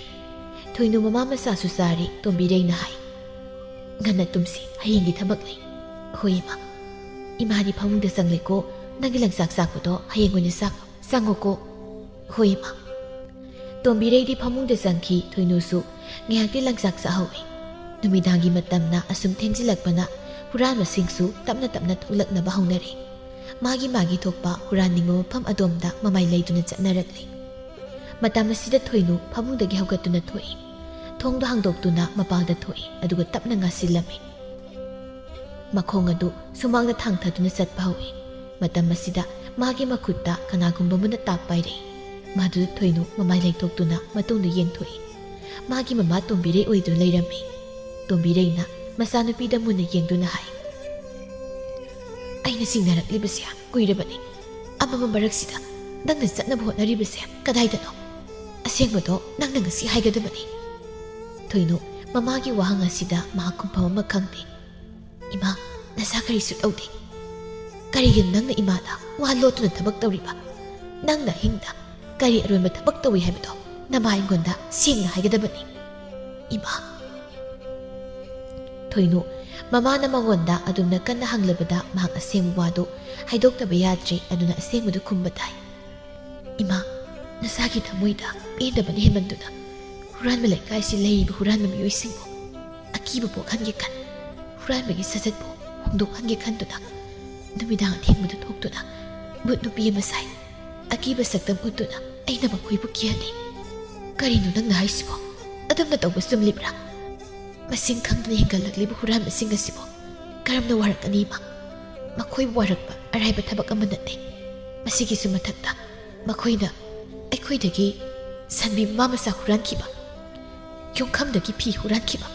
ꯊꯣꯏꯅꯨ ꯃꯃꯥ ꯃꯆꯥꯁꯨ ꯆꯥꯔꯤ꯫ ꯇꯣꯝꯕꯤꯔꯩꯅ ꯍꯥꯏ, "ꯉꯟꯅ ꯇꯨꯝꯁꯤ, ꯍꯌꯦꯡꯒꯤ ꯊꯕꯛ ꯂꯩ꯫" "ꯍꯣꯏ ꯏꯃꯥ꯫" "ꯏꯃꯥꯗꯤ ꯐꯃꯨꯡꯗ ꯆꯪꯂꯦꯀꯣ꯫ ꯅꯪꯒꯤ ꯂꯪꯆꯥꯛ ꯆꯥꯛꯄꯗꯣ ꯍꯌꯦꯡ ꯑꯣꯏꯅ ꯆꯥꯛꯂꯣ꯫ ꯆꯪꯉꯣꯀꯣ꯫" "ꯍꯣꯏ ꯏꯃꯥ꯫" ꯇꯣꯝꯕꯤꯔꯩꯗꯤ ꯐꯃꯨꯡꯗ ꯆꯪꯈꯤ꯫ ꯊꯣꯏꯅꯨꯁꯨ ꯉꯥꯏꯍꯥꯛꯇꯤ ꯂꯪꯆꯥꯛ ꯆꯥꯍꯧꯏ꯫ ꯅꯨꯃꯤꯗꯥꯡꯒꯤ ꯃꯇꯝꯅ ꯑꯁꯨꯝ ꯊꯦꯡꯖꯤꯜꯂꯛꯄꯅ ꯍꯨꯔꯥꯟꯕꯁꯤꯡꯁꯨ ꯇꯞꯅ ꯇꯞꯅ ꯊꯣꯛꯂꯛꯅꯕ ꯍꯧꯅꯔꯦ꯫ ꯃꯥꯒꯤ ꯃꯥꯒꯤ ꯊꯣꯛꯄ ꯍꯨꯔꯥꯟꯅꯤꯡꯕ ꯃꯐꯝ ꯑꯗꯣꯝꯗ ꯃꯃꯥꯏ ꯂꯩꯗꯨꯅ ꯆꯠꯅꯔꯛꯂꯦ꯫ ꯃꯇꯝ ꯑꯁꯤꯗ ꯊꯣꯏꯅꯨ ꯐꯃꯨꯡꯗꯒꯤ ꯍꯧꯒꯠꯇꯨꯅ ꯊꯣꯛꯏ꯫ ꯊꯣꯡꯗꯣ ꯍꯥꯡꯗꯣꯛꯇꯨꯅ ꯃꯄꯥꯜꯗ ꯊꯣꯛꯏ, ꯑꯗꯨꯒ ꯇꯞꯅ ꯉꯥꯁꯤꯜꯂꯝꯃꯤ꯫ ꯃꯈꯣꯡ ꯑꯗꯨ ꯁꯨꯃꯥꯡꯗ ꯊꯥꯡꯊꯗꯨꯅ ꯆꯠꯄ ꯍꯧꯏ꯫ ꯃꯇꯝ ꯑꯁꯤꯗ ꯃꯥꯒꯤ ꯃꯈꯨꯠꯇ ꯀꯅꯥꯒꯨꯝꯕ ꯑꯃꯅ ꯇꯥꯞ ꯄꯥꯏꯔꯛꯏ꯫ ꯃꯗꯨꯗ ꯊꯣꯏꯅꯨ ꯃꯃꯥꯏ ꯂꯩꯊꯣꯛꯇꯨꯅ ꯃꯇꯨꯡꯗ ꯌꯦꯡꯊꯣꯛꯏ꯫ ꯃꯥꯒꯤ ꯃꯃꯥ ꯇꯣꯝꯕꯤꯔꯩ ꯑꯣꯏꯗꯨꯅ ꯂꯩꯔꯝꯃꯤ꯫ ꯇꯣꯝꯕꯤꯔꯩꯅ ꯃꯆꯥꯅꯨꯄꯤꯗ ꯃꯨꯟꯅ ꯌꯦꯡꯗꯨꯅ ꯍꯥꯏ, "ꯑꯩꯅ ꯆꯤꯡꯅꯔꯛꯂꯤꯕꯁꯦ ꯀꯨꯏꯔꯕꯅꯤ꯫ ꯑꯃꯝꯕ ꯃꯔꯛꯁꯤꯗ ꯅꯪꯅ ꯆꯠꯅꯕ ꯍꯣꯠꯅꯔꯤꯕꯁꯦ ꯀꯗꯥꯏꯗꯅꯣ? ꯑꯁꯦꯡꯕꯗꯣ ꯅꯪꯅ ꯉꯁꯤ ꯍꯥꯏꯒꯗꯕꯅꯤ꯫" ꯊꯣꯏꯅꯨ ꯃꯃꯥꯒꯤ ꯋꯥꯍꯪ ꯑꯁꯤꯗ ꯃꯍꯥꯛ ꯈꯨꯝꯐꯝ ꯑꯃ ꯈꯪꯗꯦ꯫ "ꯏꯃꯥ, ꯅꯁꯥ ꯀꯔꯤꯁꯨ ꯇꯧꯗꯦ꯫ ꯀꯔꯤꯒꯤꯅꯣ ꯅꯪꯅ ꯏꯃꯥꯗ ꯋꯥ ꯂꯣꯠꯇꯨꯅ ꯊꯕꯛ ꯇꯧꯔꯤꯕ? ꯅꯪꯅ ꯍꯤꯡꯗ ꯀꯔꯤ ꯑꯔꯣꯟꯕ ꯊꯕꯛ ꯇꯧꯏ ꯍꯥꯏꯕꯗꯣ ꯅꯃꯥ ꯑꯩꯉꯣꯟꯗ ꯁꯦꯡꯅ ꯍꯥꯏꯒꯗꯕꯅꯤ꯫" "ꯏꯃꯥ꯫" ꯊꯣꯏꯅꯨ ꯃꯃꯥꯅ ꯃꯉꯣꯟꯗ ꯑꯗꯨꯝꯅ ꯀꯟꯅ ꯍꯪꯂꯕꯗ ꯃꯍꯥꯛ ꯑꯁꯦꯡꯕ ꯋꯥꯗꯨ ꯍꯥꯏꯗꯣꯛꯇꯕ ꯌꯥꯗ꯭ꯔꯦ꯫ ꯑꯗꯨꯅ ꯑꯁꯦꯡꯕꯗꯨ ꯈꯨꯝꯕ ꯇꯥꯏ꯫ "ꯏꯃꯥ, ꯅꯁꯥꯒꯤ ꯊꯃꯣꯏꯗ ꯄꯦꯟꯗꯕꯅ ꯍꯦꯟꯃꯟꯗꯨꯅ ꯍꯨꯔꯥꯟꯕ ꯂꯩꯀꯥꯏꯁꯤ ꯂꯩꯔꯤꯕ ꯍꯨꯔꯥꯟꯕ ꯃꯤꯑꯣꯏꯁꯤꯡꯕꯨ ꯑꯀꯤꯕ ꯄꯣꯛꯍꯟꯒꯦ ꯈꯟ, ꯍꯨꯔꯥꯟꯕꯒꯤ ꯁꯖꯠꯄꯨ ꯍꯣꯡꯗꯣꯛꯍꯟꯒꯦ ꯈꯟꯗꯨꯅ ꯅꯨꯃꯤꯗꯥꯡ ꯑꯊꯦꯡꯕꯗ ꯊꯣꯛꯇꯨꯅ ꯚꯨꯠ ꯅꯨꯄꯤ ꯑꯃ ꯁꯥꯏ꯫ ꯑꯀꯤꯕ ꯁꯛꯇꯝ ꯎꯠꯇꯨꯅ ꯑꯩꯅ ꯃꯈꯣꯏꯕꯨ ꯀꯤꯍꯜꯂꯤ꯫ ꯀꯔꯤꯅꯣ ꯅꯪꯅ ꯍꯥꯏꯁꯤꯕꯣ? ꯑꯗꯨꯝꯅ ꯇꯧꯕ ꯆꯨꯝꯂꯤꯕ꯭ꯔꯥ? ꯃꯁꯤꯡ ꯈꯪꯗꯅ ꯍꯦꯟꯒꯠꯂꯛꯂꯤꯕ ꯍꯨꯔꯥꯟꯕꯁꯤꯡ ꯑꯁꯤꯕꯨ ꯀꯔꯝꯅ ꯋꯥꯔꯛꯀꯅꯤ, ꯏꯃꯥ? ꯃꯈꯣꯏꯕꯨ ꯋꯥꯔꯛꯄ ꯑꯔꯥꯏꯕ ꯊꯕꯛ ꯑꯃ ꯅꯠꯇꯦ꯫ ꯃꯁꯤꯒꯤꯁꯨ ꯃꯊꯛꯇ ꯃꯈꯣꯏꯅ ꯑꯩꯈꯣꯏꯗꯒꯤ ꯁꯟꯕꯤ ꯃꯃꯥ ꯃꯆꯥ ꯍꯨꯔꯥꯟꯈꯤꯕ, ꯌꯣꯡꯈꯝꯗꯒꯤ ꯐꯤ ꯍꯨꯔꯥꯟꯈꯤꯕ,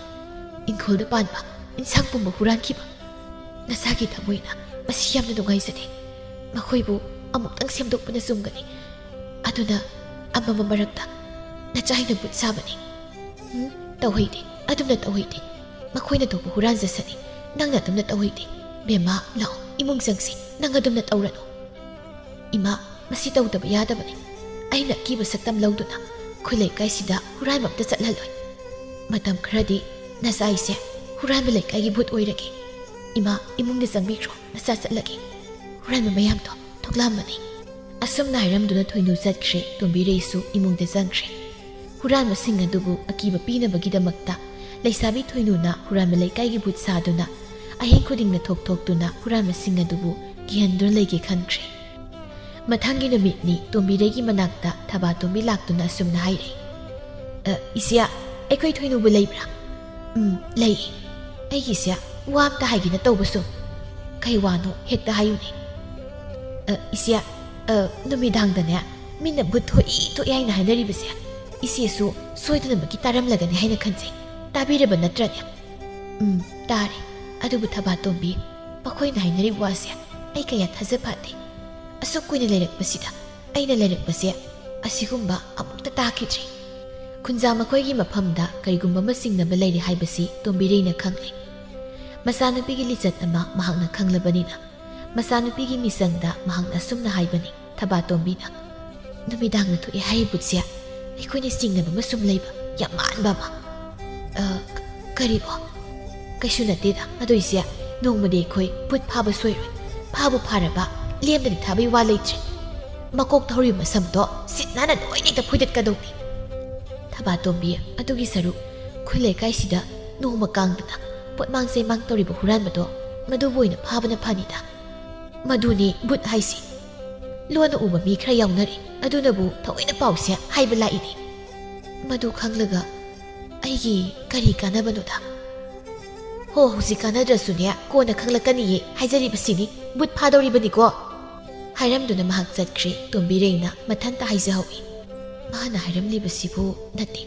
ꯏꯪꯈꯣꯜꯗ ꯄꯥꯟꯕ ꯏꯟꯁꯥꯡ ꯄꯨꯝꯕ ꯍꯨꯔꯥꯟꯈꯤꯕ꯫ ꯅꯁꯥꯒꯤ ꯊꯃꯣꯏꯅ ꯃꯁꯤ ꯌꯥꯝꯅ ꯅꯨꯡꯉꯥꯏꯖꯗꯦ꯫ ꯃꯈꯣꯏꯕꯨ ꯑꯃꯨꯛꯇꯪ ꯁꯦꯝꯗꯣꯛꯄꯅ ꯆꯨꯝꯒꯅꯤ꯫ ꯑꯗꯨꯅ ꯑꯃꯝꯕ ꯃꯔꯛꯇ ꯅꯆꯥꯏꯅ ꯚꯨꯠ ꯁꯥꯕꯅꯤ꯫ ꯎꯝ, ꯇꯧꯍꯩꯗꯦ, ꯑꯗꯨꯝꯅ ꯇꯧꯍꯩꯗꯦ꯫ ꯃꯈꯣꯏꯅ ꯇꯧꯕ ꯍꯨꯔꯥꯟꯖꯁꯅꯤ꯫ ꯅꯪꯅ ꯑꯗꯨꯝꯅ ꯇꯧꯍꯩꯗꯦ꯫ ꯕꯦꯝꯃ, ꯂꯥꯛꯑꯣ, ꯏꯃꯨꯡ ꯆꯪꯁꯤ꯫ ꯅꯪ ꯑꯗꯨꯝꯅ ꯇꯧꯔꯅꯨ꯫ ꯏꯃꯥ, ꯃꯁꯤ ꯇꯧꯗꯕ ꯌꯥꯗꯕꯅꯤ꯫ ꯑꯩꯅ ꯑꯀꯤꯕ ꯁꯛꯇꯝ ꯂꯧꯗꯨꯅ ꯑꯩꯈꯣꯏ ꯂꯩꯀꯥꯏꯁꯤꯗ ꯍꯨꯔꯥꯟꯕ ꯑꯝꯇ ꯆꯠꯍꯜꯂꯣꯏ꯫ ꯃꯇꯝ ꯈꯔꯗꯤ ꯅꯆꯥꯏꯁꯦ ꯍꯨꯔꯥꯟꯕ ꯂꯩꯀꯥꯏꯒꯤ ꯚꯨꯠ ꯑꯣꯏꯔꯒꯦ꯫ ꯏꯃꯥ, ꯏꯃꯨꯡꯗ ꯆꯪꯕꯤꯈ꯭ꯔꯣ, ꯅꯆꯥ ꯆꯠꯂꯒꯦ꯫ ꯍꯨꯔꯥꯟꯕ ꯃꯌꯥꯝꯗꯣ ꯊꯣꯛꯂꯛꯑꯝꯃꯅꯤ꯫ ꯑꯁꯨꯝꯅ ꯍꯥꯏꯔꯝꯗꯨꯅ ꯊꯣꯏꯅꯨ ꯆꯠꯈ꯭ꯔꯦ꯫ ꯇꯣꯝꯕꯤꯔꯩꯁꯨ ꯏꯃꯨꯡꯗ ꯆꯪꯈ꯭ꯔꯦ꯫ ꯍꯨꯔꯥꯟꯕꯁꯤꯡ ꯑꯗꯨꯕꯨ ꯑꯀꯤꯕ ꯄꯤꯅꯕꯒꯤꯗꯃꯛꯇ ꯂꯩꯁꯥꯕꯤ ꯊꯣꯏꯅꯨꯅ ꯍꯨꯔꯥꯟꯕ ꯂꯩꯀꯥꯏꯒꯤ ꯚꯨꯠ ꯁꯥꯗꯨꯅ ꯑꯍꯤꯡ ꯈꯨꯗꯤꯡꯅ ꯊꯣꯛ ꯊꯣꯛꯇꯨꯅ ꯍꯨꯔꯥꯟꯕꯁꯤꯡ ꯑꯗꯨꯕꯨ ꯀꯤꯍꯟꯗꯨꯅ ꯂꯩꯒꯦ ꯈꯟꯈ꯭ꯔꯦ꯫ ꯃꯊꯪꯒꯤ ꯅꯨꯃꯤꯠꯅꯤ꯫ ꯇꯣꯝꯕꯤꯔꯩꯒꯤ ꯃꯅꯥꯛꯇ ꯊꯕꯥꯇꯣꯝꯕꯤ ꯂꯥꯛꯇꯨꯅ ꯑꯁꯨꯝꯅ ꯍꯥꯏꯔꯛꯏ, "ꯑ, ꯏꯆꯦ, ꯑꯩꯈꯣꯏ ꯊꯣꯏꯅꯨꯕꯨ ꯂꯩꯕ꯭ꯔꯥ?" "ꯎꯝ, ꯂꯩ꯫ ꯑꯩꯒꯤꯁꯦ ꯋꯥ ꯑꯝꯇ ꯍꯥꯏꯒꯦꯅ ꯇꯧꯕꯁꯨ꯫" "ꯀꯩ ꯋꯥꯅꯣ? ꯍꯦꯛꯇ ꯍꯥꯏꯌꯨꯅꯦ꯫" "ꯑ, ꯏꯆꯦ, ꯑ, ꯅꯨꯃꯤꯗꯥꯡꯗꯅꯦ, ꯃꯤꯅ ꯚꯨꯠ ꯊꯣꯛꯏ ꯊꯣꯛꯏ ꯍꯥꯏꯅ ꯍꯥꯏꯅꯔꯤꯕꯁꯦ ꯏꯆꯦꯁꯨ ꯁꯣꯏꯗꯅꯃꯛꯀꯤ ꯇꯥꯔꯝꯂꯒꯅꯤ ꯍꯥꯏꯅ ꯈꯟꯖꯩ꯫ ꯇꯥꯕꯤꯔꯕ ꯅꯠꯇ꯭ꯔꯅꯦ?" "ꯎꯝ, ꯇꯥꯔꯦ꯫ ꯑꯗꯨꯕꯨ ꯊꯕꯥꯇꯣꯝꯕꯤ, ꯃꯈꯣꯏꯅ ꯍꯥꯏꯅꯔꯤꯕ ꯋꯥꯁꯦ ꯑꯩ ꯀꯌꯥ ꯊꯥꯖ ꯐꯥꯠꯇꯦ꯫ ꯑꯁꯨꯛ ꯀꯨꯏꯅ ꯂꯩꯔꯛꯄꯁꯤꯗ ꯑꯩꯅ ꯂꯩꯔꯛꯄꯁꯦ ꯑꯁꯤꯒꯨꯝꯕ ꯑꯃꯨꯛꯇ ꯇꯥꯈꯤꯗ꯭ꯔꯤ꯫ ꯈꯨꯟꯖꯥ ꯃꯈꯣꯏꯒꯤ ꯃꯐꯝꯗ ꯀꯔꯤꯒꯨꯝꯕ ꯑꯃ ꯆꯤꯡꯅꯕ ꯂꯩꯔꯦ ꯍꯥꯏꯕꯁꯤ ꯇꯣꯝꯕꯤꯔꯩꯅ ꯈꯪꯂꯦ꯫ ꯃꯆꯥꯅꯨꯄꯤꯒꯤ ꯂꯤꯆꯠ ꯑꯃ ꯃꯍꯥꯛꯅ ꯈꯪꯂꯕꯅꯤꯅ ꯃꯆꯥꯅꯨꯄꯤꯒꯤ ꯃꯤꯆꯪꯗ ꯃꯍꯥꯛꯅ ꯑꯁꯨꯝꯅ ꯍꯥꯏꯕꯅꯤ, ꯊꯕꯥꯇꯣꯝꯕꯤꯅ, "ꯅꯨꯃꯤꯗꯥꯡꯗ ꯊꯣꯛꯑꯦ ꯍꯥꯏꯔꯤꯕ ꯚꯨꯠꯁꯦ ꯑꯩꯈꯣꯏꯅ ꯆꯤꯡꯅꯕ ꯑꯃ ꯁꯨꯝ ꯂꯩꯕ ꯌꯥꯝ ꯃꯥꯟꯕ ꯑꯃ꯫" "ꯑ, ꯀ-, ꯀꯔꯤꯕꯣ?" "ꯀꯩꯁꯨ ꯅꯠꯇꯦꯗ, ꯑꯗꯨꯏꯁꯦ ꯅꯣꯡꯃꯗꯤ ꯑꯩꯈꯣꯏ ꯕꯨꯠ ꯐꯥꯕ ꯁꯣꯏꯔꯣꯏ꯫ ꯐꯥꯕꯨ ꯐꯥꯔꯕ ꯂꯦꯝꯅꯗꯤ ꯊꯥꯕꯩ ꯋꯥ ꯂꯩꯇ꯭ꯔꯦ꯫ ꯃꯀꯣꯛ ꯊꯧꯔꯤꯕ ꯃꯁꯝꯗꯣ ꯁꯤꯠ ꯅꯥꯟꯅ ꯂꯣꯏꯅ ꯍꯦꯛꯇ ꯐꯣꯏꯗꯠꯀꯗꯧꯅꯤ꯫ ꯊꯕꯥꯇꯣꯝꯕꯤ, ꯑꯗꯨꯒꯤ ꯁꯔꯨꯛ ꯈꯨꯜ ꯂꯩꯀꯥꯏꯁꯤꯗ ꯅꯣꯡꯃ ꯀꯥꯡꯗꯅ ꯄꯣꯠꯃꯥꯡ ꯆꯩꯃꯥꯡ ꯇꯧꯔꯤꯕ ꯍꯨꯔꯥꯟꯕꯗꯣ ꯃꯗꯨꯕꯨ ꯑꯣꯏꯅ ꯐꯥꯕꯅ ꯐꯅꯤꯗ꯫ ꯃꯗꯨꯅꯤ ꯕꯨꯠ ꯍꯥꯏꯁꯤ꯫ ꯂꯣꯟꯅ ꯎꯕ ꯃꯤ ꯈꯔ ꯌꯥꯎꯅꯔꯤ, ꯑꯗꯨꯅꯕꯨ ꯊꯑꯣꯏꯅ ꯄꯥꯎꯁꯦ ꯍꯥꯏꯕ ꯂꯥꯛꯏꯅꯤ꯫ ꯃꯗꯨ ꯈꯪꯂꯒ ꯑꯩꯒꯤ ꯀꯔꯤ ꯀꯥꯟꯅꯕꯅꯣꯗ?" "ꯍꯣ, ꯍꯧꯖꯤꯛ ꯀꯥꯟꯅꯗ꯭ꯔꯁꯨꯅꯦ, ꯀꯣꯟꯅ ꯈꯪꯂꯛꯀꯅꯤꯌꯦ, ꯍꯥꯏꯖꯔꯤꯕꯁꯤꯅꯤ, ꯕꯨꯠ ꯐꯥꯗꯧꯔꯤꯕꯅꯤꯀꯣ"꯫ ꯍꯥꯏꯔꯝꯗꯨꯅ ꯃꯍꯥꯛ ꯆꯠꯈ꯭ꯔꯦ꯫ ꯇꯣꯝꯕꯤꯔꯩꯅ ꯃꯊꯟꯇ ꯍꯥꯏꯖꯍꯧꯏ꯫ ꯃꯥꯅ ꯍꯥꯏꯔꯝꯂꯤꯕꯁꯤꯕꯨ ꯅꯠꯇꯦ,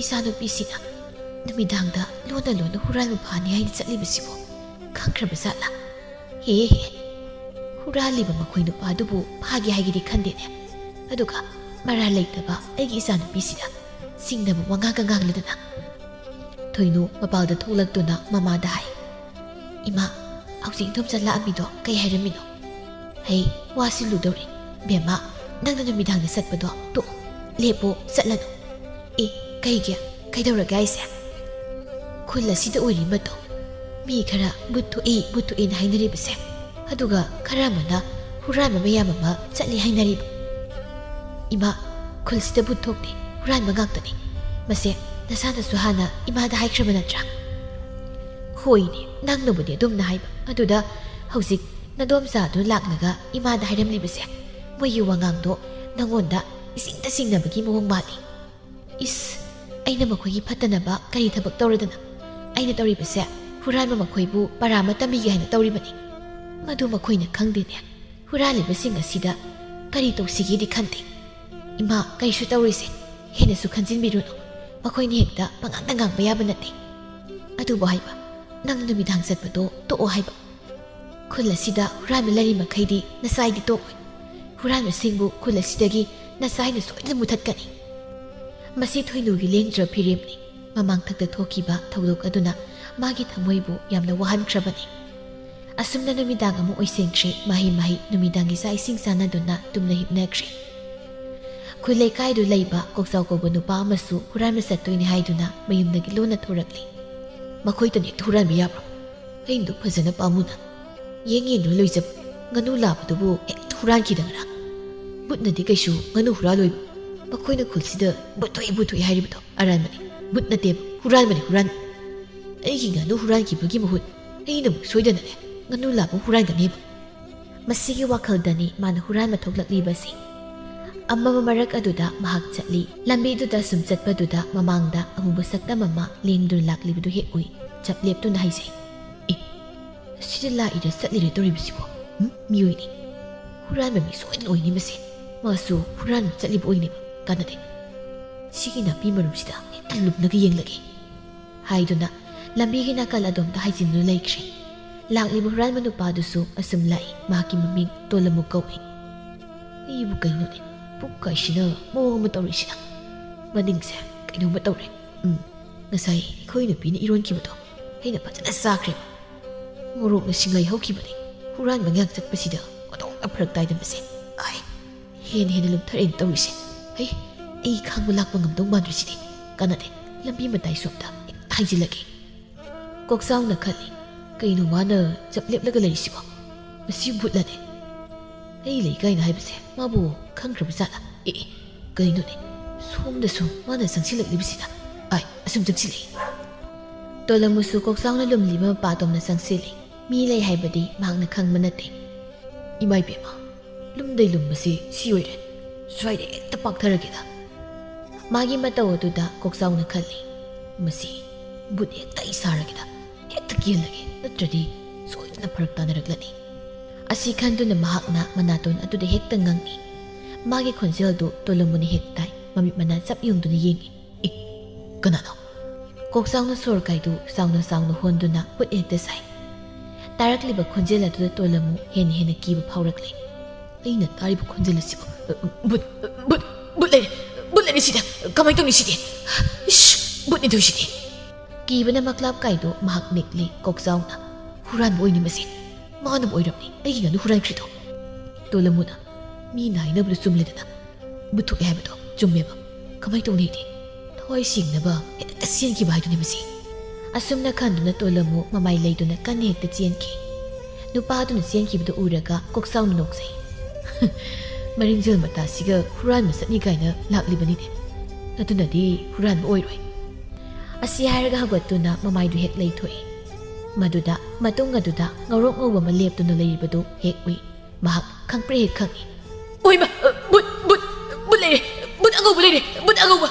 ꯏꯆꯥꯅꯨꯄꯤꯁꯤꯅ ꯅꯨꯃꯤꯗꯥꯡꯗ ꯂꯣꯟꯅ ꯂꯣꯟꯅ ꯍꯨꯔꯥꯟꯕ ꯐꯥꯅꯤ ꯍꯥꯏꯅ ꯆꯠꯂꯤꯕꯁꯤꯕꯨ ꯈꯪꯈ꯭ꯔꯕ ꯖꯥꯠꯂꯥ? ꯍꯦ ꯍꯦ, ꯍꯨꯔꯥꯜꯂꯤꯕ ꯃꯈꯣꯏ ꯅꯨꯄꯥꯗꯨꯕꯨ ꯐꯥꯒꯦ ꯍꯥꯏꯒꯦꯗꯤ ꯈꯟꯗꯦꯅꯦ꯫ ꯑꯗꯨꯒ ꯃꯔꯥꯜ ꯂꯩꯇꯕ ꯑꯩꯒꯤ ꯏꯆꯥꯅꯨꯄꯤꯁꯤꯗ ꯆꯤꯡꯅꯕ ꯋꯥꯉꯥꯡꯒ ꯉꯥꯡꯂꯗꯅ꯫ ꯊꯣꯏꯅꯨ ꯃꯄꯥꯜꯗ ꯊꯣꯛꯂꯛꯇꯨꯅ ꯃꯃꯥꯗ ꯍꯥꯏ, "ꯏꯃꯥ, ꯍꯧꯖꯤꯛ ꯏꯗꯣꯝꯆꯥ ꯂꯥꯛꯑꯝꯃꯤꯗꯣ ꯀꯩ ꯍꯥꯏꯔꯝꯃꯤꯅꯣ?" "ꯍꯩ, ꯋꯥꯁꯤ ꯂꯨꯗꯧꯔꯤ꯫ ꯕꯦꯝꯃ, ꯅꯪꯅ ꯅꯨꯃꯤꯗꯥꯡꯗ ꯆꯠꯄꯗꯣ ꯇꯣꯛꯑꯣ꯫ ꯂꯦꯞꯄꯣ, ꯆꯠꯂꯅꯨ"꯫ "ꯑꯦ, ꯀꯩꯒꯤ? ꯀꯩꯗꯧꯔꯒꯦ ꯍꯥꯏꯁꯦ?" "ꯈꯨꯜ ꯑꯁꯤꯗ ꯑꯣꯏꯔꯤ ꯃꯇꯧ꯫ ꯃꯤ ꯈꯔ ꯕꯨꯠ ꯊꯣꯛꯏ, ꯕꯨꯠ ꯊꯣꯛꯏꯅ ꯍꯥꯏꯅꯔꯤꯕꯁꯦ꯫ ꯑꯗꯨꯒ ꯈꯔ ꯑꯃꯅ ꯍꯨꯔꯥꯟꯕ ꯃꯌꯥꯝ ꯑꯃ ꯆꯠꯂꯤ ꯍꯥꯏꯅꯔꯤꯕ"꯫ "ꯏꯃꯥ, ꯈꯨꯜꯁꯤꯗ ꯕꯨꯠ ꯊꯣꯛꯇꯦ, ꯍꯨꯔꯥꯟꯕ ꯉꯥꯛꯇꯅꯤ꯫ ꯃꯁꯦ ꯅꯁꯥꯅꯁꯨ ꯍꯥꯟꯅ ꯏꯃꯥꯗ ꯍꯥꯏꯈ꯭ꯔꯕ ꯅꯠꯇ꯭ꯔꯥ?" "ꯍꯣꯏꯅꯦ, ꯅꯪꯅꯕꯨꯗꯤ ꯑꯗꯨꯝꯅ ꯍꯥꯏꯕ꯫ ꯑꯗꯨꯗ ꯍꯧꯖꯤꯛ ꯅꯗꯣꯝꯆꯥꯗꯨ ꯂꯥꯛꯂꯒ ꯏꯃꯥꯗ ꯍꯥꯏꯔꯝꯂꯤꯕꯁꯦ, ꯃꯣꯏꯒꯤ ꯋꯥꯉꯥꯡꯗꯣ ꯅꯉꯣꯟꯗ ꯏꯁꯤꯡꯗ ꯆꯤꯡꯅꯕꯒꯤ ꯃꯑꯣꯡ ꯃꯥꯜꯂꯤ꯫ ꯏꯁ, ꯑꯩꯅ ꯃꯈꯣꯏꯒꯤ ꯐꯠꯇꯅꯕ ꯀꯔꯤ ꯊꯕꯛ ꯇꯧꯔꯗꯅ? ꯑꯩꯅ ꯇꯧꯔꯤꯕꯁꯦ ꯍꯨꯔꯥꯟꯕ ꯃꯈꯣꯏꯕꯨ ꯄꯔꯥ ꯑꯃ ꯇꯝꯕꯤꯒꯦ ꯍꯥꯏꯅ ꯇꯧꯔꯤꯕꯅꯤ꯫ ꯃꯗꯨ ꯃꯈꯣꯏꯅ ꯈꯪꯗꯦꯅꯦ꯫ ꯍꯨꯔꯥꯜꯂꯤꯕꯁꯤꯡ ꯑꯁꯤꯗ ꯀꯔꯤ ꯇꯧꯁꯤꯒꯦꯗꯤ ꯈꯟꯗꯦ꯫ ꯏꯃꯥ, ꯀꯔꯤꯁꯨ ꯇꯧꯔꯣꯏꯁꯦ꯫ ꯍꯦꯟꯅꯁꯨ ꯈꯟꯖꯤꯟꯕꯤꯔꯨꯅꯨ꯫ ꯃꯈꯣꯏꯅ ꯍꯦꯛꯇ ꯄꯉꯥꯡꯗ ꯉꯥꯡꯕ ꯌꯥꯕ ꯅꯠꯇꯦ꯫ ꯑꯗꯨꯕꯨ ꯍꯥꯏꯕ, ꯅꯪ ꯅꯨꯃꯤꯗꯥꯡ ꯆꯠꯄꯗꯣ ꯇꯣꯛꯑꯣ ꯍꯥꯏꯕ꯫ ꯈꯨꯜ ꯑꯁꯤꯗ ꯍꯨꯔꯥꯟꯕ ꯂꯩꯔꯤ ꯃꯈꯩꯗꯤ ꯅꯆꯥꯏꯗꯤ ꯇꯣꯛꯑꯣꯏ꯫ ꯍꯨꯔꯥꯟꯕꯁꯤꯡꯕꯨ ꯈꯨꯜ ꯑꯁꯤꯗꯒꯤ ꯅꯆꯥꯏꯅ ꯁꯣꯏꯗꯅ ꯃꯨꯊꯠꯀꯅꯤ"꯫ ꯃꯁꯤ ꯊꯣꯏꯅꯨꯒꯤ ꯂꯦꯡꯗ꯭ꯔ ꯐꯤꯔꯦꯞꯅꯤ꯫ ꯃꯃꯥꯡꯊꯛꯇ ꯊꯣꯛꯈꯤꯕ ꯊꯧꯗꯣꯛ ꯑꯗꯨꯅ ꯃꯥꯒꯤ ꯊꯃꯣꯏꯕꯨ ꯌꯥꯝꯅ ꯋꯥꯍꯟꯈ꯭ꯔꯕꯅꯤ꯫ ꯑꯁꯨꯝꯅ ꯅꯨꯃꯤꯗꯥꯡ ꯑꯃ ꯑꯣꯏꯁꯤꯟꯈ꯭ꯔꯦ꯫ ꯃꯍꯩ ꯃꯍꯩ ꯅꯨꯃꯤꯗꯥꯡꯒꯤ ꯆꯥꯛ ꯏꯁꯤꯡ ꯆꯥꯅꯗꯨꯅ ꯇꯨꯝꯅ ꯍꯤꯞꯅꯈ꯭ꯔꯦ꯫ ꯈꯨꯜ ꯂꯩꯀꯥꯏꯗꯨ ꯂꯩꯕ ꯀꯣꯛꯆꯥꯎ ꯀꯧꯕ ꯅꯨꯄꯥ ꯑꯃꯁꯨ ꯍꯨꯔꯥꯟꯕ ꯆꯠꯇꯣꯏꯅꯤ ꯍꯥꯏꯗꯨꯅ ꯃꯌꯨꯝꯗꯒꯤ ꯂꯣꯟꯅ ꯊꯣꯔꯛꯂꯤ꯫ ꯃꯈꯣꯏꯇꯅ ꯍꯦꯛꯇ ꯍꯨꯔꯥꯟꯕ ꯌꯥꯕ꯭ꯔꯣ? ꯑꯩꯅꯗꯨ ꯐꯖꯅ ꯄꯥꯝꯃꯨꯅ ꯌꯦꯡ ꯌꯦꯡꯗꯨꯅ ꯂꯣꯏꯖꯕ ꯉꯥꯅꯨ ꯂꯥꯕꯗꯨꯕꯨ ꯍꯦꯛꯇ ꯍꯨꯔꯥꯟꯈꯤꯗꯅ꯫ ꯕꯨꯠꯅꯗꯤ ꯀꯩꯁꯨ ꯉꯥꯅꯨ ꯍꯨꯔꯥꯜꯂꯣꯏꯕ꯫ ꯃꯈꯣꯏꯅ ꯈꯨꯜꯁꯤꯗ "ꯕꯨꯠ ꯊꯣꯛꯏ, ꯕꯨꯠ ꯊꯣꯛꯏ" ꯍꯥꯏꯔꯤꯕꯗꯣ ꯑꯔꯥꯟꯕꯅꯤ꯫ ꯕꯨꯠ ꯅꯠꯇꯦꯕ, ꯍꯨꯔꯥꯟꯕꯅꯤ, ꯍꯨꯔꯥꯟꯕ꯫ ꯑꯩꯒꯤ ꯉꯥꯅꯨ ꯍꯨꯔꯥꯟꯈꯤꯕꯒꯤ ꯃꯍꯨꯠ ꯑꯩꯅ ꯑꯃꯨꯛ ꯁꯣꯏꯗꯅꯅꯦ ꯉꯥꯅꯨ ꯂꯥꯕ ꯍꯨꯔꯥꯟꯒꯅꯦꯕ꯫ ꯃꯁꯤꯒꯤ ꯋꯥꯈꯜꯗꯅꯤ ꯃꯥꯅ ꯍꯨꯔꯥꯟꯕ ꯊꯣꯛꯂꯛꯂꯤꯕꯁꯤ꯫ ꯑꯃꯝꯕ ꯃꯔꯛ ꯑꯗꯨꯗ ꯃꯍꯥꯛ ꯆꯠꯂꯤ꯫ ꯂꯝꯕꯤꯗꯨꯗ ꯁꯨꯝ ꯆꯠꯄꯗꯨꯗ ꯃꯃꯥꯡꯗ ꯑꯃꯨꯕ ꯁꯛꯇꯝ ꯑꯃ ꯂꯦꯡꯗꯨꯅ ꯂꯥꯛꯂꯤꯕꯗꯨ ꯍꯦꯛ ꯎꯏ꯫ ꯆꯞ ꯂꯦꯞꯇꯨꯅ ꯍꯥꯏꯖꯩ, "ꯑꯦ, ꯁꯤꯗ ꯂꯥꯛꯏꯔ ꯆꯠꯂꯤꯔ ꯇꯧꯔꯤꯕꯁꯤꯕꯣ? ꯎꯝ? ꯃꯤꯑꯣꯏꯅꯤ꯫ ꯍꯨꯔꯥꯟꯕ ꯃꯤ ꯁꯣꯏꯗꯅ ꯑꯣꯏꯅꯤ ꯃꯁꯦ꯫ ꯃꯥꯁꯨ ꯍꯨꯔꯥꯟꯕ ꯆꯠꯂꯤꯕ ꯑꯣꯏꯅꯦꯕ꯫ ꯀꯥꯟꯅꯗꯦ꯫ ꯁꯤꯒꯤ ꯅꯥꯄꯤ ꯃꯔꯨꯝꯁꯤꯗ ꯍꯦꯛꯇ ꯂꯨꯝꯂꯒ ꯌꯦꯡꯂꯒꯦ" ꯍꯥꯏꯗꯨꯅ ꯂꯝꯕꯤꯒꯤ ꯅꯥꯀꯜ ꯑꯗꯣꯝꯗ ꯍꯥꯏꯖꯤꯟꯗꯨꯅ ꯂꯩꯈ꯭ꯔꯦ꯫ ꯂꯥꯛꯂꯤꯕ ꯍꯨꯔꯥꯟꯕ ꯅꯨꯄꯥꯗꯨꯁꯨ ꯑꯁꯨꯝ ꯂꯥꯛꯏ, ꯃꯍꯥꯛꯀꯤ ꯃꯃꯤꯡ ꯇꯣꯂꯃꯨ ꯀꯧꯏ꯫ ꯑꯩꯕꯨ ꯀꯩꯅꯣꯅꯦ, ꯄꯨꯛ ꯀꯥꯏꯁꯤꯅ ꯃꯑꯣꯡ ꯑꯃ ꯇꯧꯔꯤꯁꯤꯅ꯫ ꯃꯅꯤꯡꯁꯦ ꯀꯩꯅꯣꯝꯃ ꯇꯧꯔꯦ꯫ ꯎꯝ, ꯉꯁꯥꯏ ꯑꯩꯈꯣꯏ ꯅꯨꯄꯤꯅ ꯏꯔꯣꯟꯈꯤꯕꯗꯣ ꯑꯩꯅ ꯐꯖꯅ ꯆꯥꯈ꯭ꯔꯦꯕ꯫ ꯃꯣꯔꯣꯛꯅ ꯁꯤꯡꯂꯩ ꯍꯧꯈꯤꯕꯅꯤ꯫ ꯍꯨꯔꯥꯟꯕ ꯉꯥꯏꯍꯥꯛ ꯆꯠꯄꯁꯤꯗ ꯑꯣꯟꯊꯣꯛꯅ ꯐꯔꯛ ꯇꯥꯏꯗ ꯃꯁꯦ꯫ ꯑꯥꯏ, ꯍꯦꯟꯅ ꯍꯦꯟꯅ ꯂꯨꯝꯊꯔꯛꯑꯦꯅ ꯇꯧꯔꯤꯁꯦ꯫ ꯍꯩ, ꯑꯩ ꯈꯥꯡꯕ ꯂꯥꯛꯄ ꯉꯝꯗꯧ ꯃꯥꯟꯗ꯭ꯔꯤꯁꯤꯗꯤ꯫ ꯀꯥꯟꯅꯗꯦ, ꯂꯝꯕꯤ ꯃꯇꯥꯏ ꯁꯣꯝꯗ ꯍꯦꯛꯇ ꯍꯥꯏꯖꯤꯜꯂꯒꯦ꯫ ꯀꯣꯛꯆꯥꯎꯅ ꯈꯜꯂꯤ, "ꯀꯩꯅꯣ ꯃꯥꯅ ꯆꯞ ꯂꯦꯞꯂꯒ ꯂꯩꯔꯤꯁꯤꯕꯣ? ꯃꯁꯤ ꯕꯨꯠꯂꯅꯦ? ꯑꯩ ꯂꯩ ꯀꯥꯏꯅ ꯍꯥꯏꯕꯁꯦ ꯃꯥꯕꯨ ꯈꯪꯈ꯭ꯔꯕ ꯖꯥꯠꯂꯥ? ꯑꯦ, ꯑꯦ, ꯀꯩꯅꯣꯅꯦ? ꯁꯣꯝꯗꯁꯨ ꯃꯥꯅ ꯆꯪꯁꯤꯜꯂꯛꯂꯤꯕꯁꯤꯅ꯫ ꯑꯥꯏ, ꯑꯁꯨꯝ ꯆꯪꯁꯤꯜꯂꯛꯏ꯫" ꯇꯣꯂꯃꯨꯁꯨ ꯀꯣꯛꯆꯥꯎꯅ ꯂꯨꯝꯂꯤꯕ ꯃꯄꯥ ꯑꯗꯣꯝꯅ ꯆꯪꯁꯤꯜꯂꯤ꯫ ꯃꯤ ꯂꯩ ꯍꯥꯏꯕꯗꯤ ꯃꯍꯥꯛꯅ ꯈꯪꯕ ꯅꯠꯇꯦ꯫ "ꯏꯃꯥ ꯏꯕꯦꯝꯃ, ꯂꯨꯝꯗꯩ ꯂꯨꯝꯕꯁꯤ ꯁꯤ ꯑꯣꯏꯔꯦ꯫ ꯁ꯭ꯋꯥꯏꯗ ꯍꯦꯛꯇ ꯄꯥꯛꯊꯔꯒꯦꯗ꯫" ꯃꯥꯒꯤ ꯃꯇꯧ ꯑꯗꯨꯗ ꯀꯣꯛꯆꯥꯎꯅ ꯈꯜꯂꯤ, "ꯃꯁꯤ ꯕꯨꯠ ꯍꯦꯛꯇ ꯑꯩ ꯁꯥꯔꯒꯦꯗ, ꯍꯦꯛꯇ ꯀꯦꯜꯂꯒꯦ, ꯅꯠꯇ꯭ꯔꯗꯤ ꯁꯣꯏꯗꯅ ꯐꯔꯛ ꯇꯥꯅꯔꯛꯂꯅꯤ꯫" ꯑꯁꯤ ꯈꯟꯗꯨꯅ ꯃꯍꯥꯛꯅ ꯃꯅꯥꯇꯣꯟ ꯑꯗꯨꯗ ꯍꯦꯛꯇ ꯉꯪꯏ꯫ ꯃꯥꯒꯤ ꯈꯣꯟꯖꯦꯜꯗꯨ ꯇꯣꯂꯃꯨꯅ ꯍꯦꯛ ꯇꯥꯏ, ꯃꯃꯤꯠ ꯃꯅꯥ ꯆꯞ ꯌꯨꯡꯗꯨꯅ ꯌꯦꯡꯏ꯫ "ꯑꯦ, ꯀꯅꯥꯅꯣ?" ꯀꯣꯛꯆꯥꯎꯅ ꯁꯣꯔ ꯀꯥꯏꯗꯨ ꯆꯥꯎꯅ ꯆꯥꯎꯅ ꯍꯣꯟꯗꯨꯅ ꯕꯨꯠ ꯍꯦꯛꯇ ꯁꯥꯏ꯫ ꯇꯥꯔꯛꯂꯤꯕ ꯈꯣꯟꯖꯦꯜ ꯑꯗꯨꯗ ꯇꯣꯂꯃꯨ ꯍꯦꯟꯅ ꯍꯦꯟꯅ ꯀꯤꯕ ꯐꯥꯎꯔꯛꯂꯦ꯫ "ꯑꯩꯅ ꯇꯥꯔꯤꯕ ꯈꯣꯟꯖꯦꯜ ꯑꯁꯤꯕꯨ, ꯕꯨꯠ, ꯕꯨꯠ, ꯕꯨꯠ ꯂꯩꯔꯦ, ꯕꯨꯠ ꯂꯩꯔꯦ ꯁꯤꯗ꯫ ꯀꯃꯥꯏꯅ ꯇꯧꯅꯤ ꯁꯤꯗꯤ? ꯏꯁ, ꯕꯨꯠꯅꯤ ꯇꯧꯔꯤꯁꯤꯗꯤ꯫" ꯀꯤꯕꯅ ꯃꯀ꯭ꯂꯥꯞ ꯀꯥꯏꯗꯨ ꯃꯍꯥꯛ ꯅꯤꯛꯂꯤ꯫ ꯀꯣꯛꯆꯥꯎꯅ, "ꯍꯨꯔꯥꯟꯕ ꯑꯣꯏꯅꯤ ꯃꯁꯤ꯫ ꯃꯥꯅ ꯑꯣꯏꯔꯝꯅꯤ ꯑꯩꯒꯤ ꯉꯥꯅꯨ ꯍꯨꯔꯥꯟꯈ꯭ꯔꯤꯗꯣ꯫" ꯇꯣꯂꯃꯨꯅ, "ꯃꯤꯅ ꯍꯥꯏꯅꯕꯗꯨ ꯆꯨꯝꯂꯦꯗꯅ꯫ ꯕꯨꯠ ꯊꯣꯛꯑꯦ ꯍꯥꯏꯕꯗꯣ ꯆꯨꯝꯃꯦꯕ꯫ ꯀꯃꯥꯏꯅ ꯇꯧꯅꯤ ꯑꯩꯗꯤ? ꯊꯋꯥꯏ ꯁꯦꯡꯅꯕ ꯍꯦꯛꯇ ꯆꯦꯟꯈꯤꯕ ꯍꯥꯏꯗꯨꯅꯦ ꯃꯁꯤ꯫" ꯑꯁꯨꯝꯅ ꯈꯟꯗꯨꯅ ꯇꯣꯂꯝꯃꯨ ꯃꯃꯥꯏ ꯂꯩꯗꯨꯅ ꯀꯟꯅ ꯍꯦꯛꯇ ꯆꯦꯟꯈꯤ꯫ ꯅꯨꯄꯥꯗꯨꯅ ꯆꯦꯟꯈꯤꯕꯗꯨ ꯎꯔꯒ ꯀꯣꯛꯆꯥꯎꯅ ꯅꯣꯛꯆꯩ꯫ "ꯃꯔꯤꯡꯖꯦꯜ ꯃꯇꯥꯁꯤꯒ ꯍꯨꯔꯥꯟꯕ ꯆꯠꯅꯤ ꯀꯥꯏꯅ ꯂꯥꯛꯂꯤꯕꯅꯤꯅꯦ꯫ ꯑꯗꯨꯅꯗꯤ ꯍꯨꯔꯥꯟꯕ ꯑꯣꯏꯔꯣꯏ꯫" ꯑꯁꯤ ꯍꯥꯏꯔꯒ ꯍꯧꯒꯠꯇꯨꯅ ꯃꯃꯥꯏꯗꯨ ꯍꯦꯛ ꯂꯩꯊꯣꯛꯏ꯫ ꯃꯗꯨꯗ ꯃꯇꯨꯡ ꯑꯗꯨꯗ ꯉꯧꯔꯣꯛ ꯉꯧꯕ ꯑꯃ ꯂꯦꯞꯇꯨꯅ ꯂꯩꯔꯤꯕꯗꯨ ꯍꯦꯛ ꯎꯏ꯫ ꯃꯍꯥꯛ ꯈꯪꯄ꯭ꯔꯦꯛ ꯍꯦꯛ ꯈꯪꯏ꯫ "ꯑꯣꯏꯃ! ꯕꯨꯠ! ꯕꯨꯠ! ꯕꯨꯠ ꯂꯩꯔꯦ! ꯕꯨꯠ ꯑꯉꯧꯕ ꯂꯩꯔꯦ! ꯕꯨꯠ ꯑꯉꯧꯕ!"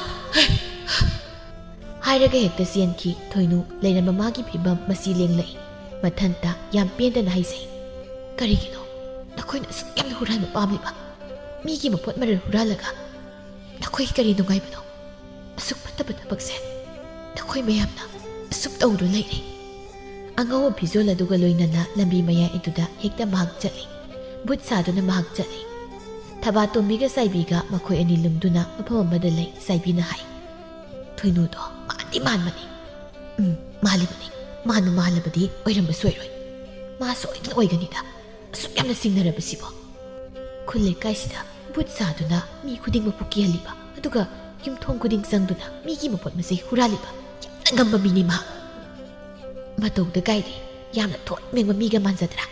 ꯍꯥꯏꯔꯒ ꯍꯦꯛꯇ ꯆꯦꯟꯈꯤ꯫ ꯊꯣꯏꯅꯨ ꯂꯩꯔꯝꯕ ꯃꯥꯒꯤ ꯐꯤꯕꯝ ꯃꯁꯤ ꯂꯦꯡꯂꯛꯏ꯫ ꯃꯊꯟꯇ ꯌꯥꯝ ꯄꯦꯟꯗꯅ ꯍꯥꯏꯖꯩ, "ꯀꯔꯤꯒꯤꯅꯣ ꯅꯈꯣꯏꯅ ꯑꯁꯨꯛ ꯌꯥꯝꯅ ꯍꯨꯔꯥꯟꯕ ꯄꯥꯝꯂꯤꯕ? ꯃꯤꯒꯤ ꯃꯄꯣꯠ ꯃꯔꯜ ꯍꯨꯔꯥꯜꯂꯒ ꯅꯈꯣꯏ ꯀꯔꯤ ꯅꯨꯡꯉꯥꯏꯕꯅꯣ? ꯑꯁꯨꯛ ꯐꯠꯇꯕ ꯊꯕꯛꯁꯦ ꯅꯈꯣꯏ ꯃꯌꯥꯝꯅ ꯑꯁꯨꯛ ꯇꯧꯗꯨꯅ ꯂꯩꯔꯦ꯫" ꯑꯉꯧꯕ ꯐꯤꯖꯣꯜ ꯑꯗꯨꯒ ꯂꯣꯏꯅꯅ ꯂꯝꯕꯤ ꯃꯌꯥꯏ ꯑꯗꯨꯗ ꯍꯦꯛꯇ ꯃꯍꯥꯛ ꯆꯠꯂꯤ꯫ ꯕꯨꯠ ꯁꯥꯗꯨꯅ ꯃꯍꯥꯛ ꯆꯠꯂꯤ꯫ ꯊꯕꯥꯇꯣꯝꯕꯤꯒ ꯆꯥꯏꯕꯤꯒ ꯃꯈꯣꯏ ꯑꯅꯤ ꯂꯨꯝꯗꯨꯅ ꯃꯐꯝ ꯑꯃꯗ ꯂꯩ꯫ ꯆꯥꯏꯕꯤꯅ ꯍꯥꯏ, "ꯊꯣꯏꯅꯨꯗꯣ ꯃꯥꯟꯗꯤ ꯃꯥꯟꯕꯅꯤ꯫ ꯎꯝ, ꯃꯥꯜꯂꯤꯕꯅꯤ꯫ ꯃꯥꯟꯕꯨ ꯃꯥꯜꯂꯕꯗꯤ ꯑꯣꯏꯔꯝꯕꯁꯨ ꯑꯣꯏꯔꯣꯏ꯫ ꯃꯥ ꯁꯣꯏꯗꯅ ꯑꯣꯏꯒꯅꯤꯗ꯫ ꯑꯁꯨꯛ ꯌꯥꯝꯅ ꯁꯤꯡꯅꯔꯕꯁꯤꯕꯣ꯫ ꯈꯨꯜ ꯂꯩꯀꯥꯏꯁꯤꯗ ꯕꯨꯠ ꯁꯥꯗꯨꯅ ꯃꯤ ꯈꯨꯗꯤꯡꯃꯛꯄꯨ ꯀꯤꯍꯜꯂꯤꯕ, ꯑꯗꯨꯒ ꯌꯨꯝꯊꯣꯡ ꯈꯨꯗꯤꯡ ꯆꯪꯗꯨꯅ ꯃꯤꯒꯤ ꯃꯄꯣꯠ ꯃꯆꯩ ꯍꯨꯔꯥꯜꯂꯤꯕ ꯌꯥꯝꯅ ꯉꯝꯕ ꯃꯤꯅꯤ ꯃꯍꯥꯛ꯫ ꯃꯇꯧꯗ ꯀꯥꯏꯗꯤ ꯌꯥꯝꯅ ꯊꯣꯠ ꯃꯦꯡꯕ ꯃꯤꯒ ꯃꯥꯟꯖꯗ꯭ꯔꯥ?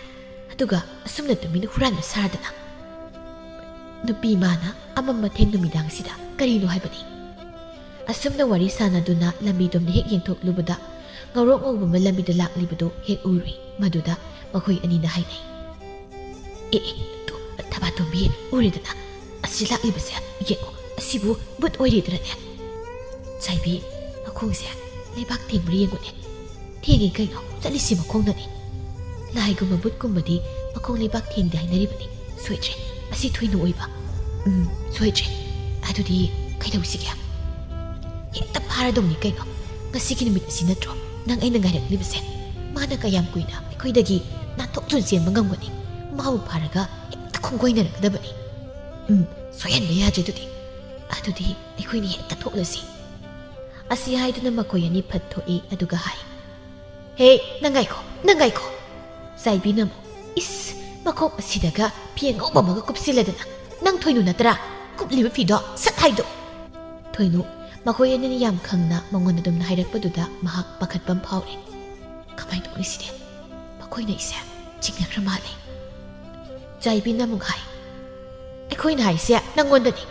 ꯑꯗꯨꯒ ꯑꯁꯨꯝꯅ ꯇꯨꯃꯤꯟꯅ ꯍꯨꯔꯥꯟꯕ ꯁꯥꯗꯅ꯫ ꯅꯨꯄꯤ ꯃꯥꯅ ꯑꯃꯝ ꯑꯊꯦꯡ ꯅꯨꯃꯤꯗꯥꯡꯁꯤꯗ ꯀꯔꯤꯅꯣ ꯍꯥꯏꯕꯅꯤ?" ꯑꯁꯨꯝꯅ ꯋꯥꯔꯤ ꯁꯥꯟꯅꯗꯨꯅ ꯂꯝꯕꯤꯗꯣꯝꯗ ꯍꯦꯛ ꯌꯦꯡꯊꯣꯛꯂꯨꯕꯗ ꯉꯧꯔꯣꯛ ꯉꯧꯕ ꯑꯃ ꯂꯝꯕꯤꯗ ꯂꯥꯛꯂꯤꯕꯗꯨ ꯍꯦꯛ ꯎꯔꯨꯏ꯫ ꯃꯗꯨꯗ ꯃꯈꯣꯏ ꯑꯅꯤꯅ ꯍꯥꯏꯅꯩ, "ꯑꯦ, ꯑꯦ, ꯇꯨ, ꯊꯕꯥꯇꯣꯝꯕꯤ ꯎꯔꯦꯗꯅ? ꯑꯁꯤ ꯂꯥꯛꯂꯤꯕꯁꯦ ꯌꯦꯡꯉꯨ, ꯑꯁꯤꯕꯨ ꯕꯨꯠ ꯑꯣꯏꯔꯤꯗ꯭ꯔꯅꯦ? ꯆꯥꯏꯕꯤ, ꯃꯈꯣꯡꯁꯦ ꯂꯩꯕꯥꯛ ꯊꯦꯡꯕ꯭ꯔꯥ ꯌꯦꯡꯉꯨꯅꯦ꯫ ꯊꯦꯡꯉꯤ ꯀꯩꯅꯣ, ꯆꯠꯂꯤꯁꯤ ꯃꯈꯣꯡꯅꯅꯤ꯫ ꯂꯥꯏꯒꯨꯝꯕ ꯕꯨꯠꯀꯨꯝꯕꯗꯤ ꯃꯈꯣꯡ ꯂꯩꯕꯥꯛ ꯊꯦꯡꯗꯦ ꯍꯥꯏꯅꯔꯤꯕꯅꯤ꯫ ꯁꯣꯏꯗ꯭ꯔꯦ, ꯑꯁꯤ ꯊꯣꯏꯅꯨ ꯑꯣꯏꯕ꯫ ꯎꯝ, ꯁꯣꯏꯗ꯭ꯔꯦ꯫ ꯑꯗꯨꯗꯤ ꯀꯩꯗꯧꯁꯤꯒꯦ? ꯍꯦꯛꯇ ꯐꯥꯔꯗꯧꯅꯤ ꯀꯩꯅꯣ꯫ ꯉꯁꯤꯒꯤ ꯅꯨꯃꯤꯠ ꯑꯁꯤ ꯅꯠꯇ꯭ꯔꯣ ꯅꯪ ꯑꯩꯅ ꯉꯥꯏꯔꯛꯂꯤꯕꯁꯦ? ꯃꯥꯅ ꯀꯌꯥꯝ ꯀꯨꯏꯅ ꯑꯩꯈꯣꯏꯗꯒꯤ ꯅꯥꯟꯊꯣꯛꯇꯨꯅ ꯆꯦꯟꯕ ꯉꯝꯒꯅꯤ? ꯃꯥꯕꯨ ꯐꯥꯔꯒ ꯍꯦꯛꯇ ꯈꯣꯡꯒꯣꯏꯅꯔꯒꯗꯕꯅꯤ꯫ ꯎꯝ, ꯁꯣꯏꯍꯟꯕ ꯌꯥꯗ꯭ꯔꯦ ꯑꯗꯨꯗꯤ꯫ ꯑꯗꯨꯗꯤ ꯑꯩꯈꯣꯏꯅꯤ ꯍꯦꯛꯇ ꯊꯣꯛꯂꯁꯤ꯫" ꯑꯁꯤ ꯍꯥꯏꯗꯨꯅ ꯃꯈꯣꯏ ꯑꯅꯤ ꯐꯠ ꯊꯣꯛꯏ, ꯑꯗꯨꯒ ꯍꯥꯏ, "ꯍꯦ, ꯅꯪ ꯉꯥꯏꯈꯣ, ꯅꯪ ꯉꯥꯏꯈꯣ!" ꯆꯥꯏꯕꯤꯅ ꯑꯃꯨꯛ, "ꯏꯁ, ꯃꯈꯣꯡ ꯑꯁꯤꯗꯒ ꯐꯤ ꯑꯉꯧꯕ ꯑꯃꯒ ꯀꯨꯞꯁꯤꯜꯂꯗꯅ, ꯅꯪ ꯊꯣꯏꯅꯨ ꯅꯠꯇ꯭ꯔꯥ? ꯀꯨꯞꯂꯤꯕ ꯐꯤꯗꯣ ꯁꯠ ꯍꯥꯏꯗꯣꯛꯎ!" ꯊꯣꯏꯅꯨ, ꯃꯈꯣꯏ ꯑꯅꯤꯅ ꯌꯥꯝ ꯈꯪꯅ ꯃꯉꯣꯟꯗ ꯑꯗꯨꯝꯅ ꯍꯥꯏꯔꯛꯄꯗꯨꯗ ꯃꯍꯥꯛ ꯄꯥꯈꯠꯄ ꯑꯃ ꯐꯥꯎꯔꯦ꯫ "ꯀꯃꯥꯏꯅ ꯇꯧꯅꯤ ꯁꯤꯗꯤ? ꯃꯈꯣꯏꯅ ꯑꯩꯁꯦ ꯆꯤꯡꯅꯈ꯭ꯔ ꯃꯥꯜꯂꯦ꯫" ꯆꯥꯏꯕꯤꯅ ꯑꯃꯨꯛ ꯍꯥꯏ, "ꯑꯩꯈꯣꯏꯅ ꯍꯥꯏꯁꯦ ꯅꯪꯉꯣꯟꯗꯅꯤ꯫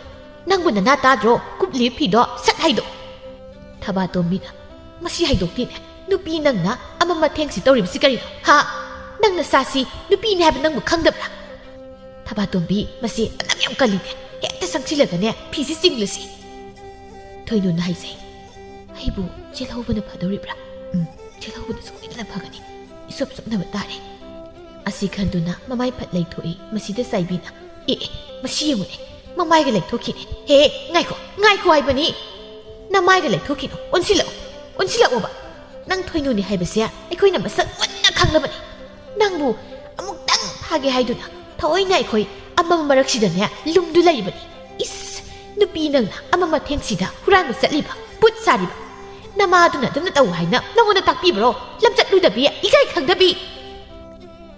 ꯅꯪꯕꯨ ꯅꯅꯥ ꯇꯥꯗ꯭ꯔꯣ? ꯀꯨꯞꯂꯤꯕ ꯐꯤꯗꯣ ꯁꯠ ꯍꯥꯏꯗꯣꯛ꯫" ꯊꯕꯥꯇꯣꯝꯕꯤꯅ, "ꯃꯁꯤ ꯍꯥꯏꯗꯣꯛꯇꯦꯅꯦ꯫ ꯅꯨꯄꯤ ꯅꯪꯅ ꯑꯃꯝ ꯑꯊꯦꯡꯁꯤ ꯇꯧꯔꯤꯕꯁꯤ ꯀꯔꯤꯅꯣ? ꯍꯥ? ꯅꯪ ꯅꯁꯥꯁꯤ ꯅꯨꯄꯤꯅꯤ ꯍꯥꯏꯕ ꯅꯪꯕꯨ ꯈꯪꯗꯕ꯭ꯔꯥ?" "ꯊꯕꯥꯇꯣꯝꯕꯤ, ꯃꯁꯤ ꯑꯅꯝ ꯌꯥꯝ ꯀꯜꯂꯤꯅꯦ꯫ ꯍꯦꯛꯇ ꯆꯪꯁꯤꯜꯂꯒꯅꯦ ꯐꯤꯁꯤ ꯆꯤꯡꯂꯁꯤ꯫" ꯊꯣꯏꯅꯨꯅ ꯍꯥꯏꯖꯩ, "ꯑꯩꯕꯨ ꯆꯦꯜꯍꯧꯕꯅ ꯐꯗꯧꯔꯤꯕ꯭ꯔꯥ? ꯎꯝ, ꯆꯦꯜꯍꯧꯕꯅ ꯁꯣꯏꯗꯅ ꯐꯒꯅꯤ꯫ ꯏꯁꯣꯞ ꯁꯣꯞꯅꯕ ꯇꯥꯔꯦ꯫" ꯑꯁꯤ ꯈꯟꯗꯨꯅ ꯃꯃꯥꯏ ꯐꯠ ꯂꯩꯊꯣꯛꯏ꯫ ꯃꯁꯤꯗ ꯆꯥꯏꯕꯤꯅ, "ꯑꯦ, ꯑꯦ, ꯃꯁꯤ ꯌꯦꯡꯉꯨꯅꯦ, ꯃꯃꯥꯏꯒ ꯂꯩꯊꯣꯛꯈꯤꯅꯦ꯫ ꯍꯦ, ꯉꯥꯏꯈꯣ, ꯉꯥꯏꯈꯣ ꯍꯥꯏꯕꯅꯤ꯫ ꯅꯃꯥꯏꯒ ꯂꯩꯊꯣꯛꯈꯤꯅꯣ, ꯑꯣꯟꯁꯤꯜꯂꯛꯑꯣ, ꯑꯣꯟꯁꯤꯜꯂꯛꯑꯣꯕ꯫ ꯅꯪ ꯊꯣꯏꯅꯨꯅꯤ ꯍꯥꯏꯕꯁꯦ ꯑꯩꯈꯣꯏꯅ ꯃꯁꯛ ꯃꯨꯟꯅ ꯈꯪꯂꯕꯅꯤ꯫ ꯅꯪꯕꯨ ꯑꯃꯨꯛꯇꯪ ꯐꯥꯒꯦ ꯍꯥꯏꯗꯨꯅ ꯊꯑꯣꯏꯅ ꯑꯩꯈꯣꯏ ꯑꯃꯝꯕ ꯃꯔꯛꯁꯤꯗꯅꯦ ꯂꯨꯝꯗꯨ ꯂꯩꯔꯤꯕꯅꯤ꯫ ꯏꯁ, ꯅꯨꯄꯤ ꯅꯪꯅ ꯑꯃꯝ ꯑꯊꯦꯡꯁꯤꯗ ꯍꯨꯔꯥꯟꯕ ꯆꯠꯂꯤꯕ, ꯄꯨꯠ ꯁꯥꯔꯤꯕ꯫ ꯅꯃꯥꯗꯨꯅ ꯑꯗꯨꯝꯅ ꯇꯧ ꯍꯥꯏꯅ ꯅꯉꯣꯟꯗ ꯇꯥꯛꯄꯤꯕ꯭ꯔꯣ? ꯂꯝꯆꯠ ꯂꯨꯗꯕꯤ, ꯏꯀꯥꯏ ꯈꯪꯗꯕꯤ꯫"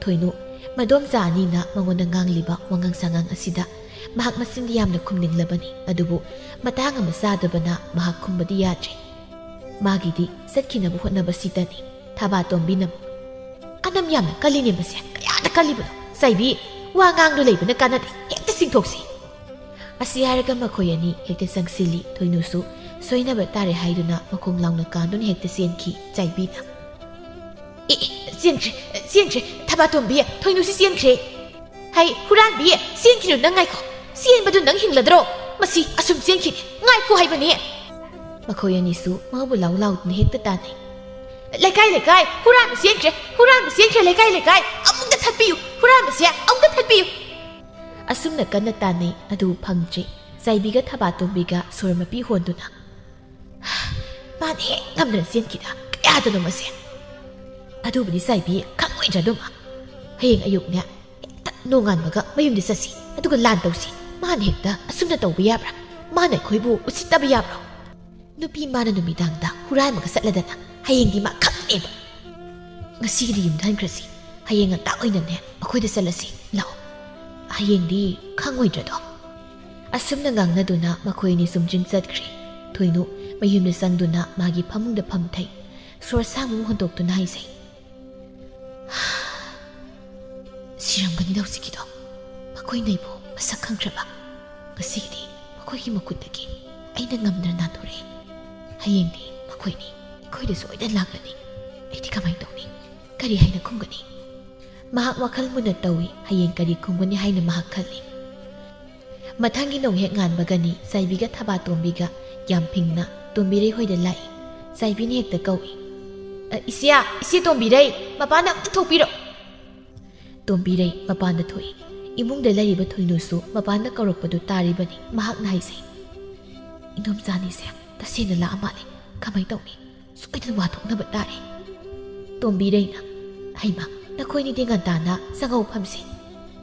ꯊꯣꯏꯅꯨ, ꯃꯗꯣꯝꯆꯥ ꯑꯅꯤꯅ ꯃꯉꯣꯟꯗ ꯉꯥꯡꯂꯤꯕ ꯋꯥꯉꯥꯡ ꯁꯉꯥꯡ ꯑꯁꯤꯗ ꯃꯍꯥꯛ ꯃꯆꯤꯟꯗꯤ ꯌꯥꯝꯅ ꯈꯨꯝꯅꯤꯡꯂꯕꯅꯤ, ꯑꯗꯨꯕꯨ ꯃꯇꯥꯡ ꯑꯃ ꯆꯥꯗꯕꯅ ꯃꯍꯥꯛ ꯈꯨꯝꯕꯗꯤ ꯌꯥꯗ꯭ꯔꯦ꯫ ꯃꯥꯒꯤꯗꯤ ꯆꯠꯈꯤꯅꯕ ꯍꯣꯠꯅꯕꯁꯤꯗꯅꯤ꯫ ꯊꯕꯥꯇꯣꯝꯕꯤꯅ ꯑꯃꯨꯛ, "ꯑꯅꯝ ꯌꯥꯝꯅ ꯀꯜꯂꯤꯅꯦ ꯃꯁꯦ꯫ ꯀꯌꯥꯗ ꯀꯜꯂꯤꯕꯅꯣ? ꯆꯥꯏꯕꯤ, ꯋꯥ ꯉꯥꯡꯗꯨ ꯂꯩꯕꯅ ꯀꯥꯟꯅꯗꯦ꯫ ꯍꯦꯛꯇ ꯆꯤꯡꯊꯣꯛꯁꯤ꯫" ꯑꯁꯤ ꯍꯥꯏꯔꯒ ꯃꯈꯣꯏ ꯑꯅꯤ ꯍꯦꯛꯇ ꯆꯪꯁꯤꯜꯂꯤ꯫ ꯊꯣꯏꯅꯨꯁꯨ ꯁꯣꯏꯅꯕ ꯇꯥꯔꯦ ꯍꯥꯏꯗꯨꯅ ꯃꯈꯣꯡ ꯂꯥꯎꯅ ꯀꯥꯟꯗꯨꯅ ꯍꯦꯛꯇ ꯆꯦꯟꯈꯤ꯫ ꯆꯥꯏꯕꯤꯅ, "ꯑꯦ, ꯑꯦ, ꯆꯦꯟꯈ꯭ꯔꯦ, ꯆꯦꯟꯈ꯭ꯔꯦ꯫ ꯊꯕꯥꯇꯣꯝꯕꯤ, ꯊꯣꯏꯅꯨꯁꯤ ꯆꯦꯟꯈ꯭ꯔꯦ꯫ ꯍꯩ, ꯍꯨꯔꯥꯟꯕꯤ, ꯆꯦꯟꯈꯤꯅꯨ, ꯅꯪ ꯉꯥꯏꯈꯣ꯫ ꯆꯦꯟꯕꯗꯨ ꯅꯪ ꯍꯤꯡꯂꯗ꯭ꯔꯣ? ꯃꯁꯤ ꯑꯁꯨꯝ ꯆꯦꯟꯈꯤꯅꯤ꯫ ꯉꯥꯏꯈꯣ ꯍꯥꯏꯕꯅꯤ꯫" ꯃꯈꯣꯏ ꯑꯅꯤꯁꯨ ꯃꯥꯕꯨ ꯂꯥꯎ ꯂꯥꯎꯗꯨꯅ ꯍꯦꯛꯇ ꯇꯥꯟꯅꯩ꯫ "ꯂꯩꯀꯥꯏ, ꯂꯩꯀꯥꯏ, ꯍꯨꯔꯥꯟꯕ ꯆꯦꯟꯈ꯭ꯔꯦ, ꯍꯨꯔꯥꯟꯕ ꯆꯦꯟꯈ꯭ꯔꯦ, ꯂꯩꯀꯥꯏ, ꯂꯩꯀꯥꯏ, ꯑꯃꯨꯛꯇ ꯊꯠꯄꯤꯌꯨ, ꯍꯨꯔꯥꯟꯕꯁꯦ ꯑꯃꯨꯛꯇ ꯊꯠꯄꯤꯌꯨ꯫" ꯑꯁꯨꯝꯅ ꯀꯟꯅ ꯇꯥꯟꯅꯩ, ꯑꯗꯨꯕꯨ ꯐꯪꯗ꯭ꯔꯤ꯫ ꯆꯥꯏꯕꯤꯒ ꯊꯕꯥꯇꯣꯝꯕꯤꯒ ꯁꯣꯔ ꯃꯄꯤ ꯍꯣꯟꯗꯨꯅ, "ꯃꯥꯅ ꯍꯦꯛ ꯉꯝꯗꯅ ꯆꯦꯟꯈꯤꯗ, ꯀꯌꯥꯗꯅꯣ ꯃꯁꯦ?" "ꯑꯗꯨꯕꯨꯗꯤ ꯆꯥꯏꯕꯤ ꯈꯪꯉꯣꯏꯗ꯭ꯔꯥ ꯑꯗꯨꯃ? ꯍꯌꯦꯡ ꯑꯌꯨꯛꯅꯦ ꯍꯦꯛꯇ ꯅꯣꯡꯉꯥꯟꯕꯒ ꯃꯌꯨꯝꯗ ꯆꯠꯁꯤ, ꯑꯗꯨꯒ ꯂꯥꯟ ꯇꯧꯁꯤ꯫ ꯃꯥꯅ ꯍꯦꯛꯇ ꯑꯁꯨꯝꯅ ꯇꯧꯕ ꯌꯥꯕ꯭ꯔꯥ? ꯃꯥꯅ ꯑꯩꯈꯣꯏꯕꯨ ꯎꯁꯤꯠꯇꯕ ꯌꯥꯕ꯭ꯔꯣ? ꯅꯨꯄꯤ ꯃꯥꯅ ꯅꯨꯃꯤꯗꯥꯡꯗ ꯍꯨꯔꯥꯟꯕꯒ ꯆꯠꯂꯗꯅ ꯍꯌꯦꯡꯗꯤ ꯃꯥ ꯈꯪꯅꯦꯕ꯫ ꯉꯁꯤꯒꯤꯗꯤ ꯌꯨꯝꯗ ꯍꯟꯈ꯭ꯔꯁꯤ꯫ ꯍꯌꯦꯡ ꯉꯟꯇꯥ ꯑꯣꯏꯅꯅꯦ ꯑꯩꯈꯣꯏꯗ ꯆꯠꯂꯁꯤ꯫ ꯂꯥꯛꯑꯣ꯫ ꯍꯌꯦꯡꯗꯤ ꯈꯪꯉꯣꯏꯗ꯭ꯔꯗꯣ?" ꯑꯁꯨꯝꯅ ꯉꯥꯡꯅꯗꯨꯅ ꯃꯈꯣꯏ ꯑꯅꯤ ꯆꯨꯝꯗ꯭ꯔꯤꯡ ꯆꯠꯈ꯭ꯔꯦ꯫ ꯊꯣꯏꯅꯨ ꯃꯌꯨꯝꯗ ꯆꯪꯗꯨꯅ ꯃꯥꯒꯤ ꯐꯃꯨꯡꯗ ꯐꯝꯊꯩ꯫ ꯁꯣꯔ ꯁꯥꯡꯕ ꯑꯃ ꯍꯣꯟꯗꯣꯛꯇꯨꯅ ꯍꯥꯏꯖꯩ, "ꯁꯤꯔꯝꯒꯅꯤꯗ ꯍꯧꯖꯤꯛꯀꯤꯗꯣ꯫ ꯃꯈꯣꯏꯅ ꯑꯩꯕꯨ ꯃꯁꯛ ꯈꯪꯈ꯭ꯔꯕ꯫ ꯉꯁꯤꯒꯤꯗꯤ ꯃꯈꯣꯏꯒꯤ ꯃꯈꯨꯠꯇꯒꯤ ꯑꯩꯅ ꯉꯝꯗꯅ ꯅꯥꯟꯊꯣꯔꯛꯑꯦ꯫ ꯍꯌꯦꯡꯗꯤ ꯃꯈꯣꯏꯅꯤ ꯑꯩꯈꯣꯏꯗ ꯁꯣꯏꯗꯅ ꯂꯥꯛꯂꯅꯤ꯫ ꯑꯩꯗꯤ ꯀꯃꯥꯏꯅ ꯇꯧꯅꯤ? ꯀꯔꯤ ꯍꯥꯏꯅ ꯈꯨꯝꯒꯅꯤ?" ꯃꯍꯥꯛ ꯋꯥꯈꯜ ꯃꯨꯟꯅ ꯇꯧꯏ꯫ ꯍꯌꯦꯡ ꯀꯔꯤ ꯈꯨꯝꯒꯅꯤ ꯍꯥꯏꯅ ꯃꯍꯥꯛ ꯈꯜꯂꯤ꯫ ꯃꯊꯪꯒꯤ ꯅꯣꯡ ꯍꯦꯛ ꯉꯥꯟꯕꯒꯅꯤ ꯆꯥꯏꯕꯤꯒ ꯊꯕꯥꯇꯣꯝꯕꯤꯒ ꯌꯥꯝ ꯐꯤꯡꯅ ꯇꯣꯝꯕꯤꯔꯩ ꯍꯣꯏꯗ ꯂꯥꯛꯏ꯫ ꯆꯥꯏꯕꯤꯅ ꯍꯦꯛꯇ ꯀꯧꯏ, "ꯑ, ꯏꯆꯦ, ꯏꯆꯦ ꯇꯣꯝꯕꯤꯔꯩ, ꯃꯄꯥꯟꯗ ꯑꯝꯇ ꯊꯣꯛꯄꯤꯔꯣ!" ꯇꯣꯝꯕꯤꯔꯩ ꯃꯄꯥꯟꯗ ꯊꯣꯛꯏ꯫ ꯏꯃꯨꯡꯗ ꯂꯩꯔꯤꯕ ꯊꯣꯏꯅꯨꯁꯨ ꯃꯄꯥꯟꯗ ꯀꯧꯔꯛꯄꯗꯨ ꯇꯥꯔꯤꯕꯅꯤ꯫ ꯃꯍꯥꯛꯅ ꯍꯥꯏꯖꯩ, "ꯏꯟꯗꯣꯝꯆꯥꯅꯤꯁꯦ ꯇꯁꯦꯡꯅ ꯂꯥꯛꯑ ꯃꯥꯜꯂꯦ꯫ ꯀꯃꯥꯏ ꯇꯧꯅꯤ? ꯁꯣꯏꯗꯅ ꯋꯥ ꯊꯣꯛꯅꯕ ꯇꯥꯔꯦ꯫" ꯇꯣꯝꯕꯤꯔꯩꯅ, "ꯍꯩꯃ, ꯅꯈꯣꯏꯅꯤꯗꯤ ꯉꯟꯇꯥꯅ ꯆꯪꯍꯧ ꯐꯝꯁꯤ꯫"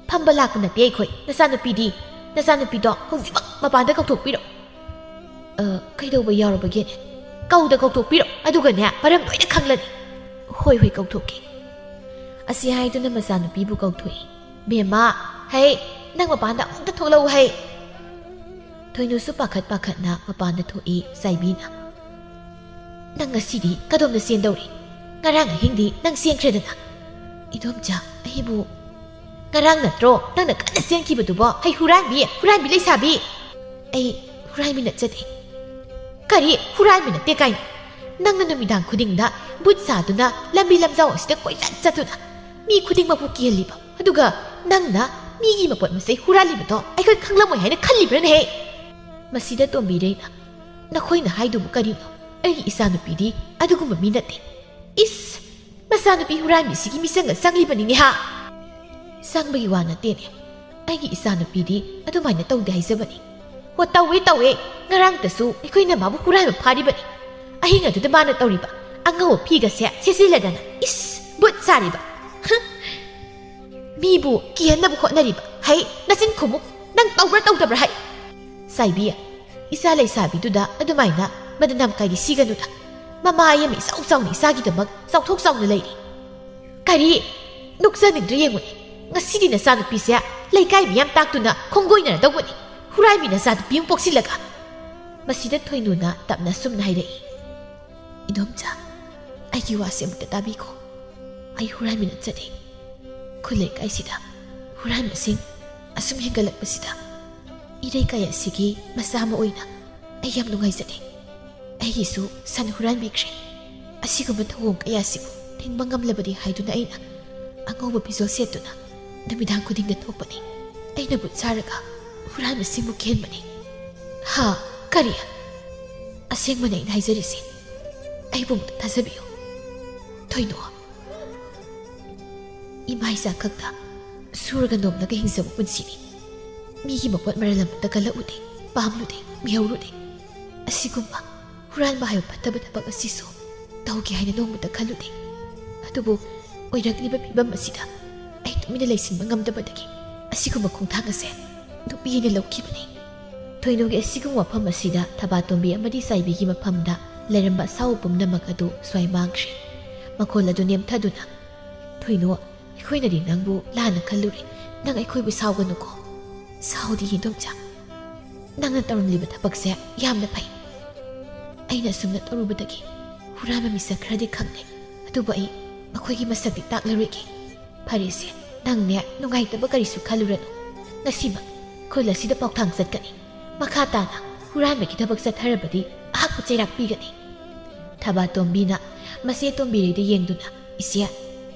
"ꯐꯝꯕ ꯂꯥꯛꯄ ꯅꯠꯇꯦ ꯑꯩꯈꯣꯏ, ꯅꯆꯥꯅꯨꯄꯤꯗꯤ, ꯅꯆꯥꯅꯨꯄꯤꯗꯣ ꯍꯧꯖꯤꯛꯃꯛ ꯃꯄꯥꯟꯗ ꯀꯧꯊꯣꯛꯄꯤꯔꯣ꯫" "ꯑ, ꯀꯩꯗꯧꯕ ꯌꯥꯎꯔꯕꯒꯦꯅꯦ? ꯀꯧꯗ ꯀꯧꯊꯣꯛꯄꯤꯔꯣ, ꯑꯗꯨꯒꯅꯦ ꯃꯔꯝ ꯂꯣꯏꯅ ꯈꯪꯂꯅꯤ꯫" "ꯍꯣꯏ, ꯍꯣꯏ, ꯀꯧꯊꯣꯛꯀꯦ꯫" ꯑꯁꯤ ꯍꯥꯏꯗꯨꯅ ꯃꯆꯥꯅꯨꯄꯤꯕꯨ ꯀꯧꯊꯣꯛꯏ꯫ "ꯕꯦꯝꯃ, ꯍꯩ, ꯅꯪ ꯃꯄꯥꯟꯗ ꯑꯃꯨꯛꯇ ꯊꯣꯛꯂꯛꯎ ꯍꯩ꯫" ꯊꯣꯏꯅꯨꯁꯨ ꯄꯥꯈꯠ ꯄꯥꯈꯠꯅ ꯃꯄꯥꯟꯗ ꯊꯣꯛꯏ꯫ ꯆꯥꯏꯕꯤꯅ, "ꯅꯪ ꯉꯁꯤꯗꯤ ꯀꯗꯣꯝꯗ ꯆꯦꯟꯗꯧꯔꯤ? ꯉꯔꯥꯡ ꯑꯍꯤꯡꯗꯤ ꯅꯪ ꯆꯦꯟꯈ꯭ꯔꯦꯗꯅ꯫" "ꯏꯗꯣꯝꯆꯥ, ꯑꯩꯕꯨ..." "ꯉꯔꯥꯡ ꯅꯠꯇ꯭ꯔꯣ ꯅꯪꯅ ꯀꯟꯅ ꯆꯦꯟꯈꯤꯕꯗꯨꯕꯣ? ꯍꯩ, ꯍꯨꯔꯥꯟꯕꯤ, ꯍꯨꯔꯥꯟꯕꯤ ꯂꯩꯁꯥꯕꯤ!" "ꯑꯩ ꯍꯨꯔꯥꯟꯕꯤ ꯅꯠꯆꯗꯦ꯫" "ꯀꯔꯤ ꯍꯨꯔꯥꯟꯕꯤ ꯅꯠꯇꯦ ꯀꯥꯏꯅ? ꯅꯪꯅ ꯅꯨꯃꯤꯗꯥꯡ ꯈꯨꯗꯤꯡꯗ ꯕꯨꯠ ꯁꯥꯗꯨꯅ ꯂꯝꯕꯤ ꯂꯝꯖꯥꯎ ꯑꯁꯤꯗ ꯀꯣꯏꯆꯠ ꯆꯠꯇꯨꯅ ꯃꯤ ꯈꯨꯗꯤꯡꯃꯛꯄꯨ ꯀꯤꯍꯜꯂꯤꯕ, ꯑꯗꯨꯒ ꯅꯪꯅ ꯃꯤꯒꯤ ꯃꯄꯣꯠ ꯃꯆꯩ ꯍꯨꯔꯥꯜꯂꯤꯕꯗꯣ ꯑꯩꯈꯣꯏ ꯈꯪꯂꯝꯃꯣꯏ ꯍꯥꯏꯅ ꯈꯜꯂꯤꯕ꯭ꯔꯅꯦꯍꯦ?" ꯃꯁꯤꯗ ꯇꯣꯝꯕꯤꯔꯩꯅ, "ꯅꯈꯣꯏꯅ ꯍꯥꯏꯗꯨꯕꯨ ꯀꯔꯤꯅꯣ? ꯑꯩꯒꯤ ꯏꯆꯥꯅꯨꯄꯤꯗꯤ ꯑꯗꯨꯒꯨꯝꯕ ꯃꯤ ꯅꯠꯇꯦ꯫" "ꯏꯁ, ꯃꯆꯥꯅꯨꯄꯤ ꯍꯨꯔꯥꯟꯕꯤꯁꯤꯒꯤ ꯃꯤꯆꯪꯒ ꯆꯪꯂꯤꯕꯅꯤꯅꯦꯍꯥ!" "ꯆꯪꯕꯒꯤ ꯋꯥ ꯅꯠꯇꯦꯅꯦ, ꯑꯩꯒꯤ ꯏꯆꯥꯅꯨꯄꯤꯗꯤ ꯑꯗꯨꯃꯥꯏꯅ ꯇꯧꯗꯦ ꯍꯥꯏꯖꯕꯅꯤ꯫" "ꯍꯣ, ꯇꯧꯋꯦ, ꯇꯧꯋꯦ꯫ ꯉꯔꯥꯡꯇꯁꯨ ꯑꯩꯈꯣꯏꯅ ꯃꯥꯕꯨ ꯍꯨꯔꯥꯟꯕ ꯐꯥꯔꯤꯕꯅꯤ꯫ ꯑꯍꯤꯡ ꯑꯗꯨꯗ ꯃꯥꯅ ꯇꯧꯔꯤꯕ ꯑꯉꯧꯕ ꯐꯤꯒꯁꯦ ꯁꯦꯠꯆꯤꯜꯂꯗꯅ, ꯏꯁ, ꯕꯨꯠ ꯁꯥꯔꯤꯕ꯫ ꯍ! ꯃꯤꯕꯨ ꯀꯤꯍꯟꯅꯕ ꯍꯣꯠꯅꯔꯤꯕ꯫ ꯍꯩ, ꯅꯆꯤꯟ ꯈꯨꯝꯃꯨ꯫ ꯅꯪ ꯇꯧꯕ꯭ꯔꯥ ꯇꯧꯗꯕ꯭ꯔꯥ ꯍꯩ?" "ꯆꯥꯏꯕꯤ, ꯏꯆꯥ ꯂꯩꯁꯥꯕꯤꯗꯨꯗ ꯑꯗꯨꯃꯥꯏꯅ ꯃꯗꯅꯝ ꯀꯥꯏꯗꯤ ꯁꯤꯒꯅꯨꯗ꯫ ꯃꯃꯥ ꯑꯃ ꯏꯆꯥꯎ ꯆꯥꯎꯅ ꯏꯆꯥꯒꯤꯗꯃꯛ ꯆꯥꯎꯊꯣꯛ ꯆꯥꯎꯅ ꯂꯩꯔꯤ꯫" "ꯀꯔꯤ? ꯅꯣꯛꯆꯅꯤꯡꯗ꯭ꯔꯥ ꯌꯦꯡꯉꯨꯅꯦ꯫ ꯉꯁꯤꯗꯤ ꯅꯆꯥꯅꯨꯄꯤꯁꯦ ꯂꯩꯀꯥꯏ ꯃꯤꯌꯥꯝ ꯇꯥꯛꯇꯨꯅ ꯈꯣꯡꯒꯣꯏꯅꯔꯗꯧꯕꯅꯤ꯫ ꯍꯨꯔꯥꯏꯕꯤ ꯅꯆꯥꯅꯨꯄꯤ ꯑꯃ ꯄꯣꯛꯁꯤꯜꯂꯒ꯫" ꯃꯁꯤꯗ ꯊꯣꯏꯅꯨꯅ ꯇꯞꯅ ꯑꯁꯨꯝꯅ ꯍꯥꯏꯔꯛꯏ, "ꯏꯗꯣꯝꯆꯥ, ꯑꯩꯒꯤ ꯋꯥꯁꯦ ꯑꯃꯨꯛꯇ ꯇꯥꯕꯤꯈꯣ꯫ ꯑꯩ ꯍꯨꯔꯥꯟꯕꯤ ꯅꯠꯆꯗꯦ꯫ ꯈꯨꯜ ꯂꯩꯀꯥꯏꯁꯤꯗ ꯍꯨꯔꯥꯟꯕꯁꯤꯡ ꯑꯁꯨꯝ ꯍꯦꯟꯒꯠꯂꯛꯄꯁꯤꯗ ꯏꯔꯩꯀꯥꯏ ꯑꯁꯤꯒꯤ ꯃꯆꯥ ꯑꯃ ꯑꯣꯏꯅ ꯑꯩ ꯌꯥꯝ ꯅꯨꯡꯉꯥꯏꯖꯗꯦ꯫ ꯑꯩꯒꯤꯁꯨ ꯁꯟ ꯍꯨꯔꯥꯟꯕꯤꯈ꯭ꯔꯦ꯫ ꯑꯁꯤꯒꯨꯝꯕ ꯊꯧꯑꯣꯡ ꯀꯌꯥꯁꯤꯕꯨ ꯊꯤꯡꯕ ꯉꯝꯂꯕꯗꯤ ꯍꯥꯏꯗꯨꯅ ꯑꯩꯅ ꯑꯉꯧꯕ ꯐꯤꯖꯣꯜ ꯁꯦꯠꯇꯨꯅ ꯅꯨꯃꯤꯗꯥꯡ ꯈꯨꯗꯤꯡꯗ ꯊꯣꯛꯄꯅꯤ꯫ ꯑꯩꯅ ꯕꯨꯠ ꯁꯥꯔꯒ ꯍꯨꯔꯥꯟꯕꯁꯤꯡꯕꯨ ꯀꯦꯟꯕꯅꯤ꯫" "ꯍꯥ? ꯀꯔꯤ? ꯑꯁꯦꯡꯕꯅꯤ ꯑꯩꯅ ꯍꯥꯏꯖꯔꯤꯁꯦ꯫ ꯑꯩꯕꯨ ꯑꯃꯨꯛꯇ ꯊꯥꯖꯕꯤꯌꯨ꯫ ꯊꯣꯏꯅꯣ, ꯏꯃꯥ ꯏꯆꯥ ꯈꯛꯇ ꯁꯨꯔꯒ ꯅꯣꯝꯂꯒ ꯍꯤꯡꯖꯕ ꯄꯨꯟꯁꯤꯅꯤ꯫ ꯃꯤꯒꯤ ꯃꯄꯣꯠ ꯃꯔꯜ ꯑꯃꯠꯇ ꯀꯜꯂꯛꯎꯗꯦ, ꯄꯥꯝꯂꯨꯗꯦ, ꯃꯤꯍꯧꯔꯨꯗꯦ꯫ ꯑꯁꯤꯒꯨꯝꯕ ꯍꯨꯔꯥꯟꯕ ꯍꯥꯏꯕ ꯐꯠꯇꯕ ꯊꯕꯛ ꯑꯁꯤꯁꯨ ꯇꯧꯒꯦ ꯍꯥꯏꯅ ꯅꯣꯡꯃꯇ ꯈꯜꯂꯨꯗꯦ꯫ ꯑꯗꯨꯕꯨ ꯑꯣꯏꯔꯛꯂꯤꯕ ꯐꯤꯕꯝ ꯑꯁꯤꯗ ꯑꯩ ꯇꯨꯃꯤꯟꯅ ꯂꯩꯁꯤꯟꯕ ꯉꯝꯗꯕꯗꯒꯤ ꯑꯁꯤꯒꯨꯝꯕ ꯈꯣꯡꯊꯥꯡ ꯑꯁꯦ ꯅꯨꯄꯤ ꯑꯩꯅ ꯂꯧꯈꯤꯕꯅꯤ꯫" ꯊꯣꯏꯅꯨꯒꯤ ꯑꯁꯤꯒꯨꯝꯕ ꯋꯥꯐꯝ ꯑꯁꯤꯗ ꯊꯕꯥꯇꯣꯝꯕꯤ ꯑꯃꯗꯤ ꯆꯥꯏꯕꯤꯒꯤ ꯃꯐꯝꯗ ꯂꯩꯔꯝꯕ ꯑꯁꯥꯎꯕ ꯄꯨꯝꯅꯃꯛ ꯑꯗꯨ ꯁ꯭ꯋꯥꯏ ꯃꯥꯡꯈ꯭ꯔꯦ꯫ ꯃꯈꯣꯜ ꯑꯗꯨ ꯅꯦꯝꯊꯗꯨꯅ, "ꯊꯣꯏꯅꯨ, ꯑꯩꯈꯣꯏꯅꯗꯤ ꯅꯪꯕꯨ ꯂꯥꯟꯅ ꯈꯜꯂꯨꯔꯦ꯫ ꯅꯪ ꯑꯩꯈꯣꯏꯕꯨ ꯁꯥꯎꯒꯅꯨꯀꯣ꯫" "ꯁꯥꯎꯗꯦ, ꯏꯗꯣꯝꯆꯥ꯫ ꯅꯪꯅ ꯇꯧꯔꯝꯂꯤꯕ ꯊꯕꯛꯁꯦ ꯌꯥꯝꯅ ꯐꯩ꯫ ꯑꯩꯅ ꯑꯁꯨꯝꯅ ꯇꯧꯔꯨꯕꯗꯒꯤ ꯍꯨꯔꯥꯟꯕ ꯃꯤꯁꯛ ꯈꯔꯗꯤ ꯈꯪꯂꯦ꯫ ꯑꯗꯨꯕꯨ ꯑꯩ ꯃꯈꯣꯏꯒꯤ ꯃꯁꯛꯇꯤ ꯇꯥꯛꯂꯔꯣꯏꯒꯦ꯫ ꯐꯔꯦꯁꯦ, ꯅꯪꯅꯦ ꯅꯨꯡꯉꯥꯏꯇꯕ ꯀꯔꯤꯁꯨ ꯈꯜꯂꯨꯔꯅꯨ꯫ ꯉꯁꯤꯃꯛ ꯈꯨꯜ ꯑꯁꯤꯗ ꯄꯥꯎꯊꯥꯡ ꯆꯠꯀꯅꯤ꯫ ꯃꯈꯥ ꯇꯥꯅ ꯍꯨꯔꯥꯟꯕꯒꯤ ꯊꯕꯛ ꯆꯠꯊꯔꯕꯗꯤ ꯑꯍꯥꯛꯄ ꯆꯩꯔꯥꯛ ꯄꯤꯒꯅꯤ꯫" ꯊꯕꯥꯇꯣꯝꯕꯤꯅ ꯃꯆꯦ ꯇꯣꯝꯕꯤꯔꯩꯗ ꯌꯦꯡꯗꯨꯅ, "ꯏꯆꯦ,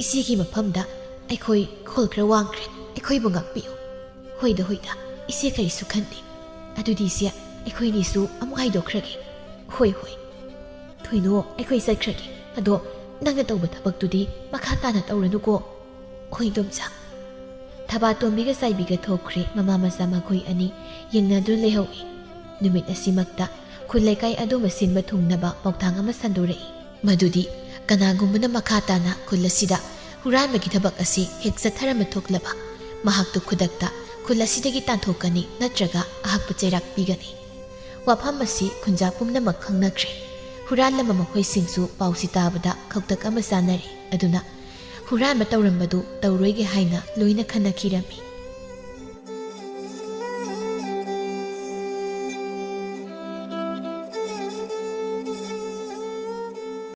ꯏꯆꯦꯒꯤ ꯃꯐꯝꯗ ꯑꯩꯈꯣꯏ ꯈꯣꯜ ꯈꯔ ꯋꯥꯡꯈ꯭ꯔꯦ꯫ ꯑꯩꯈꯣꯏꯕꯨ ꯉꯥꯛꯄꯤꯌꯨ꯫" "ꯍꯣꯏꯗ, ꯍꯣꯏꯗ, ꯏꯆꯦ ꯀꯔꯤꯁꯨ ꯈꯟꯗꯦ꯫ ꯑꯗꯨꯗꯤ ꯏꯆꯦ, ꯑꯩꯈꯣꯏꯅꯤꯁꯨ ꯑꯃꯨꯛ ꯍꯥꯏꯗꯣꯛꯈ꯭ꯔꯒꯦ꯫" "ꯍꯣꯏ, ꯍꯣꯏ꯫ ꯊꯣꯏꯅꯣ, ꯑꯩꯈꯣꯏ ꯆꯠꯈ꯭ꯔꯒꯦ꯫ ꯑꯗꯣ ꯅꯪꯅ ꯇꯧꯕ ꯊꯕꯛꯇꯨꯗꯤ ꯃꯈꯥ ꯇꯥꯅ ꯇꯧꯔꯅꯨꯀꯣ꯫" "ꯍꯣꯏ, ꯏꯗꯣꯝꯆꯥ꯫" ꯊꯕꯥꯇꯣꯝꯕꯤꯒ ꯆꯥꯏꯕꯤꯒ ꯊꯣꯛꯈ꯭ꯔꯦ꯫ ꯃꯃꯥ ꯃꯆꯥ ꯃꯈꯣꯏ ꯑꯅꯤ ꯌꯦꯡꯅꯗꯨꯅ ꯂꯩꯍꯧꯏ꯫ ꯅꯨꯃꯤꯠ ꯑꯁꯤꯃꯛꯇ ꯈꯨꯜ ꯂꯩꯀꯥꯏ ꯑꯗꯨꯃ ꯁꯤꯟꯕ ꯊꯨꯡꯅꯕ ꯄꯥꯎꯊꯥꯡ ꯑꯃ ꯁꯟꯗꯣꯔꯛꯏ꯫ ꯃꯗꯨꯗꯤ ꯀꯅꯥꯒꯨꯝꯕꯅ ꯃꯈꯥ ꯇꯥꯅ ꯈꯨꯜ ꯑꯁꯤꯗ ꯍꯨꯔꯥꯟꯕꯒꯤ ꯊꯕꯛ ꯑꯁꯤ ꯍꯦꯛ ꯆꯠꯊꯔꯝꯕ ꯊꯣꯛꯂꯕ, ꯃꯍꯥꯛꯇꯨ ꯈꯨꯗꯛꯇ ꯈꯨꯜ ꯑꯁꯤꯗꯒꯤ ꯇꯥꯟꯊꯣꯛꯀꯅꯤ ꯅꯠꯇ꯭ꯔꯒ ꯑꯍꯛꯄ ꯆꯩꯔꯥꯛ ꯄꯤꯒꯅꯤ꯫ ꯋꯥꯐꯝ ꯑꯁꯤ ꯈꯨꯟꯖꯥ ꯄꯨꯝꯅꯃꯛ ꯈꯪꯅꯈ꯭ꯔꯦ꯫ ꯍꯨꯔꯥꯜꯂꯝꯕ ꯃꯈꯣꯏꯁꯤꯡꯁꯨ ꯄꯥꯎꯁꯤ ꯇꯥꯕꯗ ꯈꯧꯇꯛ ꯑꯃ ꯆꯥꯅꯔꯦ꯫ ꯑꯗꯨꯅ ꯍꯨꯔꯥꯟꯕ ꯇꯧꯔꯝꯕꯗꯨ ꯇꯧꯔꯣꯏꯒꯦ ꯍꯥꯏꯅ ꯂꯣꯏꯅ ꯈꯟꯅꯈꯤꯔꯝꯃꯤ꯫